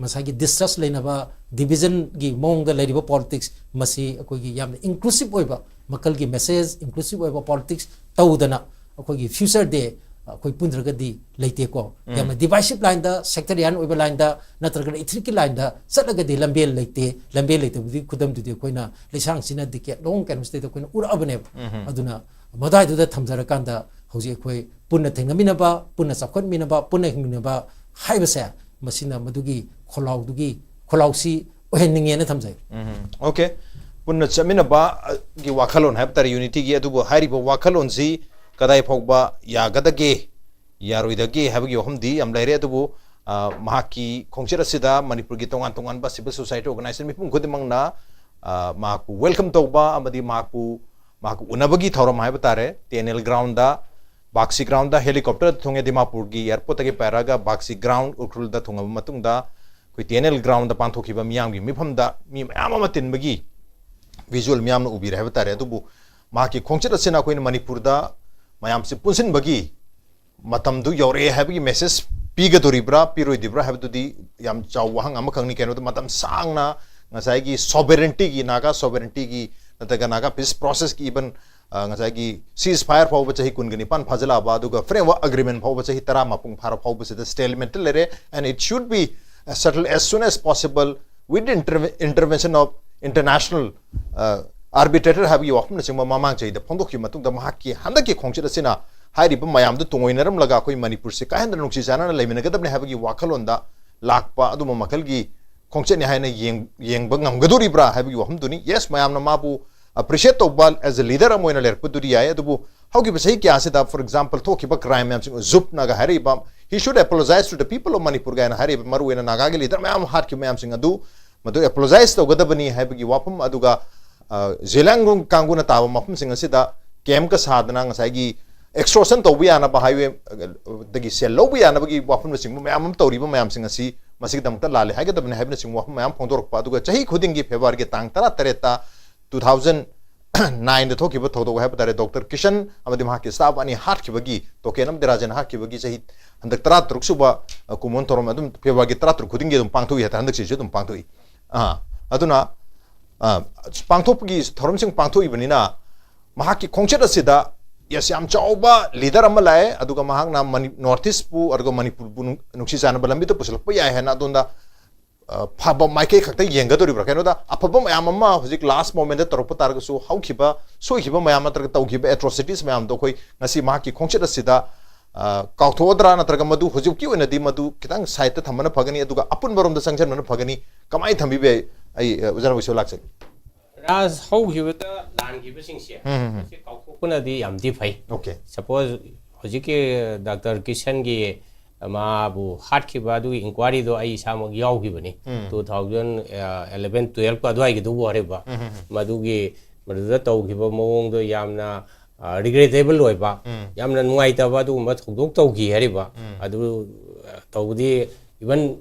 ꯉꯁꯥꯏꯒꯤ distrust ꯂꯩꯅꯕ, division ꯒꯤ ꯃꯑꯣꯡꯗ ꯂꯩꯔꯤꯕ politics, ꯃꯁꯤ ꯑꯩꯈꯣꯏꯒꯤ ꯌꯥꯝꯅ inclusive ꯑꯣꯏꯕ ꯃꯈꯜꯒꯤ message, inclusive ꯑꯣꯏꯕ politics ꯇꯧꯗꯅ ꯑꯩꯈꯣꯏꯒꯤ future ꯗꯤ ꯑꯩꯈꯣꯏ ꯄꯨꯟꯗ꯭ꯔꯒꯗꯤ ꯂꯩꯇꯦꯀꯣ꯫ ꯌꯥꯝꯅ divisive line ꯗ, sectarian ꯑꯣꯏꯕ line ꯗ, ꯅꯠꯇ꯭ꯔꯒꯅ ethnic ꯀꯤ line ꯗ ꯆꯠꯂꯒꯗꯤ ꯂꯝꯕꯦꯜ ꯂꯩꯇꯦ꯫ ꯂꯝꯕꯦꯜ ꯂꯩꯇꯕꯗꯨꯒꯤ ꯈꯨꯗꯝꯗꯨꯗꯤ ꯑꯩꯈꯣꯏꯅ ꯂꯩꯁꯥꯡꯁꯤꯅ decade long ꯀꯩꯅꯣꯁꯤꯗꯩꯗ ꯑꯩꯈꯣꯏꯅ ꯎꯔꯛꯑꯕꯅꯦꯕ꯫ ꯑꯗꯨꯅ ꯃꯗꯥꯏꯗꯨꯗ ꯊꯝꯖꯔꯀꯥꯟꯗ ꯍꯧꯖꯤꯛ ꯑꯩꯈꯣꯏ ꯄꯨꯟꯅ ꯊꯦꯡꯅꯃꯤꯟꯅꯕ, ꯄꯨꯟꯅ ꯆꯥꯎꯈꯠꯃꯤꯟꯅꯕ, ꯄꯨꯟꯅ ꯍꯤꯡꯃꯤꯟꯅꯕ ꯍꯥꯏꯕꯁꯦ, ꯃꯁꯤꯅ ꯃꯗꯨꯒꯤ ꯈꯣꯜꯂꯥꯎꯗꯨꯒꯤ, ꯈꯣꯜꯂꯥꯎꯁꯤ ꯑꯣꯏꯍꯟꯅꯤꯡꯉꯦꯅ ꯊꯝꯖꯩ꯫ Okay꯫ ꯄꯨꯟꯅ ꯆꯠꯃꯤꯟꯅꯕꯒꯤ ꯋꯥꯈꯜꯂꯣꯟ ꯍꯥꯏꯕ ꯇꯥꯔꯦ, ꯌꯨꯅꯤꯇꯤꯒꯤ꯫ ꯑꯗꯨꯕꯨ ꯍꯥꯏꯔꯤꯕ ꯋꯥꯈꯜꯂꯣꯟꯁꯤ ꯀꯗꯥꯏ ꯐꯥꯎꯕ ꯌꯥꯒꯗꯒꯦ, ꯌꯥꯔꯣꯏꯗꯒꯦ ꯍꯥꯏꯕꯒꯤ ꯋꯥꯐꯝꯗꯤ ꯌꯥꯝ ꯂꯩꯔꯦ꯫ ꯑꯗꯨꯕꯨ ꯑ, ꯃꯍꯥꯛꯀꯤ ꯈꯣꯡꯆꯠ ꯑꯁꯤꯗ ꯃꯅꯤꯄꯨꯔꯒꯤ ꯇꯣꯉꯥꯟ ꯇꯣꯉꯥꯟꯕ civil society organization ꯃꯤꯄꯨꯝ ꯈꯨꯗꯤꯡꯃꯛꯅ ꯑ, ꯃꯍꯥꯛꯄꯨ welcome ꯇꯧꯕ ꯑꯃꯗꯤ ꯃꯍꯥꯛꯄꯨ ꯃꯍꯥꯛꯄꯨ ꯎꯅꯕꯒꯤ ꯊꯧꯔꯝ ꯍꯥꯏꯕ ꯇꯥꯔꯦ, T N L ground, Bakshi ground helicopter ꯊꯨꯡꯉꯦ, ꯗꯤꯃꯥꯄꯨꯔꯒꯤ airport ꯇꯒꯤ ꯄꯥꯏꯔꯒ ꯕꯥꯒꯁꯤ ꯒ꯭ꯔꯥꯎꯟ ꯎꯈ꯭ꯔꯨꯜꯗ ꯊꯨꯡꯉꯕ ꯃꯇꯨꯡꯗ ꯑꯩꯈꯣꯏ ꯇꯤ ꯑꯦꯟ ꯑꯦꯜ ꯒ꯭ꯔꯥꯎꯟꯗ ꯄꯥꯡꯊꯣꯛꯈꯤꯕ ꯃꯤꯌꯥꯝꯒꯤ ꯃꯤꯐꯝꯗ ꯃꯤ ꯃꯌꯥꯝ ꯑꯃ ꯇꯤꯟꯕꯒꯤ visual ꯃꯤꯌꯥꯝꯅ ꯎꯕꯤꯔꯦ ꯍꯥꯏꯕ ꯇꯥꯔꯦ꯫ ꯑꯗꯨꯕꯨ ꯃꯍꯥꯛꯀꯤ ꯈꯣꯡꯆꯠ ꯑꯁꯤꯅ ꯑꯩꯈꯣꯏꯅ ꯃꯅꯤꯄꯨꯔꯗ ꯃꯌꯥꯝꯁꯤ ꯄꯨꯟꯁꯤꯟꯕꯒꯤ ꯃꯇꯝꯗꯨ ꯌꯧꯔꯛꯑꯦ ꯍꯥꯏꯕꯒꯤ message ꯄꯤꯒꯗꯣꯔꯤꯕ꯭ꯔꯥ ꯄꯤꯔꯣꯏꯗ꯭ꯔꯤꯕ꯭ꯔꯥ ꯍꯥꯏꯕꯗꯨꯗꯤ ꯌꯥꯝ ꯆꯥꯎꯕ ꯋꯥꯍꯪ ꯑꯃꯈꯛꯅꯤ꯫ ꯀꯩꯅꯣꯗ ꯃꯇꯝ ꯁꯥꯡꯅ ꯉꯁꯥꯏꯒꯤ sovereignty ꯒꯤ, ꯅꯥꯒꯥ sovereignty ꯒꯤ ꯅꯠꯇ꯭ꯔꯒ ꯅꯥꯒꯥ peace process ꯀꯤ even, ꯑ, ꯉꯁꯥꯏꯒꯤ ceasefire ꯐꯥꯎꯕ ꯆꯍꯤ ꯀꯨꯟꯒ ꯅꯤꯄꯥꯟ ꯐꯥꯖꯤꯜꯂꯛꯑꯕ, ꯑꯗꯨꯒ framework agreement ꯐꯥꯎꯕ ꯆꯍꯤ ꯇꯔꯥ ꯃꯄꯨꯡ ꯐꯥꯔ ꯐꯥꯎꯕꯁꯤꯗ stalemate ꯇ ꯂꯩꯔꯦ, and it should be, uh, settled as soon as possible with interve-, intervention of international, uh, arbitrator ꯍꯥꯏꯕꯒꯤ ꯋꯥꯐꯝꯅꯆꯤꯡꯕ ꯃꯃꯥꯡ ꯆꯍꯤꯗ ꯐꯣꯡꯗꯣꯛꯈꯤꯕ ꯃꯇꯨꯡꯗ ꯃꯍꯥꯛꯀꯤ ꯍꯟꯗꯛꯀꯤ ꯈꯣꯡꯆꯠ ꯑꯁꯤꯅ ꯍꯥꯏꯔꯤꯕ ꯃꯌꯥꯝꯗꯨ ꯇꯨꯡꯑꯣꯏꯅꯔꯝꯂꯒ ꯑꯩꯈꯣꯏ ꯃꯅꯤꯄꯨꯔꯁꯤ ꯀꯥ ꯍꯦꯟꯅ ꯅꯨꯡꯁꯤ ꯆꯥꯟꯅꯅ ꯂꯩꯃꯤꯟꯅꯒꯗꯕꯅꯤ ꯍꯥꯏꯕꯒꯤ ꯋꯥꯈꯜꯂꯣꯟꯗ ꯂꯥꯛꯄ ꯑꯗꯨꯝꯕ ꯃꯈꯜꯒꯤ ꯈꯣꯡꯆꯠꯅꯤ ꯍꯥꯏꯅ ꯌꯦꯡ-, ꯌꯦꯡꯕ ꯉꯝꯒꯗꯣꯔꯤꯕ꯭ꯔꯥ ꯍꯥꯏꯕꯒꯤ ꯋꯥꯐꯝꯗꯨꯅꯤ꯫ Yes, ꯃꯌꯥꯝꯅ ꯃꯥꯕꯨ appreciate ꯇꯧꯕ as a leader ꯑꯃ ꯑꯣꯏꯅ ꯂꯩꯔꯛꯄꯗꯨꯗꯤ ꯌꯥꯏ, ꯑꯗꯨꯕꯨ ꯍꯧꯈꯤꯕ ꯆꯍꯤ ꯀꯌꯥꯁꯤꯗ, for example, ꯊꯣꯛꯈꯤꯕ crime ꯃꯌꯥꯝꯁꯤꯡ, ꯖꯨꯞꯅꯒ ꯍꯥꯏꯔꯛꯏꯕ, he should apologize to the people of Manipur ꯀꯥꯏꯅ ꯍꯥꯏꯔꯛꯏꯕ, ꯃꯔꯨꯑꯣꯏꯅ ꯅꯥꯒꯥꯒꯤ leader ꯃꯌꯥꯝ ꯑꯃ ꯍꯥꯠꯈꯤꯕ ꯃꯌꯥꯝꯁꯤꯡ ꯑꯗꯨ ꯃꯗꯨ apologize ꯇꯧꯒꯗꯕꯅꯤ ꯍꯥꯏꯕꯒꯤ ꯋꯥꯐꯝ, ꯑꯗꯨꯒ, ꯑ, ꯖꯦꯂꯤꯌꯥꯡꯔꯣꯡ ꯀꯥꯡꯕꯨꯅ ꯇꯥꯕ ꯃꯐꯝꯁꯤꯡ ꯑꯁꯤꯗ camp ꯀ ꯁꯥꯗꯅ ꯉꯁꯥꯏꯒꯤ extortion ꯇꯧꯕ ꯌꯥꯅꯕ, highway, ꯑ, ꯗꯒꯤ ꯁꯦꯜ ꯂꯧꯕ ꯌꯥꯅꯕꯒꯤ ꯋꯥꯐꯝꯅꯆꯤꯡꯕ ꯃꯌꯥꯝ ꯑꯃ ꯇꯧꯔꯤꯕ ꯃꯌꯥꯝꯁꯤꯡ ꯑꯁꯤ ꯃꯁꯤꯒꯤꯗꯃꯛꯇ ꯂꯥꯜꯂꯦ ꯍꯥꯏꯒꯗꯕꯅꯤ ꯍꯥꯏꯕꯅꯆꯤꯡꯕ ꯋꯥꯐꯝ ꯃꯌꯥꯝ ꯐꯣꯡꯗꯣꯔꯛꯄ꯫ ꯑꯗꯨꯒ ꯆꯍꯤ ꯈꯨꯗꯤꯡꯒꯤ ꯐꯦꯕ꯭ꯔꯨꯋꯥꯔꯤꯒꯤ ꯇꯥꯡ ꯇꯔꯥ ꯇꯔꯦꯠꯇ two thousand nine ꯗ ꯊꯣꯛꯈꯤꯕ ꯊꯧꯗꯣꯛ ꯍꯥꯏꯕ ꯇꯥꯔꯦ, ꯗꯣꯛꯇꯔ ꯀꯤꯁꯟ ꯑꯃꯗꯤ ꯃꯍꯥꯛꯀꯤ staff ꯑꯅꯤ ꯍꯥꯠꯈꯤꯕꯒꯤ, ꯇꯣꯀꯦꯟ ꯑꯃꯗꯤ ꯔꯥꯖꯦꯟ ꯍꯥꯠꯈꯤꯕꯒꯤ ꯆꯍꯤ ꯍꯟꯗꯛ ꯇꯔꯥꯇꯔꯨꯛ ꯁꯨꯕ, ꯑ, ꯀꯨꯝꯑꯣꯟ ꯊꯧꯔꯝ ꯑꯗꯨꯝ ꯐꯦꯕ꯭ꯔꯨꯋꯥꯔꯤꯒꯤ ꯇꯔꯥꯇꯔꯨꯛ ꯈꯨꯗꯤꯡꯒꯤ ꯑꯗꯨꯝ ꯄꯥꯡꯊꯣꯛꯏ ꯍꯥꯏꯇꯥꯔꯦ, ꯍꯟꯗꯛ ꯆꯍꯤꯁꯨ ꯑꯗꯨꯝ ꯄꯥꯡꯊꯣꯛꯏ꯫ ꯑꯥ, ꯑꯗꯨꯅ, ꯑꯥ, ꯄꯥꯡꯊꯣꯛꯄꯒꯤ ꯊꯧꯔꯝꯁꯤꯡ ꯄꯥꯡꯊꯣꯛꯏꯕꯅꯤꯅ ꯃꯍꯥꯛꯀꯤ ꯈꯣꯡꯆꯠ ꯑꯁꯤꯗ, yes, ꯌꯥꯝ ꯆꯥꯎꯕ leader ꯑꯃ ꯂꯥꯛꯑꯦ, ꯑꯗꯨꯒ ꯃꯍꯥꯛꯅ ꯃꯅꯤ-, North East ꯄꯨ ꯑꯗꯨꯒ ꯃꯅꯤꯄꯨꯔꯕꯨ ꯅꯨꯡ-, ꯅꯨꯡꯁꯤ ꯆꯥꯟꯅꯕ ꯂꯝꯕꯤꯗ ꯄꯨꯁꯤꯜꯂꯛꯄ ꯌꯥꯏ ꯍꯥꯏꯅ ꯑꯗꯣꯝꯗ, ꯑ, ꯐꯕ ꯃꯥꯏꯀꯩ ꯈꯛꯇ ꯌꯦꯡꯒꯗꯧꯔꯤꯕ꯭ꯔꯥ? ꯀꯩꯅꯣꯗ ꯑꯐꯕ ꯃꯌꯥꯝ ꯑꯃ ꯍꯧꯖꯤꯛ last moment ꯇꯧꯔꯛꯄ ꯇꯥꯔꯒꯁꯨ ꯍꯧꯈꯤꯕ, ꯁꯣꯏꯈꯤꯕ ꯃꯌꯥꯝ ꯅꯠꯇ꯭ꯔꯒ ꯇꯧꯈꯤꯕ atrocities ꯃꯌꯥꯝꯗꯣ ꯑꯩꯈꯣꯏ ꯉꯁꯤ ꯃꯍꯥꯛꯀꯤ ꯈꯣꯡꯆꯠ ꯑꯁꯤꯗ, ꯑ, ꯀꯥꯎꯊꯣꯛꯑꯗ꯭ꯔꯥ ꯅꯠꯇ꯭ꯔꯒ ꯃꯗꯨ ꯍꯧꯖꯤꯛꯀꯤ ꯑꯣꯏꯅꯗꯤ ꯃꯗꯨ ꯈꯤꯇꯪ side ꯇ ꯊꯝꯕꯅ ꯐꯒꯅꯤ, ꯑꯗꯨꯒ ꯑꯄꯨꯟꯕꯔꯣꯝꯗ ꯆꯪꯁꯤꯟꯕꯅ ꯐꯒꯅꯤ? ꯀꯃꯥꯏꯅ ꯊꯝꯕꯤꯕ ꯌꯥꯏ? ꯑꯩ, ꯑ, ꯑꯣꯖꯥ ꯅꯧꯕꯤꯁꯨ ꯂꯥꯛꯆꯒꯦ꯫ ꯆꯥꯏꯅꯥ ꯍꯧꯈꯤꯕꯗ ꯂꯥꯟꯈꯤꯕꯁꯤꯡꯁꯦ, ꯎꯝ, ꯎꯝ, ꯎꯝ꯫ ꯁꯤ ꯀꯥꯎꯊꯣꯛꯄꯅꯗꯤ ꯌꯥꯝꯗꯤ ꯐꯩ꯫ Okay. Suppose ꯍꯧꯖꯤꯛꯀꯤ ꯗꯥꯛꯇꯔ ꯀꯤꯁꯟꯒꯤ ꯃꯥꯕꯨ ꯍꯥꯠꯈꯤꯕ ꯑꯗꯨꯒꯤ inquiryꯗꯣ ꯑꯩ ꯏꯁꯥꯃꯛ ꯌꯥꯎꯈꯤꯕꯅꯤ꯫ ꯎꯝ. Two thousand eleven twelve ꯑꯗꯨꯋꯥꯏꯒꯤꯗꯨꯕꯨ ꯍꯥꯏꯔꯤꯕ꯫ ꯎꯝ, ꯎꯝ, ꯎꯝ. ꯃꯗꯨꯒꯤ, ꯃꯗꯨꯗ ꯇꯧꯈꯤꯕ ꯃꯑꯣꯡꯗꯣ ꯌꯥꯝꯅ, ꯑ, regrettable ꯑꯣꯏꯕ, ꯎꯝ. ꯌꯥꯝꯅ ꯅꯨꯡꯉꯥꯏꯇꯕ ꯑꯗꯨꯒꯨꯝꯕ ꯊꯧꯗꯣꯛ ꯇꯧꯈꯤ ꯍꯥꯏꯔꯤꯕ꯫ ꯎꯝ. ꯑꯗꯨ, ꯑ, ꯇꯧꯕꯗꯤ even,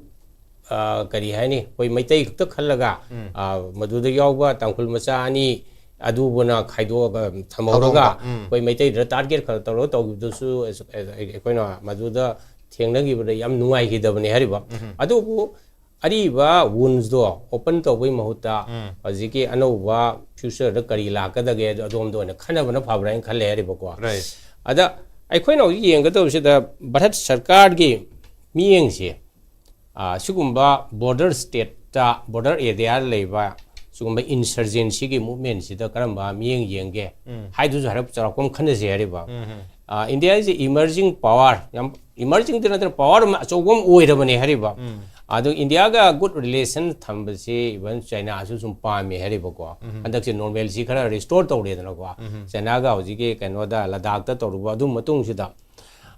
ꯑ, ꯀꯔꯤ ꯍꯥꯏꯅꯤ, ꯑꯩꯈꯣꯏ ꯃꯩꯇꯩ ꯈꯛꯇ ꯈꯜꯂꯒ, ꯎꯝ. ꯑ, ꯃꯗꯨꯗ ꯌꯥꯎꯕ ꯇꯥꯡꯈꯨꯜ ꯃꯆꯥ ꯑꯅꯤ ꯑꯗꯨꯕꯨꯅ ꯈꯥꯏꯗꯣꯛꯑꯒ ꯊꯝꯍꯧꯔꯒ, ꯊꯥꯗꯣꯛꯑꯒ, ꯎꯝ. ꯑꯩꯈꯣꯏ ꯃꯩꯇꯩꯗ target ꯈꯔ ꯇꯧꯔꯒ ꯇꯧꯈꯤꯕꯗꯨꯁꯨ ꯑꯩꯈꯣꯏꯅ ꯃꯗꯨꯗ ꯊꯦꯡꯅꯈꯤꯕꯗ ꯌꯥꯝ ꯅꯨꯡꯉꯥꯏꯈꯤꯗꯕꯅꯤ ꯍꯥꯏꯔꯤꯕ꯫ ꯎꯝ. ꯑꯗꯨꯕꯨ ꯑꯔꯤꯕ woundsꯗꯣ open ꯇꯧꯕꯒꯤ ꯃꯍꯨꯠꯇ ꯎꯝ. ꯍꯧꯖꯤꯛꯀꯤ ꯑꯅꯧꯕ futureꯗ ꯀꯔꯤ ꯂꯥꯛꯀꯗꯒꯦ ꯑꯗꯣ ꯑꯗꯣꯝꯗ ꯑꯣꯏꯅ ꯈꯟꯅꯕꯅ ꯐꯕ꯭ꯔꯥ ꯍꯥꯏꯅ ꯈꯜꯂꯦ ꯍꯥꯏꯔꯤꯕꯀꯣ꯫ Right. ꯑꯗ ꯑꯩꯈꯣꯏꯅ ꯍꯧꯖꯤꯛ ꯌꯦꯡꯒꯗꯧꯕꯁꯤꯗ ꯚꯥꯔꯠ ꯁꯔꯀꯥꯔꯒꯤ ꯃꯤꯠꯌꯦꯡꯁꯦ, ꯑ, ꯁꯤꯒꯨꯝꯕ border stateꯇ, border areaꯗ ꯂꯩꯕ ꯁꯤꯒꯨꯝꯕ insurgencyꯒꯤ movementꯁꯤꯗ ꯀꯔꯝꯕ ꯃꯤꯠꯌꯦꯡ ꯌꯦꯡꯒꯦ ꯎꯝ. ꯍꯥꯏꯗꯨꯁꯨ ꯍꯥꯏꯔꯞ ꯆꯥꯎꯔꯥꯛꯄ ꯑꯃ ꯈꯟꯅꯁꯦ ꯍꯥꯏꯔꯤꯕ꯫ ꯎꯝ, ꯎꯝ. ꯑ, India is a emerging power, ꯌꯥꯝ emergingꯗꯤ ꯅꯠꯇꯅ power ꯑꯃ ꯑꯆꯧꯕ ꯑꯃ ꯑꯣꯏꯔꯕꯅꯦ ꯍꯥꯏꯔꯤꯕ꯫ ꯎꯝ. ꯑꯗꯨ Indiaꯒ good relation ꯊꯝꯕꯁꯤ even Chinaꯁꯨ ꯁꯨꯝ ꯄꯥꯝꯃꯦ ꯍꯥꯏꯔꯤꯕꯀꯣ꯫ ꯎꯝ. ꯍꯟꯗꯛꯁꯦ normalcy ꯈꯔ restore ꯇꯧꯔꯦꯗꯅꯀꯣ꯫ ꯎꯝ. Chinaꯒ ꯍꯧꯖꯤꯛꯀꯤ ꯀꯩꯅꯣꯗ ꯂꯗꯥꯛꯇ ꯇꯧꯔꯨꯕ ꯑꯗꯨ ꯃꯇꯨꯡꯁꯤꯗ,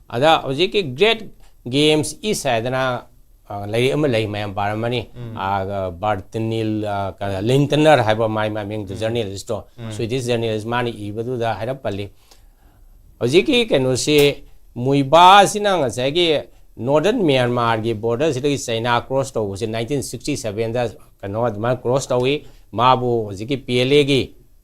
ꯑꯗ ꯍꯧꯖꯤꯛꯀꯤ Great Games East ꯍꯥꯏꯗꯅ, ꯑ, ꯂꯥꯏꯔꯤꯛ ꯑꯃ ꯂꯩ, ꯃꯌꯥꯝ ꯄꯥꯔꯝꯃꯅꯤ꯫ ꯎꯝ. ꯑ, Bertil, ꯑ, ꯀ-, Lintner ꯍꯥꯏꯕ ꯃꯥꯏ ꯃꯃꯤꯡꯗꯣ, ꯎꯝ. journalistꯇꯣ, ꯎꯝ. Swedish journalist, ꯃꯥꯅ ꯏꯕꯗꯨꯗ ꯍꯥꯏꯔꯞ ꯄꯜꯂꯤ꯫ ꯍꯧꯖꯤꯛꯀꯤ ꯀꯩꯅꯣꯁꯤ, ꯃꯨꯏꯕꯥꯁꯤꯅ ꯉꯁꯥꯏꯒꯤ northern Myanmarꯒꯤ borderꯁꯤꯗꯒꯤ China cross ꯇꯧꯕꯁꯦ nineteen sixty sevenꯗ ꯀꯩꯅꯣ ꯑꯗꯨꯃꯥꯏꯅ cross ꯇꯧꯏ꯫ ꯃꯥꯕꯨ ꯍꯧꯖꯤꯛꯀꯤ PLAꯒꯤ,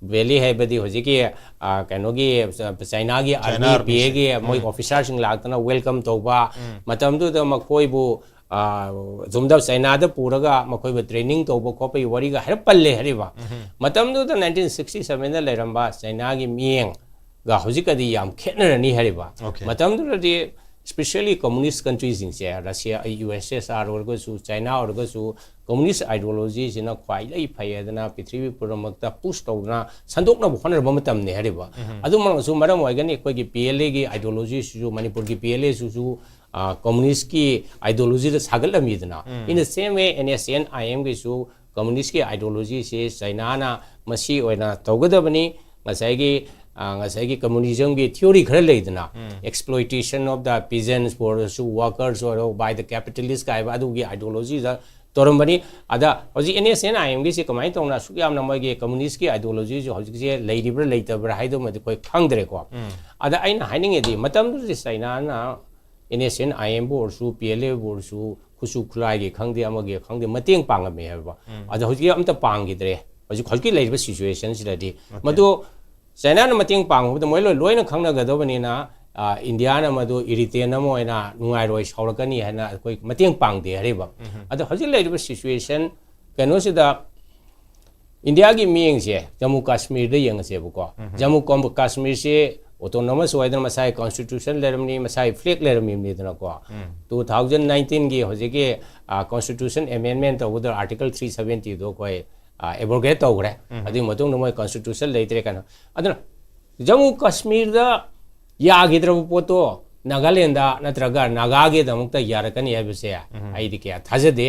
PLA ꯍꯥꯏꯕꯗꯤ ꯍꯧꯖꯤꯛꯀꯤ, ꯑ, ꯀꯩꯅꯣꯒꯤ, ꯑ, Chinaꯒꯤ China army, armyꯁꯦ. PLAꯒꯤ ꯃꯣꯏ ꯎꯝ. officerꯁꯤꯡ ꯂꯥꯛꯇꯅ welcome ꯇꯧꯕ, ꯎꯝ. ꯃꯇꯝꯗꯨꯗ ꯃꯈꯣꯏꯕꯨ, ꯑ, ꯁꯣꯝꯗ Chinaꯗ ꯄꯨꯔꯒ ꯃꯈꯣꯏꯕꯨ training ꯇꯧꯕ ꯈꯣꯠꯄꯒꯤ ꯋꯥꯔꯤꯒ ꯍꯥꯏꯔꯞ ꯄꯜꯂꯦ ꯍꯥꯏꯔꯤꯕ꯫ ꯎꯝ. ꯃꯇꯝꯗꯨꯗ nineteen sixty sevenꯗ ꯂꯩꯔꯝꯕ Chinaꯒꯤ ꯃꯤꯠꯌꯦꯡꯒ ꯍꯧꯖꯤꯛꯀꯗꯤ ꯌꯥꯝ ꯈꯦꯠꯅꯔꯅꯤ ꯍꯥꯏꯔꯤꯕ꯫ Okay. ꯃꯇꯝꯗꯨꯗꯗꯤ especially communist countryꯁꯤꯡꯁꯦ, Russia, USSR ꯑꯣꯏꯔꯒꯁꯨ, China ꯑꯣꯏꯔꯒꯁꯨ, communist ideologyꯁꯤꯅ ꯈ꯭ꯋꯥꯏꯗꯒꯤ ꯐꯩ ꯍꯥꯏꯗꯅ ꯄ꯭ꯔꯤꯊꯤꯕꯤ ꯄꯨꯝꯅꯃꯛꯇ push ꯇꯧꯗꯅ ꯁꯟꯗꯣꯛꯅꯕ ꯍꯣꯠꯅꯔꯕ ꯃꯇꯝꯅꯤ ꯍꯥꯏꯔꯤꯕ꯫ ꯎꯝ. ꯑꯗꯨꯃꯛꯅꯁꯨ ꯃꯔꯝ ꯑꯣꯏꯒꯅꯤ ꯑꯩꯈꯣꯏꯒꯤ PLAꯒꯤ ideologyꯁꯤꯁꯨ, ꯃꯅꯤꯄꯨꯔꯒꯤ PLAꯁꯤꯁꯨ, ꯑ, communistꯀꯤ ideologyꯗ ꯁꯥꯒꯠꯂꯝꯃꯤꯗꯅ꯫ ꯎꯝ. In the same way, NSCN-IMꯒꯤꯁꯨ ꯀꯝꯃꯨꯅꯤꯁꯀꯤ ꯑꯥꯏꯗꯤꯌꯣꯂꯣꯖꯤꯁꯤ ꯆꯩꯅꯥꯅ ꯃꯁꯤ ꯑꯣꯏꯅ ꯇꯧꯒꯗꯕꯅꯤ꯫ ꯉꯁꯥꯏꯒꯤ ꯉꯁꯥꯏꯒꯤ ꯀꯝꯃꯨꯅꯤꯖꯝꯒꯤ ꯊꯤꯑꯣꯔꯤ ꯈꯔ ꯂꯩꯗꯅ, exploitation of the peasants ꯑꯣꯏꯔꯁꯨ, workers ꯑꯣꯏꯔꯣ, by the capitalist ꯀꯥꯏꯕ ꯑꯗꯨꯒꯤ ꯑꯥꯏꯗꯤꯌꯣꯂꯣꯖꯤꯗ ꯇꯧꯔꯝꯕꯅꯤ꯫ ꯑꯗ ꯍꯧꯖꯤꯛ ꯑꯦꯟ ꯑꯦꯁ ꯑꯦꯟ ꯑꯥꯏ ꯑꯦꯝꯒꯤꯁꯤ ꯀꯃꯥꯏꯅ ꯇꯧꯅ ꯑꯁꯨꯛ ꯌꯥꯝꯅ ꯃꯣꯏꯒꯤ ꯀꯝꯃꯨꯅꯤꯁꯀꯤ ꯑꯥꯏꯗꯤꯌꯣꯂꯣꯖꯤꯁꯤ ꯍꯧꯖꯤꯛꯁꯦ ꯂꯩꯔꯤꯕ꯭ꯔꯥ ꯂꯩꯇꯕ꯭ꯔꯥ ꯍꯥꯏꯗꯨꯃꯗꯤ ꯑꯩꯈꯣꯏ ꯈꯪꯗ꯭ꯔꯦꯀꯣ꯫ ꯑꯗ ꯑꯩꯅ ꯍꯥꯏꯅꯤꯡꯉꯤꯗꯤ, ꯃꯇꯝꯗꯨꯗꯗꯤ ꯆꯩꯅꯥꯅ ꯑꯦꯟ ꯑꯦꯁ ꯑꯦꯟ ꯑꯥꯏ ꯑꯦꯝꯕꯨ ꯑꯣꯏꯔꯁꯨ, ꯄꯤ ꯑꯦꯜ ꯑꯦꯕꯨ ꯑꯣꯏꯔꯁꯨ, ꯈꯨꯠꯁꯨ ꯈꯨꯠꯂꯥꯏꯒꯤ ꯈꯪꯗꯦ, ꯑꯃꯒꯤ ꯈꯪꯗꯦ, ꯃꯇꯦꯡ ꯄꯥꯡꯉꯝꯃꯦ ꯍꯥꯏꯕ꯫ ꯑꯗꯣ ꯍꯧꯖꯤꯛꯇꯤ ꯑꯝꯇ ꯄꯥꯡꯈꯤꯗ꯭ꯔꯦ꯫ ꯍꯧꯖꯤꯛ ꯍꯧꯖꯤꯛꯀꯤ ꯂꯩꯔꯤꯕ ꯁꯤꯆꯨꯋꯦꯁꯟꯁꯤꯗꯗꯤ ꯃꯗꯨ ꯆꯩꯅꯥꯅ ꯃꯇꯦꯡ ꯄꯥꯡꯕꯗ ꯃꯣꯏ ꯂꯣꯏ ꯂꯣꯏꯅ ꯈꯪꯅꯒꯗꯕꯅꯤꯅ, ꯏꯟꯗꯤꯌꯥꯅ ꯃꯗꯨ ꯏꯔꯤꯇꯦꯟ ꯑꯃ ꯑꯣꯏꯅ ꯅꯨꯡꯉꯥꯏꯔꯣꯏ, ꯁꯥꯎꯔꯛꯀꯅꯤ ꯍꯥꯏꯅ ꯑꯩꯈꯣꯏ ꯃꯇꯦꯡ ꯄꯥꯡꯗꯦ ꯍꯥꯏꯔꯤꯕ꯫ ꯑꯗꯣ ꯍꯧꯖꯤꯛ ꯂꯩꯔꯤꯕ ꯁꯤꯆꯨꯋꯦꯁꯟ ꯀꯩꯅꯣꯁꯤꯗ ꯏꯟꯗꯤꯌꯥꯒꯤ ꯃꯤꯠꯌꯦꯡꯁꯦ ꯖꯝꯃꯨ ꯀꯥꯁꯃꯤꯔꯗ ꯌꯦꯡꯉꯁꯦꯕꯀꯣ꯫ ꯖꯝꯃꯨ ꯀꯥꯁꯃꯤꯔꯁꯤ ꯑꯣꯇꯣꯅꯣꯃꯁ ꯑꯣꯏꯗꯅ ꯃꯁꯥꯒꯤ ꯀꯣꯟꯁꯇꯤꯇ꯭ꯌꯨꯁꯟ ꯂꯩꯔꯝꯅꯤ, ꯃꯁꯥꯒꯤ ꯐ꯭ꯂꯦꯛ ꯂꯩꯔꯝꯃꯤꯕꯅꯤꯗꯅꯀꯣ꯫ ꯇꯨ ꯊꯥꯎꯖꯟ ꯅꯥꯏꯟꯇꯤꯟꯒꯤ ꯍꯧꯖꯤꯛꯀꯤ ꯀꯣꯟꯁꯇꯤꯇ꯭ꯌꯨꯁꯟ ꯑꯦꯃꯦꯟꯃꯦꯟ ꯇꯧꯕꯗ ꯑꯥꯔꯇꯤꯀꯜ ꯊ꯭ꯔꯤ ꯁꯕꯦꯟꯇꯤꯗꯣ ꯑꯩꯈꯣꯏ ꯑꯦꯕ꯭ꯔꯣꯒꯦꯠ ꯇꯧꯈ꯭ꯔꯦ꯫ ꯑꯗꯨꯒꯤ ꯃꯇꯨꯡꯗ ꯃꯣꯏ ꯀꯣꯟꯁꯇꯤꯇ꯭ꯌꯨꯁꯟ ꯂꯩꯇ꯭ꯔꯦ ꯀꯩꯅꯣ꯫ ꯑꯗꯨꯅ ꯖꯝꯃꯨ ꯀꯥꯁꯃꯤꯔꯗ ꯌꯥꯈꯤꯗ꯭ꯔꯕ ꯄꯣꯠꯇꯣ ꯅꯥꯒꯥꯂꯦꯟꯗ ꯅꯠꯇ꯭ꯔꯒ ꯅꯥꯒꯥꯒꯤꯗꯃꯛꯇ ꯌꯥꯔꯛꯀꯅꯤ ꯍꯥꯏꯕꯁꯦ ꯑꯩꯗꯤ ꯀꯌꯥ ꯊꯥꯖꯗꯦ꯫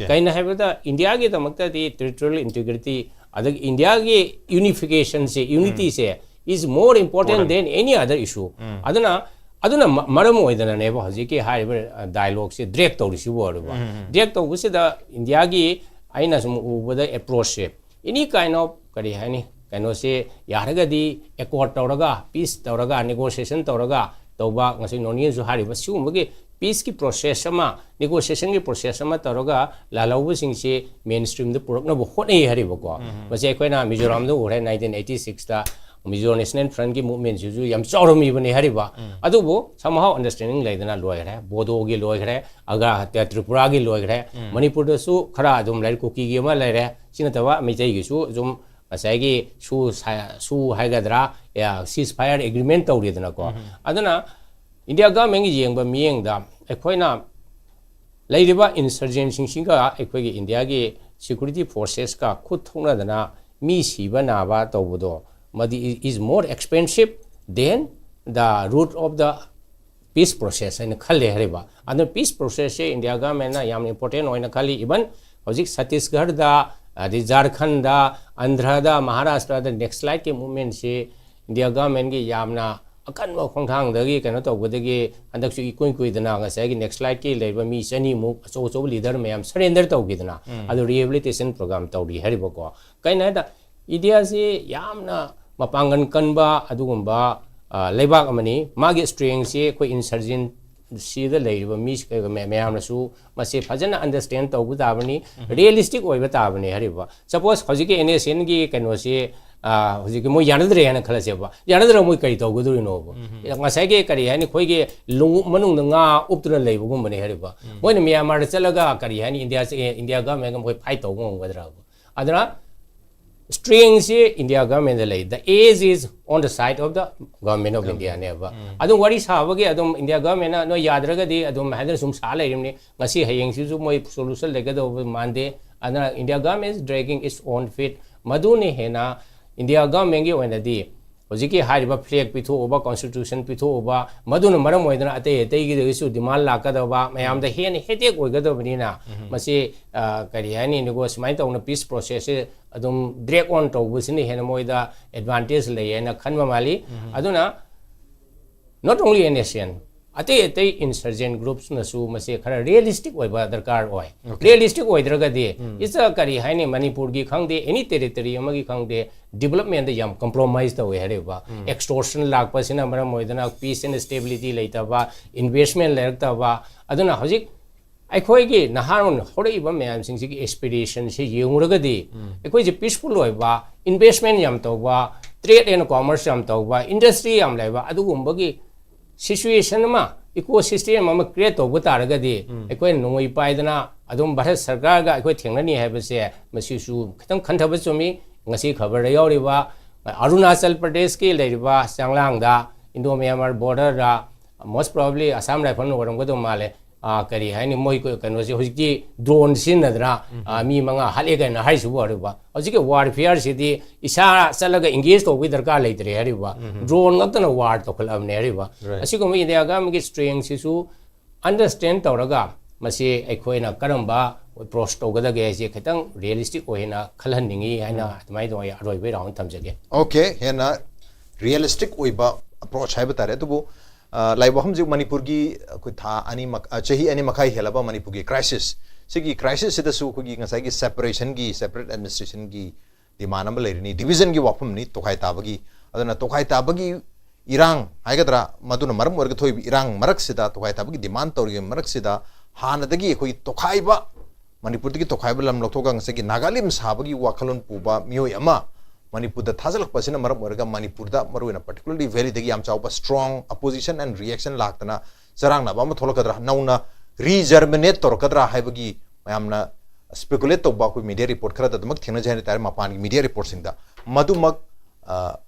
ꯀꯩꯅꯣ ꯍꯥꯏꯕꯗ ꯏꯟꯗꯤꯌꯥꯒꯤꯗꯃꯛꯇꯗꯤ ꯇꯦꯔꯤꯇꯣꯔꯤꯌꯦꯜ ꯏꯟꯇꯤꯒ꯭ꯔꯤꯇꯤ ꯑꯗꯒꯤ ꯏꯟꯗꯤꯌꯥꯒꯤ ꯌꯨꯅꯤꯐꯤꯀꯦꯁꯟꯁꯦ, ꯌꯨꯅꯤꯇꯤꯁꯦ is more important than any other issue. ꯑꯗꯨꯅ ꯑꯗꯨꯅ ꯃꯔꯝ ꯑꯣꯏꯗꯅꯅꯦꯕ ꯍꯧꯖꯤꯛꯀꯤ ꯍꯥꯏꯔꯤꯕ ꯗꯥꯏꯂꯣꯒꯁꯦ ꯗ꯭ꯔꯦꯛ ꯇꯧꯔꯤꯁꯤꯕꯨ ꯑꯣꯏꯔꯕ꯫ ꯗ꯭ꯔꯦꯛ ꯇꯧꯕꯁꯤꯗ ꯏꯟꯗꯤꯌꯥꯒꯤ ꯑꯩꯅ ꯁꯨꯝ ꯎꯕꯗ ꯑꯦꯄ꯭ꯔꯣꯆꯁꯦ, ꯑꯦꯅꯤ ꯀꯥꯏꯟ ꯑꯣꯐ ꯀꯔꯤ ꯍꯥꯏꯅꯤ, ꯀꯩꯅꯣꯁꯦ ꯌꯥꯔꯒꯗꯤ ꯑꯦꯀꯣꯔꯠ ꯇꯧꯔꯒ, ꯄꯤꯁ ꯇꯧꯔꯒ, ꯅꯦꯒꯣꯁꯤꯌꯦꯁꯟ ꯇꯧꯔꯒ ꯇꯧꯕ, ꯉꯁꯤ ꯅꯣꯅꯤꯅꯁꯨ ꯍꯥꯏꯔꯤꯕ ꯁꯤꯒꯨꯝꯕꯒꯤ ꯄꯤꯁꯀꯤ ꯄ꯭ꯔꯣꯁꯦꯁ ꯑꯃ, ꯅꯦꯒꯣꯁꯤꯌꯦꯁꯟꯒꯤ ꯄ꯭ꯔꯣꯁꯦꯁ ꯑꯃ ꯇꯧꯔꯒ ꯂꯥꯜꯍꯧꯕꯁꯤꯡꯁꯤ ꯃꯦꯟ ꯁ꯭ꯇ꯭ꯔꯤꯝꯗ ꯄꯨꯔꯛꯅꯕ ꯍꯣꯠꯅꯩ ꯍꯥꯏꯔꯤꯕꯀꯣ꯫ ꯃꯁꯤ ꯑꯩꯈꯣꯏꯅ ꯃꯤꯖꯣꯔꯥꯝꯗ ꯎꯈ꯭ꯔꯦ, ꯅꯥꯏꯟꯇꯤꯟ ꯑꯩꯠꯇꯤ ꯁꯤꯛꯁꯇ ꯃꯤꯖꯣ ꯅꯦꯁꯅꯦꯜ ꯐ꯭ꯔꯟꯠꯀꯤ ꯃꯨꯚꯃꯦꯟꯁꯤꯁꯨ ꯌꯥꯝ ꯆꯥꯎꯔꯝꯃꯤꯕꯅꯤ ꯍꯥꯏꯔꯤꯕ꯫ ꯑꯗꯨꯕꯨ somehow understanding ꯂꯩꯗꯅ ꯂꯣꯏꯈ꯭ꯔꯦ꯫ ꯕꯣꯗꯣꯒꯤ ꯂꯣꯏꯈ꯭ꯔꯦ, ꯑꯒ꯭ꯔꯥ ꯇ꯭ꯔꯤꯄꯨꯔꯥꯒꯤ ꯂꯣꯏꯈ꯭ꯔꯦ, ꯃꯅꯤꯄꯨꯔꯗꯁꯨ ꯈꯔ ꯑꯗꯨꯝ ꯂꯩꯔꯦ, ꯀꯨꯀꯤꯒꯤ ꯑꯃ ꯂꯩꯔꯦ, ꯁꯤ ꯅꯠꯇꯕ ꯃꯩꯇꯩꯒꯤꯁꯨ ꯑꯗꯨꯝ ꯉꯁꯥꯏꯒꯤ ꯁꯨ ꯁꯨ ꯍꯥꯏꯒꯗ꯭ꯔꯥ, ceasefire agreement ꯇꯧꯔꯦꯗꯅꯀꯣ꯫ ꯑꯗꯨꯅ ꯏꯟꯗꯤꯌꯥ ꯒꯚꯔꯟꯃꯦꯟꯒꯤ ꯌꯦꯡꯕ ꯃꯤꯠꯌꯦꯡꯗ ꯑꯩꯈꯣꯏꯅ ꯂꯩꯔꯤꯕ ꯏꯟꯁꯔꯖꯦꯟꯁꯤꯡꯁꯤꯒ ꯑꯩꯈꯣꯏꯒꯤ ꯏꯟꯗꯤꯌꯥꯒꯤ ꯁꯦꯀ꯭ꯌꯨꯔꯤꯇꯤ ꯐꯣꯔꯁꯦꯁꯀ ꯈꯨꯠ ꯊꯣꯛꯅꯗꯅ ꯃꯤ ꯁꯤꯕ ꯅꯥꯕ ꯇꯧꯕꯗꯣ, ꯃꯗꯤ is more expensive than the route of the peace process ꯍꯥꯏꯅ ꯈꯜꯂꯦ ꯍꯥꯏꯔꯤꯕ꯫ ꯑꯗꯨꯅ ꯄꯤꯁ ꯄ꯭ꯔꯣꯁꯦꯁꯁꯦ ꯏꯟꯗꯤꯌꯥ ꯒꯚꯔꯟꯃꯦꯟꯅ ꯌꯥꯝ ꯏꯝꯄꯣꯔꯇꯦꯟ ꯑꯣꯏꯅ ꯈꯜꯂꯤ꯫ ꯏꯚꯟ ꯍꯧꯖꯤꯛ ꯁꯠꯇꯤꯁꯒꯔꯗ, ꯑꯗꯩ ꯖꯥꯔꯈꯟꯗ, ꯑꯟꯙ꯭ꯔꯗ, ꯃꯍꯥꯔꯥꯁꯇ꯭ꯔꯗ ꯅꯦꯛꯁꯂꯥꯏꯠꯀꯤ ꯃꯨꯞꯃꯦꯟꯁꯤ ꯏꯟꯗꯤꯌꯥ ꯒꯚꯔꯟꯃꯦꯟꯒꯤ ꯌꯥꯝꯅ ꯑꯀꯟꯕ ꯈꯣꯡꯊꯥꯡꯗꯒꯤ ꯀꯩꯅꯣ ꯇꯧꯕꯗꯒꯤ ꯍꯟꯗꯛꯁꯨ ꯏꯀꯨꯏ ꯀꯨꯏꯗꯅ ꯉꯁꯥꯏꯒꯤ ꯅꯦꯛꯁꯂꯥꯏꯠꯀꯤ ꯂꯩꯔꯤꯕ ꯃꯤ ꯆꯅꯤꯃꯨꯛ ꯑꯆꯧ ꯑꯆꯧꯕ ꯂꯤꯗꯔ ꯃꯌꯥꯝ ꯁꯔꯦꯟꯗꯔ ꯇꯧꯈꯤꯗꯅ ꯑꯗꯨ ꯔꯤꯍꯦꯕꯤꯂꯤꯇꯦꯁꯟ ꯄ꯭ꯔꯣꯒ꯭ꯔꯥꯝ ꯇꯧꯔꯤ ꯍꯥꯏꯔꯤꯕꯀꯣ꯫ ꯀꯩꯅꯣ ꯍꯥꯏꯗ ꯏꯟꯗꯤꯌꯥꯁꯤ ꯌꯥꯝꯅ ꯃꯄꯥꯡꯒꯜ ꯀꯟꯕ ꯑꯗꯨꯒꯨꯝꯕ, ꯑ, ꯂꯩꯕꯥꯛ ꯑꯃꯅꯤ꯫ ꯃꯥꯒꯤ ꯁ꯭ꯇꯔꯦꯡꯁꯤ ꯑꯩꯈꯣꯏ ꯏꯟꯁꯔꯖꯦꯟꯁꯤꯗ ꯂꯩꯔꯤꯕ ꯃꯤ ꯃꯌꯥꯝꯅꯁꯨ ꯃꯁꯤ ꯐꯖꯅ ꯑꯟꯗꯔꯁ꯭ꯇꯦꯟ ꯇꯧꯕ ꯇꯥꯕꯅꯤ, ꯔꯤꯌꯦꯂꯤꯁꯇꯤꯛ ꯑꯣꯏꯕ ꯇꯥꯕꯅꯤ ꯍꯥꯏꯔꯤꯕ꯫ ꯁꯄꯣꯁ ꯍꯧꯖꯤꯛꯀꯤ ꯑꯦꯟ ꯑꯦꯁ ꯑꯦꯟꯒꯤ ꯀꯩꯅꯣꯁꯤ, ꯑ, ꯍꯧꯖꯤꯛꯀꯤ ꯃꯣꯏ ꯌꯥꯅꯗ꯭ꯔꯦ ꯍꯥꯏꯅ ꯈꯜꯂꯁꯦꯕ, ꯌꯥꯅꯗ꯭ꯔꯒ ꯃꯣꯏ ꯀꯔꯤ ꯇꯧꯒꯗꯣꯔꯤꯅꯣꯕ? ꯉꯁꯥꯏꯒꯤ ꯀꯔꯤ ꯍꯥꯏꯅꯤ, ꯑꯩꯈꯣꯏꯒꯤ ꯂꯣꯡꯎꯞ ꯃꯅꯨꯡꯗ ꯉꯥ ꯎꯞꯇꯨꯅ ꯂꯩꯕꯒꯨꯝꯕꯅꯤ ꯍꯥꯏꯔꯤꯕ꯫ ꯃꯣꯏꯅ ꯃ꯭ꯌꯥꯟꯃꯥꯔꯗ ꯆꯠꯂꯒ ꯀꯔꯤ ꯍꯥꯏꯅꯤ, ꯏꯟꯗꯤꯌꯥ, ꯏꯟꯗꯤꯌꯥ ꯒꯚꯔꯟꯃꯦꯟꯒ ꯃꯣꯏ ꯐꯥꯏꯠ ꯇꯧꯕ ꯉꯝꯒꯗ꯭ꯔꯕ? ꯑꯗꯨꯅ ꯁ꯭ꯇꯔꯦꯡꯁꯤ ꯏꯟꯗꯤꯌꯥ ꯒꯚꯔꯟꯃꯦꯟꯗ ꯂꯩ꯫ The edge is on the side of the government of India ꯅꯦꯕ꯫ ꯑꯗꯨꯝ ꯋꯥꯔꯤ ꯁꯥꯕꯒꯤ ꯑꯗꯨꯝ ꯏꯟꯗꯤꯌꯥ ꯒꯚꯔꯟꯃꯦꯟꯅ ꯅꯣꯏ ꯌꯥꯗ꯭ꯔꯒꯗꯤ ꯑꯗꯨꯝ ꯍꯥꯏꯗꯅ ꯁꯨꯝ ꯁꯥ ꯂꯩꯔꯤꯕꯅꯤ꯫ ꯉꯁꯤ ꯍꯌꯦꯡꯁꯤꯁꯨ ꯃꯣꯏ ꯁꯣꯂꯨꯁꯟ ꯂꯩꯒꯗꯧꯕ ꯃꯥꯟꯗꯦ꯫ ꯑꯗꯨꯅ India government is dragging its own feet꯫ ꯃꯗꯨꯅ ꯍꯦꯟꯅ ꯏꯟꯗꯤꯌꯥ ꯒꯚꯔꯟꯃꯦꯟꯒꯤ ꯑꯣꯏꯅꯗꯤ ꯍꯧꯖꯤꯛꯀꯤ ꯍꯥꯏꯔꯤꯕ ꯐ꯭ꯂꯦꯒ ꯄꯤꯊꯣꯛꯎꯕ, ꯀꯣꯟꯁꯇꯤꯇ꯭ꯌꯨꯁꯟ ꯄꯤꯊꯣꯛꯎꯕ, ꯃꯗꯨꯅ ꯃꯔꯝ ꯑꯣꯏꯗꯅ ꯑꯇꯩ ꯑꯇꯩꯒꯤꯗꯒꯤꯁꯨ ꯗꯤꯃꯥꯟ ꯂꯥꯛꯀꯗꯕ, ꯃꯌꯥꯝꯗ ꯍꯦꯟꯅ ꯍꯦꯗꯦꯛ ꯑꯣꯏꯒꯗꯕꯅꯤꯅ ꯃꯁꯤ, ꯑ, ꯀꯔꯤ ꯍꯥꯏꯅꯤ, ꯅꯦꯒꯣ-, ꯁꯨꯃꯥꯏꯅ ꯇꯧꯅ ꯄꯤꯁ ꯄ꯭ꯔꯣꯁꯦꯁꯁꯦ ꯑꯗꯨꯝ ꯗ꯭ꯔꯦꯒ ꯑꯣꯟ ꯇꯧꯕꯁꯤꯅ ꯍꯦꯟꯅ ꯃꯣꯏꯗ ꯑꯦꯗꯚꯥꯟꯇꯦꯖ ꯂꯩ ꯍꯥꯏꯅ ꯈꯟꯕ ꯃꯥꯜꯂꯤ꯫ ꯑꯗꯨꯅ not only N S C N, ꯑꯇꯩ ꯑꯇꯩ ꯏꯟꯁꯔꯖꯦꯟ ꯒ꯭ꯔꯨꯞꯁꯅꯁꯨ ꯃꯁꯦ ꯈꯔ ꯔꯤꯌꯦꯂꯤꯁꯇꯤꯛ ꯑꯣꯏꯕ ꯗꯔꯀꯥꯔ ꯑꯣꯏ꯫ ꯔꯤꯌꯦꯂꯤꯁꯇꯤꯛ ꯑꯣꯏꯗ꯭ꯔꯒꯗꯤ ꯏꯠꯁ ꯑ, ꯀꯔꯤ ꯍꯥꯏꯅꯤ, ꯃꯅꯤꯄꯨꯔꯒꯤ ꯈꯪꯗꯦ, ꯑꯦꯅꯤ ꯇꯦꯔꯤꯇꯣꯔꯤ ꯑꯃꯒꯤ ꯈꯪꯗꯦ, ꯗꯤꯕꯂꯞꯃꯦꯟꯗ ꯌꯥꯝ ꯀꯝꯄ꯭ꯔꯣꯃꯥꯏꯁ ꯇꯧꯋꯦ ꯍꯥꯏꯔꯤꯕ꯫ ꯑꯦꯛꯁꯇꯣꯔꯁꯟ ꯂꯥꯛꯄꯁꯤꯅ ꯃꯔꯝ ꯑꯣꯏꯗꯅ ꯄꯤꯁ ꯑꯦꯟ ꯁ꯭ꯇꯦꯕꯤꯂꯤꯇꯤ ꯂꯩꯇꯕ, ꯏꯟꯚꯦꯁꯃꯦꯟ ꯂꯩꯔꯛꯇꯕ꯫ ꯑꯗꯨꯅ ꯍꯧꯖꯤꯛ ꯑꯩꯈꯣꯏꯒꯤ ꯅꯍꯥꯔꯣꯜ ꯍꯧꯔꯛꯏꯕ ꯃꯌꯥꯝꯁꯤꯡꯁꯤꯒꯤ ꯑꯦꯁꯄꯤꯔꯦꯁꯟꯁꯤ ꯌꯦꯡꯉꯨꯔꯒꯗꯤ ꯑꯩꯈꯣꯏꯁꯦ ꯄꯤꯁꯐꯨꯜ ꯑꯣꯏꯕ, ꯏꯟꯚꯦꯁꯃꯦꯟ ꯌꯥꯝ ꯇꯧꯕ, ꯇ꯭ꯔꯦꯗ ꯑꯦꯟ ꯀꯣꯃꯔꯁ ꯌꯥꯝ ꯇꯧꯕ, ꯏꯟꯗꯁꯇ꯭ꯔꯤ ꯌꯥꯝ ꯂꯩꯕ, ꯑꯗꯨꯒꯨꯝꯕꯒꯤ ꯁꯤꯆꯨꯋꯦꯁꯟ ꯑꯃ, ꯏꯀꯣ ꯁꯤꯁꯇꯦꯝ ꯑꯃ ꯀ꯭ꯔꯤꯌꯦꯠ ꯇꯧꯕ ꯇꯥꯔꯒꯗꯤ ꯑꯩꯈꯣꯏꯅ ꯅꯣꯡꯃꯩ ꯄꯥꯏꯗꯅ ꯑꯗꯨꯝ ꯚꯥꯔꯠ ꯁꯔꯀꯥꯔꯒ ꯑꯩꯈꯣꯏ ꯊꯦꯡꯅꯅꯤ ꯍꯥꯏꯕꯁꯦ ꯃꯁꯤꯁꯨ ꯈꯤꯇꯪ ꯈꯟꯊꯕ ꯆꯨꯝꯃꯤ꯫ ꯉꯁꯤ ꯈꯕꯔꯗ ꯌꯥꯎꯔꯤꯕ ꯑꯔꯨꯅꯥꯆꯜ ꯄ꯭ꯔꯗꯦꯁꯀꯤ ꯂꯩꯔꯤꯕ ꯆꯥꯡꯂꯥꯡꯗ ꯏꯟꯗꯣ ꯃ꯭ꯌꯥꯟꯃꯥꯔ ꯕꯣꯔꯗꯔꯗ most probably Assam Rifle ꯑꯣꯏꯔꯝꯒꯗꯧ ꯃꯥꯜꯂꯦ꯫ ꯑ, ꯀꯔꯤ ꯍꯥꯏꯅꯤ, ꯃꯣꯏ ꯀ-, ꯀꯩꯅꯣꯁꯦ ꯍꯧꯖꯤꯛꯇꯤ ꯗ꯭ꯔꯣꯟ ꯁꯤꯖꯤꯟꯅꯗꯅ, ꯑ, ꯃꯤ ꯃꯉꯥ ꯍꯥꯠꯂꯦ ꯀꯥꯏꯅ ꯍꯥꯏꯔꯤꯁꯤꯕꯨ ꯍꯥꯏꯔꯤꯕ꯫ ꯍꯧꯖꯤꯛꯀꯤ ꯋꯥꯔꯐꯤꯌꯥꯔꯁꯤꯗꯤ ꯏꯁꯥ ꯆꯠꯂꯒ ꯏꯪꯒꯦꯖ ꯇꯧꯕꯒꯤ ꯗꯔꯀꯥꯔ ꯂꯩꯇ꯭ꯔꯦ ꯍꯥꯏꯔꯤꯕ꯫ ꯗ꯭ꯔꯣꯟ ꯉꯛꯇꯅ ꯋꯥꯔ ꯇꯧꯈꯠꯂꯛꯑꯕꯅꯦ ꯍꯥꯏꯔꯤꯕ꯫ ꯑꯁꯤꯒꯨꯝꯕ ꯏꯟꯗꯤꯌꯥ ꯒꯚꯔꯟꯃꯦꯟꯒꯤ ꯁ꯭ꯇꯔꯦꯡꯁꯤꯁꯨ ꯑꯟꯗꯔꯁ꯭ꯇꯦꯟ ꯇꯧꯔꯒ ꯃꯁꯤ ꯑꯩꯈꯣꯏꯅ ꯀꯔꯝꯕ ꯑꯦꯄ꯭ꯔꯣꯆ ꯇꯧꯒꯗꯒꯦ ꯍꯥꯏꯁꯦ ꯈꯤꯇꯪ ꯔꯤꯌꯦꯂꯤꯁꯇꯤꯛ ꯑꯣꯏꯅ ꯈꯜꯍꯟꯅꯤꯡꯉꯤ ꯍꯥꯏꯅ ꯑꯗꯨꯃꯥꯏꯅ ꯇꯧꯅ ꯑꯔꯣꯏꯕ ꯔꯥꯎꯟ ꯊꯝꯖꯒꯦ꯫ ꯑꯣꯀꯦ, ꯍꯦꯟꯅ ꯔꯤꯌꯦꯂꯤꯁꯇꯤꯛ ꯑꯣꯏꯕ ꯑꯦꯄ꯭ꯔꯣꯆ ꯍꯥꯏꯕ ꯇꯥꯔꯦ꯫ ꯑꯗꯨꯕꯨ ꯑ, ꯂꯥꯛꯏꯕ ꯋꯥꯐꯝꯁꯤ ꯃꯅꯤꯄꯨꯔꯒꯤ ꯑꯩꯈꯣꯏ ꯊꯥ ꯑꯅꯤ ꯃꯛ-, ꯑ, ꯆꯍꯤ ꯑꯅꯤ ꯃꯈꯥꯏ ꯍꯦꯜꯂꯕ ꯃꯅꯤꯄꯨꯔꯒꯤ ꯀ꯭ꯔꯥꯏꯁꯤꯁ, ꯁꯤꯒꯤ ꯀ꯭ꯔꯥꯏꯁꯤꯁꯁꯤꯗꯁꯨ ꯑꯩꯈꯣꯏꯒꯤ ꯉꯁꯥꯏꯒꯤ ꯁꯦꯄꯔꯦꯁꯟꯒꯤ, ꯁꯦꯄꯔꯦꯠ ꯑꯦꯗꯃꯤꯅꯤꯁꯇ꯭ꯔꯦꯁꯟꯒꯤ ꯗꯤꯃꯥꯟ ꯑꯃ ꯂꯩꯔꯤꯅꯤ, ꯗꯤꯕꯤꯖꯟꯒꯤ ꯋꯥꯐꯝꯅꯤ, ꯇꯣꯈꯥꯏ ꯇꯥꯕꯒꯤ꯫ ꯑꯗꯨꯅ ꯇꯣꯈꯥꯏ ꯇꯥꯕꯒꯤ ꯏꯔꯥꯡ ꯍꯥꯏꯒꯗ꯭ꯔꯥ, ꯃꯗꯨꯅ ꯃꯔꯝ ꯑꯣꯏꯔꯒ ꯊꯣꯛꯏꯕ ꯏꯔꯥꯡ ꯃꯔꯛꯁꯤꯗ, ꯇꯣꯈꯥꯏ ꯇꯥꯕꯒꯤ ꯗꯤꯃꯥꯟ ꯇꯧꯔꯤꯕ ꯃꯔꯛꯁꯤꯗ ꯍꯥꯟꯅꯗꯒꯤ ꯑꯩꯈꯣꯏꯒꯤ ꯇꯣꯈꯥꯏꯕ, ꯃꯅꯤꯄꯨꯔꯗꯒꯤ ꯇꯣꯈꯥꯏꯕ ꯂꯝ ꯂꯧꯊꯣꯛꯑꯒ ꯉꯁꯥꯏꯒꯤ ꯅꯥꯒꯥꯂꯦꯟ ꯁꯥꯕꯒꯤ ꯋꯥꯈꯜꯂꯣꯟ ꯄꯨꯕ ꯃꯤꯑꯣꯏ ꯑꯃ ꯃꯅꯤꯄꯨꯔꯗ ꯊꯥꯖꯤꯜꯂꯛꯄ ꯑꯁꯤꯅ ꯃꯔꯝ ꯑꯣꯏꯔꯒ ꯃꯅꯤꯄꯨꯔꯗ, ꯃꯔꯨꯑꯣꯏꯅ particularly ꯚꯦꯂꯤꯗꯒꯤ ꯌꯥꯝ ꯆꯥꯎꯕ strong opposition and reaction ꯂꯥꯛꯇꯅ ꯆꯔꯥꯡꯅꯕ ꯑꯃ ꯊꯣꯛꯂꯛꯀꯗ꯭ꯔꯥ, ꯅꯧꯅ ꯔꯤꯖꯔꯃꯤꯅꯦꯠ ꯇꯧꯔꯛꯀꯗ꯭ꯔꯥ ꯍꯥꯏꯕꯒꯤ ꯃꯌꯥꯝꯅ ꯁ꯭ꯄꯦꯀꯨꯂꯦꯠ ꯇꯧꯕ ꯑꯩꯈꯣꯏ ꯃꯤꯗꯤꯌꯥ ꯔꯤꯄꯣꯔꯠ ꯈꯔꯗ ꯑꯗꯨꯃꯛ ꯊꯦꯡꯅꯖꯩ ꯍꯥꯏ ꯇꯥꯔꯦ, ꯃꯄꯥꯟꯒꯤ ꯃꯤꯗꯤꯌꯥ ꯔꯤꯄꯣꯔꯠꯁꯤꯡꯗ꯫ ꯃꯗꯨꯃꯛ, ꯑ,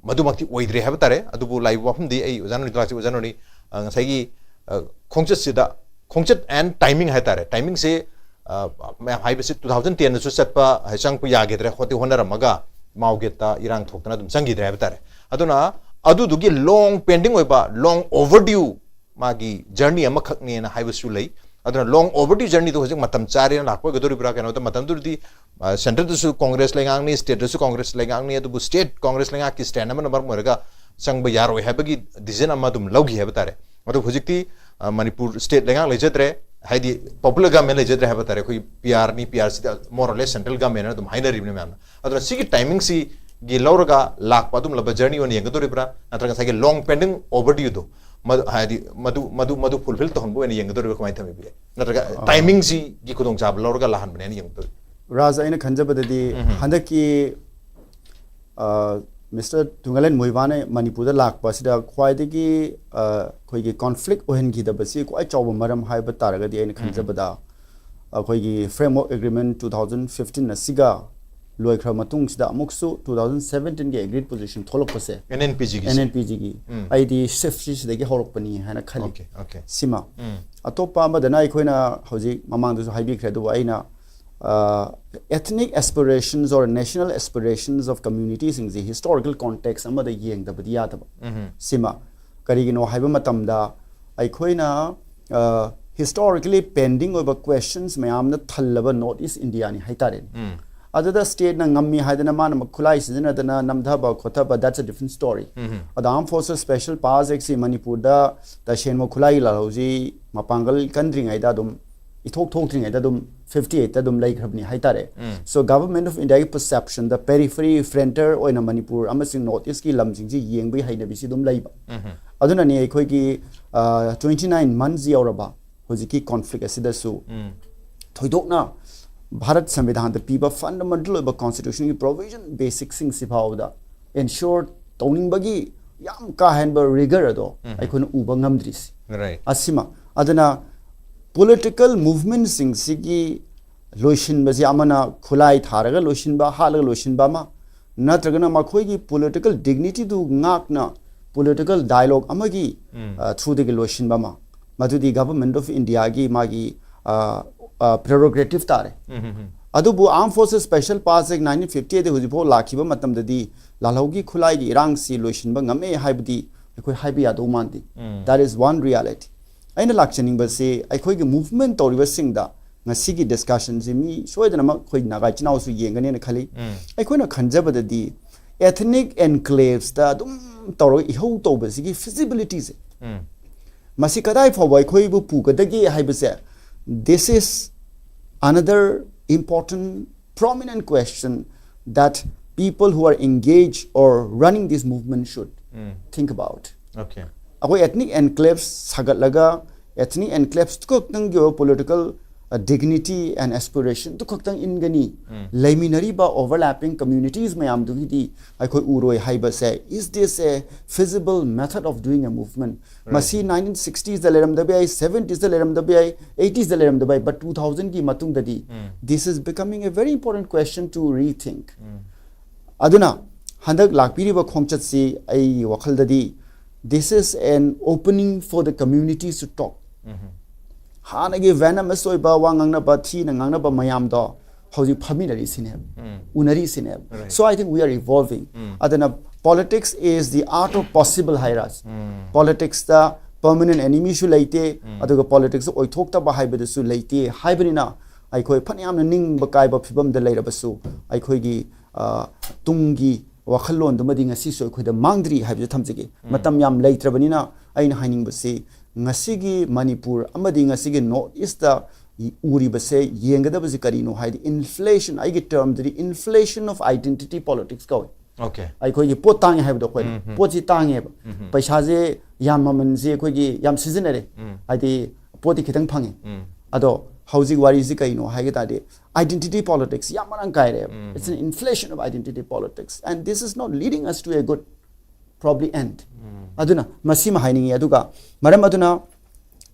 ꯃꯗꯨꯃꯛꯇꯤ ꯑꯣꯏꯗ꯭ꯔꯦ ꯍꯥꯏꯕ ꯇꯥꯔꯦ꯫ ꯑꯗꯨꯕꯨ ꯂꯥꯛꯏꯕ ꯋꯥꯐꯝꯗꯤ ꯑꯩ ꯑꯣꯖꯥ ꯅꯣꯅꯤꯇꯥꯁꯤ, ꯑꯣꯖꯥ ꯅꯣꯅꯤ, ꯑ, ꯉꯁꯥꯏꯒꯤ, ꯑ, ꯈꯣꯡꯆꯠꯁꯤꯗ, ꯈꯣꯡꯆꯠ ꯑꯦꯟ ꯇꯥꯏꯃꯤꯡ ꯍꯥꯏ ꯇꯥꯔꯦ, ꯇꯥꯏꯃꯤꯡꯁꯦ, ꯑ, ꯃꯌꯥꯝ ꯍꯥꯏꯕꯁꯤ two thousand ten ꯗꯁꯨ ꯆꯠꯄ, ꯍꯥꯏ, ꯆꯪꯉꯛꯄ ꯌꯥꯈꯤꯗ꯭ꯔꯦ, ꯍꯣꯠꯇꯤ ꯍꯣꯠꯅꯔꯝꯃꯒ ꯃꯥꯎꯒꯦꯠꯇ ꯏꯔꯥꯡ ꯊꯣꯛꯇꯅ ꯑꯗꯨꯝ ꯆꯪꯈꯤꯗ꯭ꯔꯦ ꯍꯥꯏꯕ ꯇꯥꯔꯦ꯫ ꯑꯗꯨꯅ ꯑꯗꯨꯗꯨꯒꯤ ꯂꯣꯡ ꯄꯦꯟꯗꯤꯡ ꯑꯣꯏꯕ, ꯂꯣꯡ ꯑꯣꯚꯔꯗ꯭ꯌꯨ ꯃꯥꯒꯤ ꯖꯔꯅꯤ ꯑꯃꯈꯛꯅꯦꯅ ꯍꯥꯏꯕꯁꯨ ꯂꯩ꯫ ꯑꯗꯨꯅ ꯂꯣꯡ ꯑꯣꯚꯔꯗ꯭ꯌꯨ ꯖꯔꯅꯤꯗꯣ ꯍꯧꯖꯤꯛ ꯃꯇꯝ ꯆꯥꯔꯦꯅ ꯂꯥꯛꯄ ꯑꯣꯏꯒꯗꯧꯔꯤꯕ꯭ꯔꯥ? ꯀꯩꯅꯣꯗ ꯃꯇꯝꯗꯨꯗꯗꯤ, ꯑ, ꯁꯦꯟꯇꯔꯗꯁꯨ ꯀꯣꯡꯒ꯭ꯔꯦꯁ ꯂꯩꯉꯥꯛꯅꯤ, ꯁ꯭ꯇꯦꯠꯇꯁꯨ ꯀꯣꯡꯒ꯭ꯔꯦꯁ ꯂꯩꯉꯥꯛꯅꯤ, ꯑꯗꯨꯕꯨ ꯁ꯭ꯇꯦꯠ ꯀꯣꯡꯒ꯭ꯔꯦꯁ ꯂꯩꯉꯥꯛꯀꯤ ꯁ꯭ꯇꯦꯟ ꯑꯃꯅ ꯃꯔꯝ ꯑꯣꯏꯔꯒ ꯆꯪꯕ ꯌꯥꯔꯣꯏ ꯍꯥꯏꯕꯒꯤ ꯗꯤꯁꯤꯖꯟ ꯑꯃ ꯑꯗꯨꯝ ꯂꯧꯈꯤ ꯍꯥꯏꯕ ꯇꯥꯔꯦ꯫ ꯑꯗꯨ ꯍꯧꯖꯤꯛꯇꯤ, ꯑ, ꯃꯅꯤꯄꯨꯔ ꯁ꯭ꯇꯦꯠ ꯂꯩꯉꯥꯛ ꯂꯩꯖꯗ꯭ꯔꯦ, ꯍꯥꯏꯗꯤ ꯄꯣꯄꯨꯂꯔ ꯒꯚꯔꯟꯃꯦꯟ ꯂꯩꯖꯗ꯭ꯔꯦ ꯍꯥꯏꯕ ꯇꯥꯔꯦ꯫ ꯑꯩꯈꯣꯏ ꯄꯤ ꯑꯥꯔꯅꯤ, ꯄꯤ ꯑꯥꯔ ꯁꯤꯗꯤ more or less central government ꯑꯗꯨꯝ ꯍꯥꯏꯅꯔꯤꯕꯅꯤ ꯃꯌꯥꯝꯅ꯫ ꯑꯗꯨꯅ ꯁꯤꯒꯤ ꯇꯥꯏꯃꯤꯡꯁꯤꯒꯤ ꯂꯧꯔꯒ ꯂꯥꯛꯄ ꯑꯗꯨꯝꯂꯕ ꯖꯔꯅꯤ ꯑꯣꯏꯅ ꯌꯦꯡꯒꯗꯧꯔꯤꯕ꯭ꯔꯥ, ꯅꯠꯇ꯭ꯔꯒ ꯉꯁꯥꯏꯒꯤ ꯂꯣꯡ ꯄꯦꯟꯗꯤꯡ ꯑꯣꯚꯔꯗ꯭ꯌꯨꯗꯣ, ꯃꯗꯨ, ꯍꯥꯏꯗꯤ ꯃꯗꯨ, ꯃꯗꯨ, ꯃꯗꯨ ꯐꯨꯜꯐꯤꯜ ꯇꯧꯍꯟꯕ ꯑꯣꯏꯅ ꯌꯦꯡꯒꯗꯧꯔꯤꯕ꯭ꯔꯥ, ꯀꯃꯥꯏꯅ ꯊꯝꯕꯤꯕꯒꯦ? ꯅꯠꯇ꯭ꯔꯒ ꯇꯥꯏꯃꯤꯡꯁꯤꯒꯤ ꯈꯨꯗꯣꯡꯆꯥꯕ ꯂꯧꯔꯒ ꯂꯥꯛꯍꯟꯕꯅꯦꯅ ꯌꯦꯡꯒꯗꯧꯔꯤꯕ꯭ꯔꯥ? ꯔꯥꯖ, ꯑꯩꯅ ꯈꯟꯖꯕꯗꯗꯤ ꯍꯟꯗꯛꯀꯤ, ꯑ, ꯃꯤꯁꯇꯔ ꯊꯨꯡꯒꯂꯦꯟ ꯃꯣꯏꯕꯥꯅ ꯃꯅꯤꯄꯨꯔꯗ ꯂꯥꯛꯄ ꯑꯁꯤꯗ ꯈ꯭ꯋꯥꯏꯗꯒꯤ, ꯑ, ꯑꯩꯈꯣꯏꯒꯤ ꯀꯣꯟꯐ꯭ꯂꯤꯛ ꯑꯣꯏꯍꯟꯈꯤꯗꯕꯁꯤ ꯈ꯭ꯋꯥꯏ ꯆꯥꯎꯕ ꯃꯔꯝ ꯍꯥꯏꯕ ꯇꯥꯔꯒꯗꯤ ꯑꯩꯅ ꯈꯟꯖꯕꯗ ꯑꯩꯈꯣꯏꯒꯤ Framework Agreement two thousand fifteen ꯑꯁꯤꯒ ꯂꯣꯏꯈ꯭ꯔ ꯃꯇꯨꯡꯁꯤꯗ ꯑꯃꯨꯛꯁꯨ two thousand seventeen ꯒꯤ ꯑꯦꯒ꯭ꯔꯤꯠ ꯄꯣꯖꯤꯁꯟ ꯊꯣꯛꯂꯛꯄꯁꯦ, ꯑꯦꯟ ꯑꯦꯟ ꯄꯤ ꯖꯤꯒꯤ ꯑꯦꯟ ꯑꯦꯟ ꯄꯤ ꯖꯤꯒꯤ, ꯑꯩꯗꯤ ꯁꯤꯐꯁꯤ ꯁꯤꯗꯒꯤ ꯍꯧꯔꯛꯄꯅꯤ ꯍꯥꯏꯅ ꯈꯜꯂꯤ꯫ Okay, okay. ꯁꯤꯃ꯫ ꯑꯇꯣꯞꯄ ꯑꯃꯗꯅ ꯑꯩꯈꯣꯏꯅ ꯍꯧꯖꯤꯛ ꯃꯃꯥꯡꯗꯁꯨ ꯍꯥꯏꯕꯤꯈ꯭ꯔꯦ, ꯑꯗꯨꯕꯨ ꯑꯩꯅ, ꯑ, ethnic aspirations or national aspirations of community ꯁꯤꯡꯁꯦ historical context ꯑꯃꯗ ꯌꯦꯡꯗꯕꯗꯤ ꯌꯥꯗꯕ꯫ ꯁꯤꯃ꯫ ꯀꯔꯤꯒꯤꯅꯣ ꯍꯥꯏꯕ ꯃꯇꯝꯗ ꯑꯩꯈꯣꯏꯅ, ꯑ, historically pending ꯑꯣꯏꯕ questions ꯃꯌꯥꯝꯅ ꯊꯜꯂꯕ North East India ꯅꯤ ꯍꯥꯏꯇꯥꯔꯦ꯫ ꯑꯗꯨꯗ state ꯅ ꯉꯝꯃꯤ ꯍꯥꯏꯗꯅ ꯃꯥꯅ ꯈꯨꯠꯂꯥꯏ ꯁꯤꯖꯤꯟꯅꯗꯅ ꯅꯝꯊꯕ ꯈꯣꯠꯊꯕ, that's a different story. ꯑꯗꯣ Armed Forces Special Powers Act ꯁꯤ ꯃꯅꯤꯄꯨꯔꯗ ꯇꯁꯦꯡꯕ ꯈꯨꯠꯂꯥꯏꯒꯤ ꯂꯥꯜꯍꯧꯁꯤ ꯃꯄꯥꯡꯒꯜ ꯀꯟꯗ꯭ꯔꯤꯉꯩꯗ ꯑꯗꯨꯝ, ꯏꯊꯣꯛ ꯊꯣꯛꯇ꯭ꯔꯤꯉꯩꯗ ꯑꯗꯨꯝ fifty eight ꯇ ꯑꯗꯨꯝ ꯂꯩꯈ꯭ꯔꯕꯅꯤ ꯍꯥꯏꯇꯥꯔꯦ꯫ So Government of India ꯒꯤ perception ꯗ periphery, frontier ꯑꯣꯏꯅ ꯃꯅꯤꯄꯨꯔ ꯑꯃꯁꯨꯡ North East ꯀꯤ ꯂꯝꯁꯤꯡꯁꯤ ꯌꯦꯡꯕꯒꯤ ꯍꯩꯅꯕꯤꯁꯤ ꯑꯗꯨꯝ ꯂꯩꯕ꯫ ꯑꯗꯨꯅꯅꯤ ꯑꯩꯈꯣꯏꯒꯤ twenty nine months ꯌꯧꯔꯕ ꯍꯧꯖꯤꯛꯀꯤ conflict ꯑꯁꯤꯗꯁꯨ ꯊꯣꯏꯗꯣꯛꯅ ꯚꯥꯔꯠ ꯁꯪꯕꯤꯙꯥꯟꯗ ꯄꯤꯕ fundamental ꯑꯣꯏꯕ constitution ꯒꯤ provision basic ꯁꯤꯡꯁꯤ ꯐꯥꯎꯕꯗ ensure ꯇꯧꯅꯤꯡꯕꯒꯤ ꯌꯥꯝ ꯀꯥ ꯍꯦꯟꯕ rigor ꯑꯗꯣ ꯑꯩꯈꯣꯏꯅ ꯎꯕ ꯉꯝꯗ꯭ꯔꯤꯁꯤ꯫ Right. ꯑꯁꯤꯃ ꯑꯗꯨꯅ political movement ꯁꯤꯡꯁꯤꯒꯤ ꯂꯣꯏꯁꯤꯟꯕꯁꯤ ꯑꯃꯅ ꯈꯨꯠꯂꯥꯏ ꯊꯥꯔꯒ ꯂꯣꯏꯁꯤꯟꯕ, ꯍꯥꯠꯂꯒ ꯂꯣꯏꯁꯤꯟꯕ ꯑꯃ, ꯅꯠꯇ꯭ꯔꯒꯅ ꯃꯈꯣꯏꯒꯤ political dignity ꯗꯨ ꯉꯥꯛꯅ political dialogue ꯑꯃꯒꯤ through ꯗꯒꯤ ꯂꯣꯏꯁꯤꯟꯕ ꯑꯃ, ꯃꯗꯨꯗꯤ Government of India ꯒꯤ ꯃꯥꯒꯤ prerogative ꯇꯥꯔꯦ꯫ ꯑꯗꯨꯕꯨ Armed Forces Special Powers Act nineteen fifty eight ꯗꯤ ꯍꯧꯖꯤꯛꯐꯥꯎ ꯂꯥꯛꯈꯤꯕ ꯃꯇꯝꯗꯗꯤ ꯂꯥꯜꯍꯧꯒꯤ ꯈꯨꯠꯂꯥꯏꯒꯤ ꯏꯔꯥꯡꯁꯤ ꯂꯣꯏꯁꯤꯟꯕ ꯉꯝꯃꯦ ꯍꯥꯏꯕꯗꯤ ꯑꯩꯈꯣꯏ ꯍꯥꯏꯕ ꯌꯥꯗꯧ ꯃꯥꯟꯗꯦ꯫ That is one reality. ꯑꯩꯅ ꯂꯥꯛꯆꯅꯤꯡꯕꯁꯤ ꯑꯩꯈꯣꯏꯒꯤ movement ꯇꯧꯔꯤꯕꯁꯤꯡꯗ ꯉꯁꯤꯒꯤ discussion ꯁꯤ ꯃꯤ ꯁꯣꯏꯗꯅꯃꯛ ꯑꯩꯈꯣꯏ ꯅꯥꯒꯥ ꯏꯆꯤꯟ ꯏꯅꯥꯎꯁꯨ ꯌꯦꯡꯒꯅꯦꯅ ꯈꯜꯂꯤ꯫ ꯑꯩꯈꯣꯏꯅ ꯈꯟꯖꯕꯗꯗꯤ ethnic enclaves ꯇ ꯑꯗꯨꯝ ꯇꯧꯔꯒ ꯏꯍꯧ ꯇꯧꯕꯁꯤꯒꯤ feasibility ꯁꯦ ꯃꯁꯤ ꯀꯗꯥꯏ ꯐꯥꯎꯕ ꯑꯩꯈꯣꯏꯕꯨ ꯄꯨꯒꯗꯒꯦ ꯍꯥꯏꯕꯁꯦ, this is another important prominent question that people who are engaged or running this movement should think about. Okay. ꯑꯩꯈꯣꯏ ethnic enclaves ꯁꯥꯒꯠꯂꯒ ethnic enclaves ꯈꯛꯇꯪꯒꯤ ꯑꯣꯏꯕ political dignity and aspiration ꯗꯨ ꯈꯛꯇꯪ ꯏꯟꯒꯅꯤ, ꯂꯩꯃꯤꯟꯅꯔꯤꯕ overlapping communities ꯃꯌꯥꯝꯗꯨꯒꯤꯗꯤ ꯑꯩꯈꯣꯏ ꯎꯔꯣꯏ ꯍꯥꯏꯕꯁꯦ, is this a feasible method of doing a movement? ꯃꯁꯤ nineteen sixties ꯗ ꯂꯩꯔꯝꯗꯕ ꯌꯥꯏ, seventies ꯗ ꯂꯩꯔꯝꯗꯕ ꯌꯥꯏ, eighties ꯗ ꯂꯩꯔꯝꯗꯕ ꯌꯥꯏ, but two thousand ꯒꯤ ꯃꯇꯨꯡꯗꯗꯤ this is becoming a very important question to rethink. ꯑꯗꯨꯅ ꯍꯟꯗꯛ ꯂꯥꯛꯄꯤꯔꯤꯕ ꯈꯣꯡꯆꯠꯁꯤ ꯑꯩꯒꯤ ꯋꯥꯈꯜꯗꯗꯤ this is an opening for the communities to talk. ꯍꯥꯟꯅꯒꯤ venomous ꯑꯣꯏꯕ ꯋꯥ ꯉꯥꯡꯅꯕ, ꯊꯤꯅ ꯉꯥꯡꯅꯕ ꯃꯌꯥꯝꯗꯣ ꯍꯧꯖꯤꯛ ꯐꯝꯃꯤꯟꯅꯔꯤꯁꯤꯅꯦꯕ, ꯎꯅꯔꯤꯁꯤꯅꯦꯕ꯫ So I think we are evolving. ꯑꯗꯨꯅ politics is the art of possible ꯍꯥꯏꯔꯁꯤ꯫ Politics ꯇ permanent enemy ꯁꯨ ꯂꯩꯇꯦ, ꯑꯗꯨꯒ politics ꯑꯣꯏꯊꯣꯛꯇꯕ ꯍꯥꯏꯕꯗꯨꯁꯨ ꯂꯩꯇꯦ ꯍꯥꯏꯕꯅꯤꯅ, ꯑꯩꯈꯣꯏ ꯐꯅꯌꯥꯝꯅ ꯅꯤꯡꯕ ꯀꯥꯏꯕ ꯐꯤꯕꯝꯗ ꯂꯩꯔꯕꯁꯨ, ꯑꯩꯈꯣꯏꯒꯤ ꯑ, ꯇꯨꯡꯒꯤ ꯋꯥꯈꯜꯂꯣꯟꯗꯨꯃꯗꯤ ꯉꯁꯤꯁꯨ ꯑꯩꯈꯣꯏꯗ ꯃꯥꯡꯗ꯭ꯔꯤ ꯍꯥꯏꯕꯁꯨ ꯊꯝꯖꯒꯦ꯫ ꯃꯇꯝ ꯌꯥꯝ ꯂꯩꯇ꯭ꯔꯕꯅꯤꯅ, ꯑꯩꯅ ꯍꯥꯏꯅꯤꯡꯕꯁꯤ, ꯉꯁꯤꯒꯤ ꯃꯅꯤꯄꯨꯔ ꯑꯃꯗꯤ ꯉꯁꯤꯒꯤ North East ꯇ ꯎꯔꯤꯕꯁꯦ, ꯌꯦꯡꯒꯗꯕꯁꯤ ꯀꯔꯤꯅꯣ ꯍꯥꯏꯗꯤ, inflation, ꯑꯩꯒꯤ term ꯗꯗꯤ inflation of identity politics ꯀꯧꯏ꯫ Okay. ꯑꯩꯈꯣꯏꯒꯤ ꯄꯣꯠ ꯇꯥꯡꯉꯦ ꯍꯥꯏꯕꯗꯣ ꯑꯩꯈꯣꯏꯅ꯫ ꯄꯣꯠꯁꯤ ꯇꯥꯡꯉꯦꯕ꯫ ꯄꯩꯁꯥꯁꯦ ꯌꯥꯝ ꯃꯃꯜꯁꯦ ꯑꯩꯈꯣꯏꯒꯤ ꯌꯥꯝ ꯁꯤꯖꯤꯟꯅꯔꯦ꯫ ꯍꯥꯏꯗꯤ ꯄꯣꯠꯇꯤ ꯈꯤꯇꯪ ꯐꯪꯉꯦ꯫ ꯑꯗꯣ ꯍꯧꯖꯤꯛ ꯋꯥꯔꯤꯁꯤ ꯀꯩꯅꯣ ꯍꯥꯏꯒꯦ ꯇꯥꯔꯗꯤ, identity politics ꯌꯥꯝ ꯃꯔꯥꯡ ꯀꯥꯏꯔꯦꯕ꯫ It's an inflation of identity politics, and this is not leading us to a good, probably, end. ꯑꯗꯨꯅ ꯃꯁꯤꯃ ꯍꯥꯏꯅꯤꯡꯉꯤ꯫ ꯑꯗꯨꯒ ꯃꯔꯝ ꯑꯗꯨꯅ,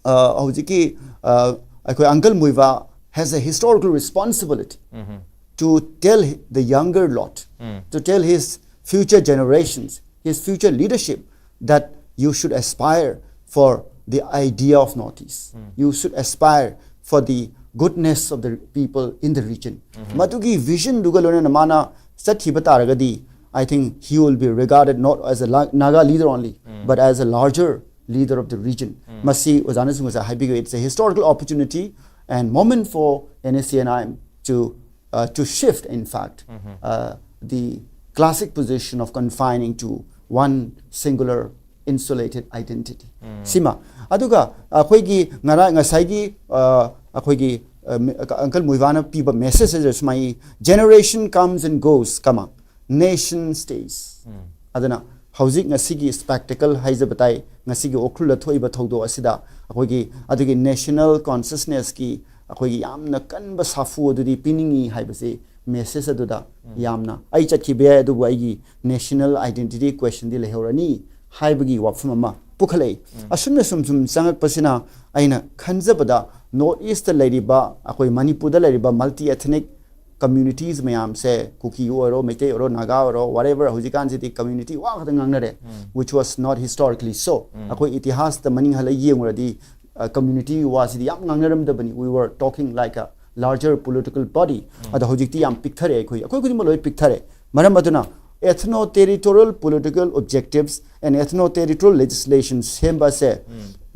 ꯑ, ꯍꯧꯖꯤꯛꯀꯤ, ꯑ, ꯑꯩꯈꯣꯏ Uncle Muivah has a historical responsibility to tell the younger lot, to tell his future generations, his future leadership, that you should aspire for the idea of Northeast. You should aspire for the goodness of the people in the region. ꯃꯗꯨꯒꯤ vision ꯗꯨꯒ ꯂꯣꯏꯅꯅ ꯃꯥꯅ ꯆꯠꯈꯤꯕ ꯇꯥꯔꯒꯗꯤ, I think he will be regarded not as a La- Naga leader only, but as a larger leader of the region. ꯃꯁꯤ ꯑꯣꯖꯥꯅꯁꯨ ꯉꯁꯥꯏ ꯍꯥꯏꯕꯤꯈ꯭ꯔꯦ, it's a historical opportunity and moment for N S C N I M to, uh, to shift, in fact, uh, the classic position of confining to one singular insulated identity. ꯁꯤꯃ꯫ ꯑꯗꯨꯒ ꯑꯩꯈꯣꯏꯒꯤ ꯉꯔꯥꯡ, ꯉꯁꯥꯏꯒꯤ, ꯑ, ꯑꯩꯈꯣꯏꯒꯤ, ꯑ, ꯃꯤ- Uncle Muivah ꯅ ꯄꯤꯕ message ꯑꯁꯤꯗ ꯁꯨꯃꯥꯏ, "Generation comes and goes, comma, nation stays." ꯑꯗꯨꯅ ꯍꯧꯖꯤꯛ ꯉꯁꯤꯒꯤ spectacle ꯍꯥꯏꯖꯕ ꯇꯥꯏ, ꯉꯁꯤꯒꯤ ꯎꯈ꯭ꯔꯨꯜꯗ ꯊꯣꯛꯏꯕ ꯊꯧꯗꯣꯛ ꯑꯁꯤꯗ ꯑꯩꯈꯣꯏꯒꯤ ꯑꯗꯨꯒꯤ national consciousness ꯀꯤ ꯑꯩꯈꯣꯏꯒꯤ ꯌꯥꯝꯅ ꯀꯟꯕ ꯁꯥꯐꯨ ꯑꯗꯨꯗꯤ ꯄꯤꯅꯤꯡꯉꯤ ꯍꯥꯏꯕꯁꯤ message ꯑꯗꯨꯗ ꯌꯥꯝꯅ, ꯑꯩ ꯆꯠꯈꯤꯕ ꯌꯥꯏ, ꯑꯗꯨꯕꯨ ꯑꯩꯒꯤ national identity question ꯗꯤ ꯂꯩꯍꯧꯔꯅꯤ ꯍꯥꯏꯕꯒꯤ ꯋꯥꯐꯝ ꯑꯃ ꯄꯨꯈꯠꯂꯛꯏ꯫ ꯑꯁꯨꯝꯅ ꯁꯨꯝ ꯁꯨꯝ ꯆꯪꯉꯛꯄꯁꯤꯅ, ꯑꯩꯅ ꯈꯟꯖꯕꯗ, North East ꯇ ꯂꯩꯔꯤꯕ, ꯑꯩꯈꯣꯏ ꯃꯅꯤꯄꯨꯔꯗ ꯂꯩꯔꯤꯕ multi ethnic communities ꯃꯌꯥꯝꯁꯦ, ꯀꯨꯀꯤ ꯑꯣꯏꯔꯣ, ꯃꯩꯇꯩ ꯑꯣꯏꯔꯣ, ꯅꯥꯒꯥ ꯑꯣꯏꯔꯣ, whatever, ꯍꯧꯖꯤꯛꯀꯥꯟꯁꯤꯗꯤ community ꯋꯥ ꯈꯛꯇ ꯉꯥꯡꯅꯔꯦ, which was not historically so. ꯑꯩꯈꯣꯏ ꯏꯇꯤꯍꯥꯁꯇ ꯃꯅꯤꯡ ꯍꯜꯂ ꯌꯦꯡꯉꯨꯔꯗꯤ, ꯑ, community ꯋꯥꯁꯤꯗꯤ ꯌꯥꯝ ꯉꯥꯡꯅꯔꯝꯗꯕꯅꯤ, we were talking like a larger political body. ꯑꯗꯣ ꯍꯧꯖꯤꯛꯇꯤ ꯌꯥꯝ ꯄꯤꯛꯊꯔꯦ, ꯑꯩꯈꯣꯏ, ꯑꯩꯈꯣꯏ ꯈꯨꯗꯤꯡꯃꯛ ꯂꯣꯏ ꯄꯤꯛꯊꯔꯦ꯫ ꯃꯔꯝ ꯑꯗꯨꯅ Ethno-territorial political objectives and ethno-territorial legislation ꯁꯦꯝꯕ ꯑꯁꯦ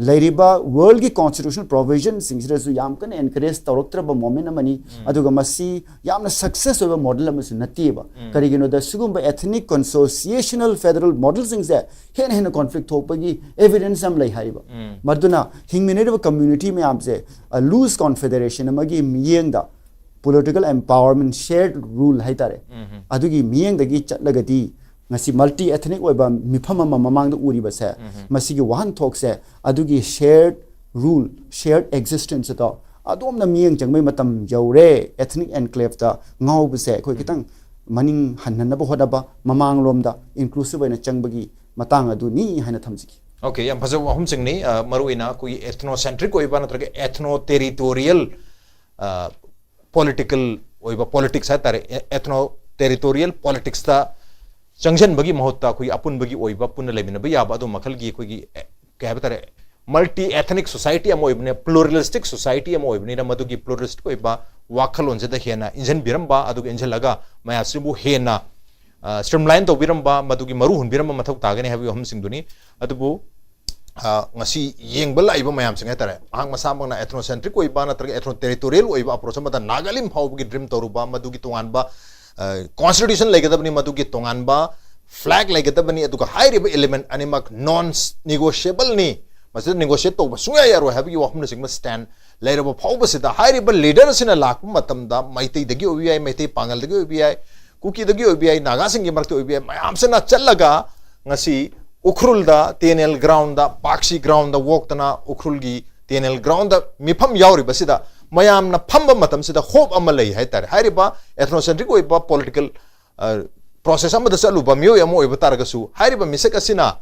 ꯂꯩꯔꯤꯕ world ꯒꯤ constitutional provision ꯁꯤꯡꯁꯤꯗꯁꯨ ꯌꯥꯝ ꯀꯟꯅ encourage ꯇꯧꯔꯛꯇ꯭ꯔꯕ moment ꯑꯃꯅꯤ꯫ ꯑꯗꯨꯒ ꯃꯁꯤ ꯌꯥꯝꯅ success ꯑꯣꯏꯕ model ꯑꯃꯁꯨ ꯅꯠꯇꯦꯕ꯫ ꯀꯔꯤꯒꯤꯅꯣꯗ, ꯁꯤꯒꯨꯝꯕ ethnic consociational federal model ꯁꯤꯡꯁꯦ ꯍꯦꯟꯅ ꯍꯦꯟꯅ conflict ꯊꯣꯛꯄꯒꯤ evidence ꯌꯥꯝ ꯂꯩ ꯍꯥꯏꯔꯤꯕ꯫ ꯃꯗꯨꯅ ꯍꯤꯡꯃꯤꯟꯅꯔꯤꯕ community ꯃꯌꯥꯝꯁꯦ, ꯑ, loose confederation ꯑꯃꯒꯤ ꯃꯤꯠꯌꯦꯡꯗ, political empowerment, shared rule ꯍꯥꯏꯇꯥꯔꯦ, ꯑꯗꯨꯒꯤ ꯃꯤꯠꯌꯦꯡꯗꯒꯤ ꯆꯠꯂꯒꯗꯤ ꯉꯁꯤ multi ethnic ꯑꯣꯏꯕ ꯃꯤꯐꯝ ꯑꯃ ꯃꯃꯥꯡꯗ ꯎꯔꯤꯕꯁꯦ, ꯃꯁꯤꯒꯤ ꯋꯥꯍꯟꯊꯣꯛꯁꯦ ꯑꯗꯨꯒꯤ shared rule, shared existence ꯑꯗꯣ ꯑꯗꯣꯝꯅ ꯃꯤꯠꯌꯦꯡ ꯆꯪꯕꯒꯤ ꯃꯇꯝ ꯌꯧꯔꯦ꯫ Ethnic enclave ꯇ ꯉꯥꯎꯕꯁꯦ ꯑꯩꯈꯣꯏ ꯈꯤꯇꯪ ꯃꯅꯤꯡ ꯍꯟꯍꯟꯅꯕ ꯍꯣꯠꯅꯕ, ꯃꯃꯥꯡꯂꯣꯝꯗ inclusive ꯑꯣꯏꯅ ꯆꯪꯕꯒꯤ ꯃꯇꯥꯡ ꯑꯗꯨꯅꯤ ꯍꯥꯏꯅ ꯊꯝꯖꯒꯦ꯫ Okay, ꯌꯥꯝ ꯐꯖꯕ ꯋꯥꯐꯝꯁꯤꯡꯅꯤ꯫ ꯑ, ꯃꯔꯨꯑꯣꯏꯅ ꯑꯩꯈꯣꯏꯒꯤ ethnocentric ꯑꯣꯏꯕ ꯅꯠꯇ꯭ꯔꯒ ethno-territorial, ꯑ, political ꯑꯣꯏꯕ politics ꯍꯥꯏꯇꯥꯔꯦ, ethno-territorial politics ꯇ ꯆꯪꯁꯤꯟꯕꯒꯤ ꯃꯍꯨꯠꯇ ꯑꯩꯈꯣꯏꯒꯤ ꯑꯄꯨꯟꯕꯒꯤ ꯑꯣꯏꯕ, ꯄꯨꯟꯅ ꯂꯩꯃꯤꯟꯅꯕ ꯌꯥꯕ ꯑꯗꯨ ꯃꯈꯜꯒꯤ ꯑꯩꯈꯣꯏꯒꯤ, ꯑꯦ, ꯀꯩ ꯍꯥꯏꯕ ꯇꯥꯔꯦ, multi ethnic society ꯑꯃ ꯑꯣꯏꯕꯅꯤꯅ, pluralistic society ꯑꯃ ꯑꯣꯏꯕꯅꯤꯅ, ꯃꯗꯨꯒꯤ pluralistic ꯑꯣꯏꯕ ꯋꯥꯈꯜꯂꯣꯟꯁꯤꯗ ꯍꯦꯟꯅ ꯏꯟꯁꯤꯟꯕꯤꯔꯝꯕ, ꯑꯗꯨꯒ ꯏꯟꯁꯤꯜꯂꯒ ꯃꯌꯥꯝꯁꯤꯕꯨ ꯍꯦꯟꯅ, ꯑ, streamline ꯇꯧꯕꯤꯔꯝꯕ, ꯃꯗꯨꯒꯤ ꯃꯔꯨ ꯍꯨꯟꯕꯤꯔꯝꯕ ꯃꯊꯧ ꯇꯥꯒꯅꯤ ꯍꯥꯏꯕꯒꯤ ꯋꯥꯐꯝꯁꯤꯡꯗꯨꯅꯤ꯫ ꯑꯗꯨꯕꯨ, ꯑ, ꯉꯁꯤ ꯌꯦꯡꯕ ꯂꯥꯛꯏꯕ ꯃꯌꯥꯝꯁꯤꯡ ꯍꯥꯏꯇꯥꯔꯦ, ꯃꯍꯥꯛ ꯃꯁꯥꯃꯛꯅ ethnocentric ꯑꯣꯏꯕ ꯅꯠꯇ꯭ꯔꯒ ethno-territorial ꯑꯣꯏꯕ approach ꯑꯃꯗ ꯅꯥꯒꯥꯂꯦꯟ ꯐꯥꯎꯕꯒꯤ dream ꯇꯧꯔꯨꯕ, ꯃꯗꯨꯒꯤ ꯇꯣꯉꯥꯟꯕ, ꯑ, constitution ꯂꯩꯒꯗꯕꯅꯤ, ꯃꯗꯨꯒꯤ ꯇꯣꯉꯥꯟꯕ flag ꯂꯩꯒꯗꯕꯅꯤ, ꯑꯗꯨꯒ ꯍꯥꯏꯔꯤꯕ element ꯑꯅꯤꯃꯛ non negotiable ꯅꯤ, ꯃꯁꯤꯗ negotiate ꯇꯧꯕ ꯁꯨꯡꯌꯥ ꯌꯥꯔꯣꯏ ꯍꯥꯏꯕꯒꯤ ꯋꯥꯐꯝꯅꯆꯤꯡꯕ stand ꯂꯩꯔꯕ ꯐꯥꯎꯕꯁꯤꯗ, ꯍꯥꯏꯔꯤꯕ leader ꯑꯁꯤꯅ ꯂꯥꯛꯄ ꯃꯇꯝꯗ ꯃꯩꯇꯩꯗꯒꯤ ꯑꯣꯏꯕ ꯌꯥꯏ, ꯃꯩꯇꯩ ꯄꯥꯉꯜꯗꯒꯤ ꯑꯣꯏꯕ ꯌꯥꯏ, ꯀꯨꯀꯤꯗꯒꯤ ꯑꯣꯏꯕ ꯌꯥꯏ, ꯅꯥꯒꯥꯁꯤꯡꯒꯤ ꯃꯔꯛꯇ ꯑꯣꯏꯕ ꯌꯥꯏ, ꯃꯌꯥꯝꯁꯤꯅ ꯆꯠꯂꯒ ꯉꯁꯤ ꯎꯈ꯭ꯔꯨꯜꯗ, ꯇꯤ ꯑꯦꯟ ꯑꯦꯜ ground ꯗ, ꯄꯥꯛꯁꯤ ground ꯗ walk ꯇꯅ ꯎꯈ꯭ꯔꯨꯜꯒꯤ ꯇꯤ ꯑꯦꯟ ꯑꯦꯜ ground ꯗ ꯃꯤꯐꯝ ꯌꯥꯎꯔꯤꯕꯁꯤꯗ ꯃꯌꯥꯝꯅ ꯐꯝꯕ ꯃꯇꯝꯁꯤꯗ hope ꯑꯃ ꯂꯩ ꯍꯥꯏꯇꯥꯔꯦ꯫ ꯍꯥꯏꯔꯤꯕ ethnocentric ꯑꯣꯏꯕ political, ꯑ, process ꯑꯃꯗ ꯆꯠꯂꯨꯕ ꯃꯤꯑꯣꯏ ꯑꯃ ꯑꯣꯏꯕ ꯇꯥꯔꯒꯁꯨ, ꯍꯥꯏꯔꯤꯕ ꯃꯤꯁꯛ ꯑꯁꯤꯅ,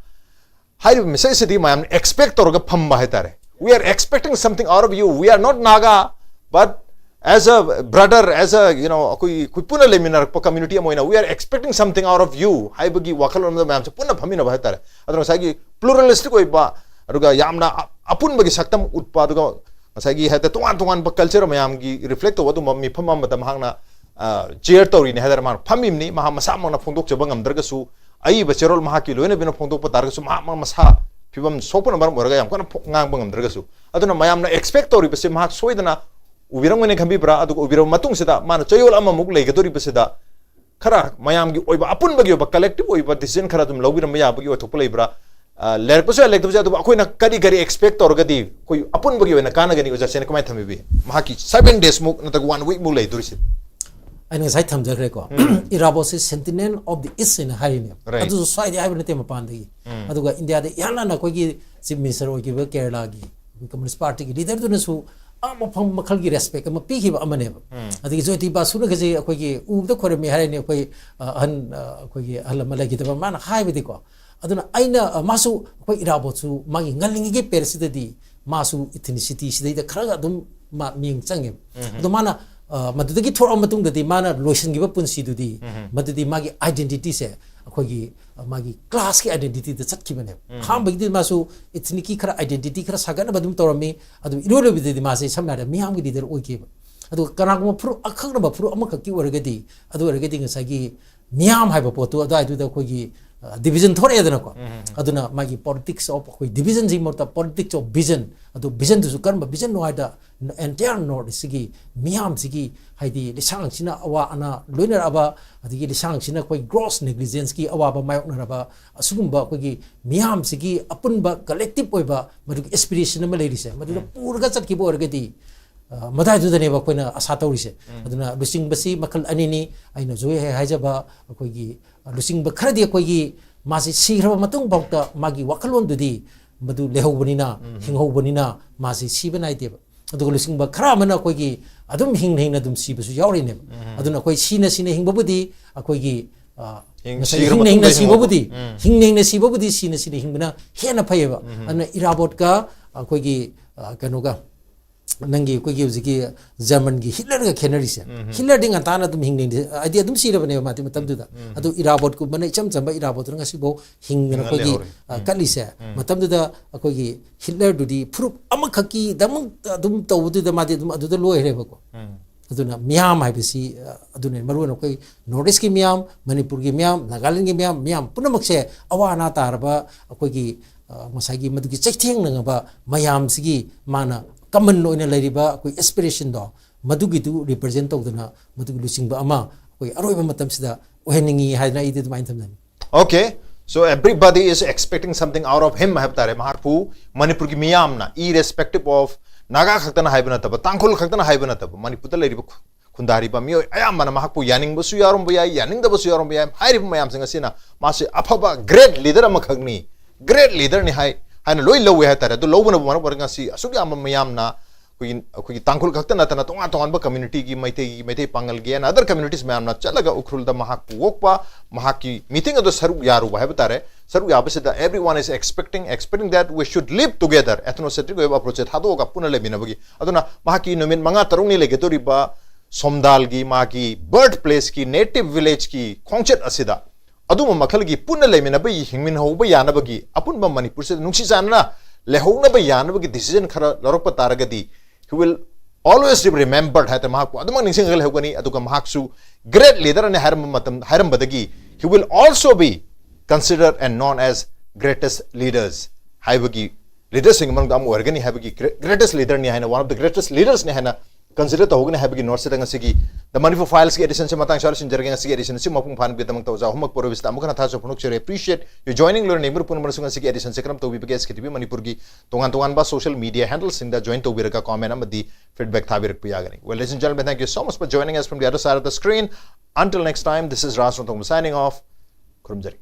ꯍꯥꯏꯔꯤꯕ ꯃꯤꯁꯛ ꯑꯁꯤꯗꯤ ꯃꯌꯥꯝꯅ expect ꯇꯧꯔꯒ ꯐꯝꯕ ꯍꯥꯏꯇꯥꯔꯦ꯫ We are expecting something out of you. We are not Naga, but as a brother, as a, you know, ꯑꯩꯈꯣꯏ, ꯑꯩꯈꯣꯏ ꯄꯨꯟꯅ ꯂꯩꯃꯤꯟꯅꯔꯛꯄ community ꯑꯃ ꯑꯣꯏꯅ, we are expecting something out of you ꯍꯥꯏꯕꯒꯤ ꯋꯥꯈꯜꯂꯣꯟ ꯑꯃꯗ ꯃꯌꯥꯝꯁꯦ ꯄꯨꯟꯅ ꯐꯝꯃꯤꯟꯅꯕ ꯍꯥꯏꯇꯥꯔꯦ꯫ ꯑꯗꯨꯅ ꯉꯁꯥꯏꯒꯤ pluralistic ꯑꯣꯏꯕ, ꯑꯗꯨꯒ ꯌꯥꯝꯅ ꯑ-, ꯑꯄꯨꯟꯕꯒꯤ ꯁꯛꯇꯝ ꯎꯠꯄ, ꯑꯗꯨꯒ ꯉꯁꯥꯏꯒꯤ ꯍꯦꯛꯇ ꯇꯣꯉꯥꯟ ꯇꯣꯉꯥꯟꯕ culture ꯃꯌꯥꯝꯒꯤ reflect ꯇꯧꯕ ꯑꯗꯨꯝꯕ ꯃꯤꯐꯝ ꯑꯃꯗ ꯃꯍꯥꯛꯅ ꯆꯤꯌꯔ ꯇꯧꯔꯤꯅꯤ ꯍꯥꯏꯗꯅ ꯃꯥꯅ ꯐꯝꯃꯤꯕꯅꯤ꯫ ꯃꯍꯥꯛ ꯃꯁꯥꯃꯛꯅ ꯐꯣꯡꯗꯣꯛꯆꯕ ꯉꯝꯗ꯭ꯔꯒꯁꯨ, ꯑꯏꯕ ꯆꯦꯔꯣꯜ ꯃꯍꯥꯛꯀꯤ ꯂꯣꯏꯅꯕꯤꯅ ꯐꯣꯡꯗꯣꯛꯄ ꯇꯥꯔꯒꯁꯨ, ꯃꯍꯥꯛꯃꯛ ꯃꯁꯥ ꯐꯤꯕꯝ ꯁꯣꯛꯄꯅ ꯃꯔꯝ ꯑꯣꯏꯔꯒ ꯌꯥꯝ ꯀꯟꯅ ꯐꯣ- ꯉꯥꯡꯕ ꯉꯝꯗ꯭ꯔꯒꯁꯨ꯫ ꯑꯗꯨꯅ ꯃꯌꯥꯝꯅ ꯑꯦꯛꯁꯄꯦꯛ ꯇꯧꯔꯤꯕꯁꯤ ꯃꯍꯥꯛ ꯁꯣꯏꯗꯅ ꯎꯕꯤꯔꯝꯒꯅꯤ ꯈꯟꯕꯤꯕ꯭ꯔꯥ? ꯑꯗꯨꯒ ꯎꯕꯤꯔꯕ ꯃꯇꯨꯡꯁꯤꯗ ꯃꯥꯅ ꯆꯌꯣꯜ ꯑꯃꯃꯨꯛ ꯂꯩꯒꯗꯧꯔꯤꯕꯁꯤꯗ ꯈꯔ ꯃꯌꯥꯝꯒꯤ ꯑꯣꯏꯕ, ꯑꯄꯨꯟꯕꯒꯤ ꯑꯣꯏꯕ, ꯀꯂꯦꯛꯇꯤꯚ ꯑꯣꯏꯕ ꯗꯤꯁꯤꯖꯟ ꯈꯔ ꯑꯗꯨꯝ ꯂꯧꯕꯤꯔꯝꯕ ꯌꯥꯕꯒꯤ ꯑꯣꯏꯊꯣꯛꯄ ꯂꯩꯕ꯭ꯔꯥ? ꯑ, ꯂꯩꯔꯛꯄꯁꯨ ꯌꯥꯏ, ꯂꯩꯔꯛꯇꯕꯁꯨ ꯌꯥꯏ, ꯑꯗꯨꯕꯨ ꯑꯩꯈꯣꯏꯅ ꯀꯔꯤ ꯀꯔꯤ ꯑꯦꯛꯁꯄꯦꯛ ꯇꯧꯔꯒꯗꯤ ꯑꯩꯈꯣꯏ ꯑꯄꯨꯟꯕꯒꯤ ꯑꯣꯏꯅ ꯀꯥꯟꯅꯒꯅꯤ? ꯑꯣꯖꯥ ꯁꯦꯅ ꯀꯃꯥꯏꯅ ꯊꯝꯕꯤꯕꯤ? ꯃꯍꯥꯛꯀꯤ ꯁꯚꯦꯟ ꯗꯦꯖꯃꯨꯛ ꯅꯠꯇ꯭ꯔꯒ ꯋꯥꯟ ꯋꯤꯛꯃꯨꯛ ꯂꯩꯗꯣꯔꯤꯁꯤ꯫ ꯑꯩꯅ ꯉꯁꯥꯏ ꯊꯝꯖꯈ꯭ꯔꯦꯀꯣ, ꯏꯔꯥꯕꯣꯠꯁꯤ Sentinel of the East ꯍꯥꯏꯅ ꯍꯥꯏꯔꯤꯅꯦ꯫ Right. ꯑꯗꯨꯁꯨ ꯁ꯭ꯋꯥꯏꯗꯩ ꯍꯥꯏꯕ ꯅꯠꯇꯦ, ꯃꯄꯥꯟꯗꯒꯤ꯫ ꯑꯗꯨꯒ ꯏꯟꯗꯤꯌꯥꯗ ꯏꯍꯥꯟ ꯍꯥꯟꯅ ꯑꯩꯈꯣꯏꯒꯤ ꯆꯤꯐ ꯃꯤꯅꯤꯁꯇꯔ ꯑꯣꯏꯈꯤꯕ ꯀꯦꯔꯂꯥꯒꯤ ꯀꯝꯃꯨꯅꯤꯁ ꯄꯥꯔꯇꯤꯒꯤ ꯂꯤꯗꯔꯗꯨꯅꯁꯨ ꯑ ꯃꯐꯝ ꯃꯈꯜꯒꯤ ꯔꯦꯁꯄꯦꯛ ꯑꯃ ꯄꯤꯈꯤꯕ ꯑꯃꯅꯦꯕ꯫ ꯑꯗꯒꯤ ꯖꯣꯏꯇꯤ ꯕꯥꯁꯨꯅꯒꯁꯦ ꯑꯩꯈꯣꯏꯒꯤ ꯎꯕꯗ ꯈꯣꯏꯔꯝꯃꯤ ꯍꯥꯏꯔꯅꯤ, ꯑꯩꯈꯣꯏ ꯑ, ꯑꯍꯟ, ꯑ, ꯑꯩꯈꯣꯏꯒꯤ ꯑꯍꯜ ꯑꯃ ꯂꯩꯈꯤꯗꯕ, ꯃꯥꯅ ꯍꯥꯏꯕꯗꯤꯀꯣ꯫ ꯑꯗꯨꯅ ꯑꯩꯅ, ꯑ, ꯃꯥꯁꯨ ꯑꯩꯈꯣꯏ ꯏꯔꯥꯕꯣꯠꯁꯨ ꯃꯥꯒꯤ ꯉꯜꯂꯤꯉꯩꯒꯤ ꯄꯦꯔꯤꯁꯇꯗꯤ ꯃꯥꯁꯨ ꯏꯊꯤꯅꯤꯁꯤꯇꯤ ꯁꯤꯗꯩꯗ ꯈꯔꯒ ꯑꯗꯨꯝ ꯃꯥ ꯃꯤꯡ ꯆꯪꯉꯦꯕ꯫ ꯑꯗꯣ ꯃꯥꯅ, ꯑ, ꯃꯗꯨꯗꯒꯤ ꯊꯣꯛꯂꯛꯑ ꯃꯇꯨꯡꯗꯗꯤ ꯃꯥꯅ ꯂꯣꯏꯁꯤꯟꯈꯤꯕ ꯄꯨꯟꯁꯤꯗꯨꯗꯤ ꯃꯗꯨꯗꯤ ꯃꯥꯒꯤ ꯑꯥꯏꯗꯦꯟꯇꯤꯇꯤꯁꯦ ꯑꯩꯈꯣꯏꯒꯤ, ꯑ, ꯃꯥꯒꯤ ꯀ꯭ꯂꯥꯁꯀꯤ ꯑꯥꯏꯗꯦꯟꯇꯤꯇꯤꯗ ꯆꯠꯈꯤꯕꯅꯦꯕ꯫ ꯑꯍꯥꯟꯕꯒꯤꯗꯤ ꯃꯥꯁꯨ ꯏꯊꯤꯅꯤꯛꯀꯤ ꯈꯔ ꯑꯥꯏꯗꯦꯟꯇꯤꯇꯤ ꯈꯔ ꯁꯥꯒꯠꯅꯕ ꯑꯗꯨꯝ ꯇꯧꯔꯝꯃꯤ꯫ ꯑꯗꯨ ꯏꯔꯣꯏ ꯂꯣꯏꯕꯗꯗꯤ ꯃꯥꯁꯦ ꯁꯝꯅ ꯍꯥꯏꯔꯕꯗ ꯃꯤꯌꯥꯝꯒꯤ ꯂꯤꯗꯔ ꯑꯣꯏꯈꯤꯕ꯫ ꯑꯗꯨꯒ ꯀꯅꯥꯒꯨꯝꯕ ꯐꯨꯔꯨꯞ, ꯑꯀꯛꯅꯕ ꯐꯨꯔꯨꯞ ꯑꯃꯈꯛꯀꯤ ꯑꯣꯏꯔꯒꯗꯤ, ꯑꯗꯨ ꯑꯣꯏꯔꯒꯗꯤ ꯉꯁꯥꯏꯒꯤ ꯃꯤꯌꯥꯝ ꯍꯥꯏꯕ ꯄꯣꯠꯇꯨ ꯑꯗꯨꯋꯥꯏꯗꯨꯗ ꯑꯩꯈꯣꯏꯒꯤ, ꯑ, ꯗꯤꯕꯤꯖꯟ ꯊꯣꯔꯛꯑꯦꯗꯅꯀꯣ꯫ ꯑꯗꯨꯅ ꯃꯥꯒꯤ politics of, ꯑꯩꯈꯣꯏ ꯗꯤꯕꯤꯖꯟꯁꯤꯒꯤ ꯃꯍꯨꯠꯇ politics of vision, ꯑꯗꯨ ꯚꯤꯖꯟꯗꯨꯁꯨ ꯀꯔꯝꯕ ꯚꯤꯖꯟꯅꯣ ꯍꯥꯏꯗ entire North East ꯁꯤꯒꯤ ꯃꯤꯌꯥꯝꯁꯤꯒꯤ, ꯍꯥꯏꯗꯤ ꯂꯤꯁꯥꯡꯁꯤꯅ ꯑꯋꯥ ꯑꯅꯥ ꯂꯣꯏꯅꯔꯛꯑꯕ, ꯑꯗꯒꯤ ꯂꯤꯁꯥꯡꯁꯤꯅ ꯑꯩꯈꯣꯏ gross negligence ꯀꯤ ꯑꯋꯥꯕ ꯃꯥꯌꯣꯛꯅꯔꯕ, ꯑꯁꯤꯒꯨꯝꯕ ꯑꯩꯈꯣꯏꯒꯤ ꯃꯤꯌꯥꯝꯁꯤꯒꯤ ꯑꯄꯨꯟꯕ collective ꯑꯣꯏꯕ ꯃꯗꯨꯒꯤ aspiration ꯑꯃ ꯂꯩꯔꯤꯁꯦ, ꯃꯗꯨꯗ ꯄꯨꯔꯒ ꯆꯠꯈꯤꯕ ꯑꯣꯏꯔꯒꯗꯤ, ꯑ, ꯃꯗꯥꯏꯗꯨꯗꯅꯦꯕ ꯑꯩꯈꯣꯏꯅ ꯑꯁꯥ ꯇꯧꯔꯤꯁꯦ꯫ ꯑꯗꯨꯅ ꯂꯨꯆꯤꯡꯕꯁꯤ ꯃꯈꯜ ꯑꯅꯤꯅꯤ꯫ ꯑꯩꯅ ꯍꯧꯖꯤꯛ ꯍꯦꯛ ꯍꯥꯏꯖꯕ ꯑꯩꯈꯣꯏꯒꯤ, ꯑ, ꯂꯨꯆꯤꯡꯕ ꯈꯔꯗꯤ ꯑꯩꯈꯣꯏꯒꯤ ꯃꯥꯁꯤ ꯁꯤꯈ꯭ꯔꯕ ꯃꯇꯨꯡ ꯐꯥꯎꯗ ꯃꯥꯒꯤ ꯋꯥꯈꯜꯂꯣꯟꯗꯨꯗꯤ ꯃꯗꯨ ꯂꯩꯍꯧꯕꯅꯤꯅ, ꯍꯤꯡꯍꯧꯕꯅꯤꯅ ꯃꯥꯁꯤ ꯁꯤꯕ ꯅꯥꯏꯗꯦꯕ꯫ ꯑꯗꯨꯒ ꯂꯨꯆꯤꯡꯕ ꯈꯔ ꯑꯃꯅ ꯑꯩꯈꯣꯏꯒꯤ ꯑꯗꯨꯝ ꯍꯤꯡꯅ ꯍꯤꯡꯅ ꯑꯗꯨꯝ ꯁꯤꯕꯁꯨ ꯌꯥꯎꯔꯤꯅꯦꯕ꯫ ꯑꯗꯨꯅ ꯑꯩꯈꯣꯏ ꯁꯤꯅ ꯁꯤꯅ ꯍꯤꯡꯕꯕꯨꯗꯤ ꯑꯩꯈꯣꯏꯒꯤ, ꯑ, ꯍꯤꯡ-, ꯉꯁꯥꯏ ꯁꯤꯈ꯭ꯔ ꯍꯤꯡꯅ ꯍꯤꯡꯅ ꯃꯇꯨꯡꯗ ꯁꯤꯕꯕꯨꯗꯤ, ꯍꯤꯡꯍꯧꯕ꯫ ꯎꯝ꯫ ꯍꯤꯡꯅ ꯍꯤꯡꯅ ꯁꯤꯕꯕꯨꯗꯤ ꯁꯤꯅ ꯁꯤꯅ ꯍꯤꯡꯕꯅ ꯍꯦꯟꯅ ꯐꯩꯌꯦꯕ꯫ ꯑꯗꯨꯅ ꯏꯔꯥꯕꯣꯠꯀ ꯑꯩꯈꯣꯏꯒꯤ, ꯑ, ꯀꯩꯅꯣꯒ, ꯅꯪꯒꯤ ꯑꯩꯈꯣꯏꯒꯤ ꯍꯧꯖꯤꯛꯀꯤ ꯖꯔꯃꯟꯒꯤ ꯍꯤꯠꯂꯔꯒ ꯈꯦꯠꯅꯔꯤꯁꯦ꯫ ꯍꯤꯠꯂꯔꯗꯤ ꯉꯟꯇꯥꯅ ꯑꯗꯨꯝ ꯍꯤꯡꯅꯤꯡꯗꯦ, ꯍꯥꯏꯗꯤ ꯑꯗꯨꯝ ꯁꯤꯔꯕꯅꯦꯕ ꯃꯥꯗꯤ ꯃꯇꯝꯗꯨꯗ꯫ ꯑꯗꯨ ꯏꯔꯥꯕꯣꯠꯀꯨꯝꯕꯅ, ꯏꯆꯝ ꯆꯝꯕ ꯏꯔꯥꯕꯣꯠꯇꯨꯅ ꯉꯁꯤꯐꯥꯎ ꯍꯤꯡꯗꯅ ꯍꯤꯡꯉ ꯑꯩꯈꯣꯏꯒꯤ, ꯂꯩꯍꯧꯔꯤ꯫ ꯑ, ꯀꯠꯂꯤꯁꯦ꯫ ꯃꯇꯝꯗꯨꯗ ꯑꯩꯈꯣꯏꯒꯤ ꯍꯤꯠꯂꯔꯗꯨꯗꯤ ꯐꯨꯔꯨꯞ ꯑꯃꯈꯛꯀꯤꯗꯃꯛ ꯑꯗꯨꯝ ꯇꯧꯕꯗꯨꯗ ꯃꯥꯗꯤ ꯑꯗꯨꯝ ꯑꯗꯨꯗ ꯂꯣꯏꯈ꯭ꯔꯦꯕꯀꯣ꯫ ꯑꯗꯨꯅ ꯃꯤꯌꯥꯝ ꯍꯥꯏꯕꯁꯤ ꯑꯗꯨꯅ ꯃꯔꯨꯑꯣꯏꯅ ꯑꯩꯈꯣꯏ ꯅꯣꯔꯠ ꯏꯁꯀꯤ ꯃꯤꯌꯥꯝ, ꯃꯅꯤꯄꯨꯔꯒꯤ ꯃꯤꯌꯥꯝ, ꯅꯥꯒꯥꯂꯦꯟꯒꯤ ꯃꯤꯌꯥꯝ, ꯃꯤꯌꯥꯝ ꯄꯨꯝꯅꯃꯛꯁꯦ ꯑꯋꯥ ꯑꯅꯥ ꯇꯥꯔꯕ ꯑꯩꯈꯣꯏꯒꯤ ꯉꯁꯥꯏꯒꯤ ꯃꯗꯨꯒꯤ ꯆꯩꯊꯦꯡꯅꯉꯕ ꯃꯌꯥꯝꯁꯤꯒꯤ ꯃꯥꯅ ꯀꯃꯟ ꯑꯣꯏꯅ ꯂꯩꯔꯤꯕ ꯑꯩꯈꯣꯏ ꯑꯦꯁꯄꯤꯔꯦꯁꯟꯗꯣ, ꯃꯗꯨꯒꯤꯗꯨ ꯔꯤꯄ꯭ꯔꯖꯦꯟ ꯇꯧꯗꯅ ꯃꯗꯨꯒꯤ ꯂꯨꯆꯤꯡꯕ ꯑꯃ ꯑꯩꯈꯣꯏ ꯑꯔꯣꯏꯕ ꯃꯇꯝꯁꯤꯗ ꯑꯣꯏꯍꯟꯅꯤꯡꯉꯤ ꯍꯥꯏꯗꯅ ꯑꯩꯗꯤ ꯑꯗꯨꯃꯥꯏꯅ ꯊꯝꯖꯅꯤꯡꯉꯤ꯫ Okay, so everybody is expecting something out of him ꯍꯥꯏꯕ ꯇꯥꯔꯦ꯫ ꯃꯍꯥꯛꯄꯨ ꯃꯅꯤꯄꯨꯔꯒꯤ ꯃꯤꯌꯥꯝꯅ, irrespective of ꯅꯥꯒꯥ ꯈꯛꯇꯅ ꯍꯥꯏꯕ ꯅꯠꯇꯕ, ꯇꯥꯡꯈꯨꯜ ꯈꯛꯇꯅ ꯍꯥꯏꯕ ꯅꯠꯇꯕ, ꯃꯅꯤꯄꯨꯔꯗ ꯂꯩꯔꯤꯕ ꯈꯨꯟꯗꯥꯔꯤꯕ ꯃꯤꯑꯣꯏ ꯑꯌꯥꯝꯕꯅ ꯃꯍꯥꯛꯄꯨ ꯌꯥꯅꯤꯡꯕꯁꯨ ꯌꯥꯎꯔꯝꯕ ꯌꯥꯏ, ꯌꯥꯅꯤꯡꯗꯕꯁꯨ ꯌꯥꯎꯔꯝꯕ ꯌꯥꯏ꯫ ꯍꯥꯏꯔꯤꯕ ꯃꯌꯥꯝꯁꯤꯡ ꯑꯁꯤꯅ ꯃꯥꯁꯤ ꯑꯐꯕ great leader ꯑꯃꯈꯛꯅꯤ, great leaderꯅꯤ ꯍꯥꯏ ꯍꯥꯏꯅ ꯂꯣꯏ ꯂꯧꯋꯦ ꯍꯥꯏꯇꯥꯔꯦ꯫ ꯑꯗꯨ ꯂꯧꯕꯅꯕꯨ ꯃꯔꯝ ꯑꯣꯏꯔꯒ ꯉꯁꯤ ꯑꯁꯨꯛ ꯌꯥꯝꯕ ꯃꯤꯌꯥꯝꯅ ꯑꯩꯈꯣꯏꯒꯤ ꯑꯩꯈꯣꯏꯒꯤ ꯇꯥꯡꯈꯨꯜ ꯈꯛꯇ ꯅꯠꯇꯅ ꯇꯣꯉꯥꯟ ꯇꯣꯉꯥꯟꯕ communityꯒꯤ, ꯃꯩꯇꯩꯒꯤ, ꯃꯩꯇꯩ ꯄꯥꯉꯜꯒꯤ and other communities ꯃꯌꯥꯝꯅ ꯆꯠꯂꯒ ꯎꯈ꯭ꯔꯨꯜꯗ ꯃꯍꯥꯛꯄꯨ ꯑꯣꯛꯄ, ꯃꯍꯥꯛꯀꯤ meeting ꯑꯗꯨ ꯁꯔꯨꯛ ꯌꯥꯔꯨꯕ ꯍꯥꯏꯕ ꯇꯥꯔꯦ꯫ ꯁꯔꯨꯛ ꯌꯥꯕꯁꯤꯗ everyone is expecting, expecting that we should live together, ethnocentric ꯑꯣꯏꯕ approachꯁꯦ ꯊꯥꯗꯣꯛꯑꯒ ꯄꯨꯟꯅ ꯂꯩꯃꯤꯟꯅꯕꯒꯤ꯫ ꯑꯗꯨꯅ ꯃꯍꯥꯛꯀꯤ ꯅꯨꯃꯤꯠ ꯃꯉꯥ ꯇꯔꯨꯛꯅꯤ ꯂꯩꯒꯗꯧꯔꯤꯕ ꯁꯣꯝꯗꯥꯜꯒꯤ ꯃꯥꯒꯤ birth placeꯀꯤ, native villageꯀꯤ ꯈꯣꯡꯆꯠ ꯑꯁꯤꯗ ꯑꯗꯨꯝꯕ ꯃꯈꯜꯒꯤ ꯄꯨꯟꯅ ꯂꯩꯃꯤꯟꯅꯕ, ꯍꯤꯡꯃꯤꯟꯅꯍꯧꯕ ꯌꯥꯅꯕꯒꯤ, ꯑꯄꯨꯟꯕ ꯃꯅꯤꯄꯨꯔꯁꯤꯗ ꯅꯨꯡꯁꯤ ꯆꯥꯟꯅꯅ ꯂꯩꯍꯧꯅꯕ ꯌꯥꯅꯕꯒꯤ decision ꯈꯔ ꯂꯧꯔꯛꯄ ꯇꯥꯔꯒꯗꯤ, he will always be remembered ꯍꯥꯏꯇꯥꯔꯦ꯫ ꯃꯍꯥꯛꯄꯨ ꯑꯗꯨꯃꯛ ꯅꯤꯡꯁꯤꯡꯉꯒ ꯂꯩꯍꯧꯒꯅꯤ꯫ ꯑꯗꯨꯒ ꯃꯍꯥꯛꯁꯨ great leaderꯅꯤ ꯍꯥꯏꯔꯝꯕ ꯃꯇꯝ, ꯍꯥꯏꯔꯝꯕꯗꯒꯤ he will also be considered and known as greatest leaders ꯍꯥꯏꯕꯒꯤ leaderꯁꯤꯡꯒꯤ ꯃꯅꯨꯡꯗ ꯑꯃ ꯑꯣꯏꯔꯒꯅꯤ ꯍꯥꯏꯕꯒꯤ, greatest leaderꯅꯤ ꯍꯥꯏꯅ, one of the greatest leadersꯅꯤ ꯍꯥꯏꯅ consider ꯇꯧꯍꯧꯒꯅꯤ ꯍꯥꯏꯕꯒꯤ noteꯁꯤꯗ ꯉꯁꯤꯒꯤ The Money for Filesꯀꯤ editionꯁꯤ ꯃꯇꯥꯡ ꯁ꯭ꯋꯥꯏꯗ ꯂꯣꯏꯁꯤꯟꯖꯔꯒꯦ꯫ ꯉꯁꯤꯒꯤ editionꯁꯤ ꯃꯄꯨꯡ ꯐꯥꯍꯟꯕꯒꯤꯗꯃꯛꯇ ꯑꯣꯖꯥ ꯑꯍꯨꯝꯃꯛ ꯄꯨꯔꯣꯏꯕꯁꯤꯗ ꯑꯃꯨꯛ ꯍꯟꯅ ꯊꯥꯖꯕ ꯐꯣꯡꯗꯣꯛꯆꯔꯤ꯫ Appreciate you joining꯫ ꯂꯣꯏꯅ ꯌꯦꯡꯕꯤꯔ ꯄꯨꯝꯅꯃꯛꯁꯨ ꯉꯁꯤꯒꯤ editionꯁꯤ ꯀꯔꯝ ꯇꯧꯕꯤꯕꯒꯦ? SKTV ꯃꯅꯤꯄꯨꯔꯒꯤ ꯇꯣꯉꯥꯟ ꯇꯣꯉꯥꯟꯕ social media handlesꯁꯤꯡꯗ join ꯇꯧꯕꯤꯔꯒ comment ꯑꯃꯗꯤ feedback ꯊꯥꯕꯤꯔꯛꯄ ꯌꯥꯒꯅꯤ꯫ Well, ladies and gentlemen, thank you so much for joining us from the other side of the screen. Until next time, this is Raj Rongthong signing off. ꯈꯨꯔꯨꯝꯖꯔꯤ꯫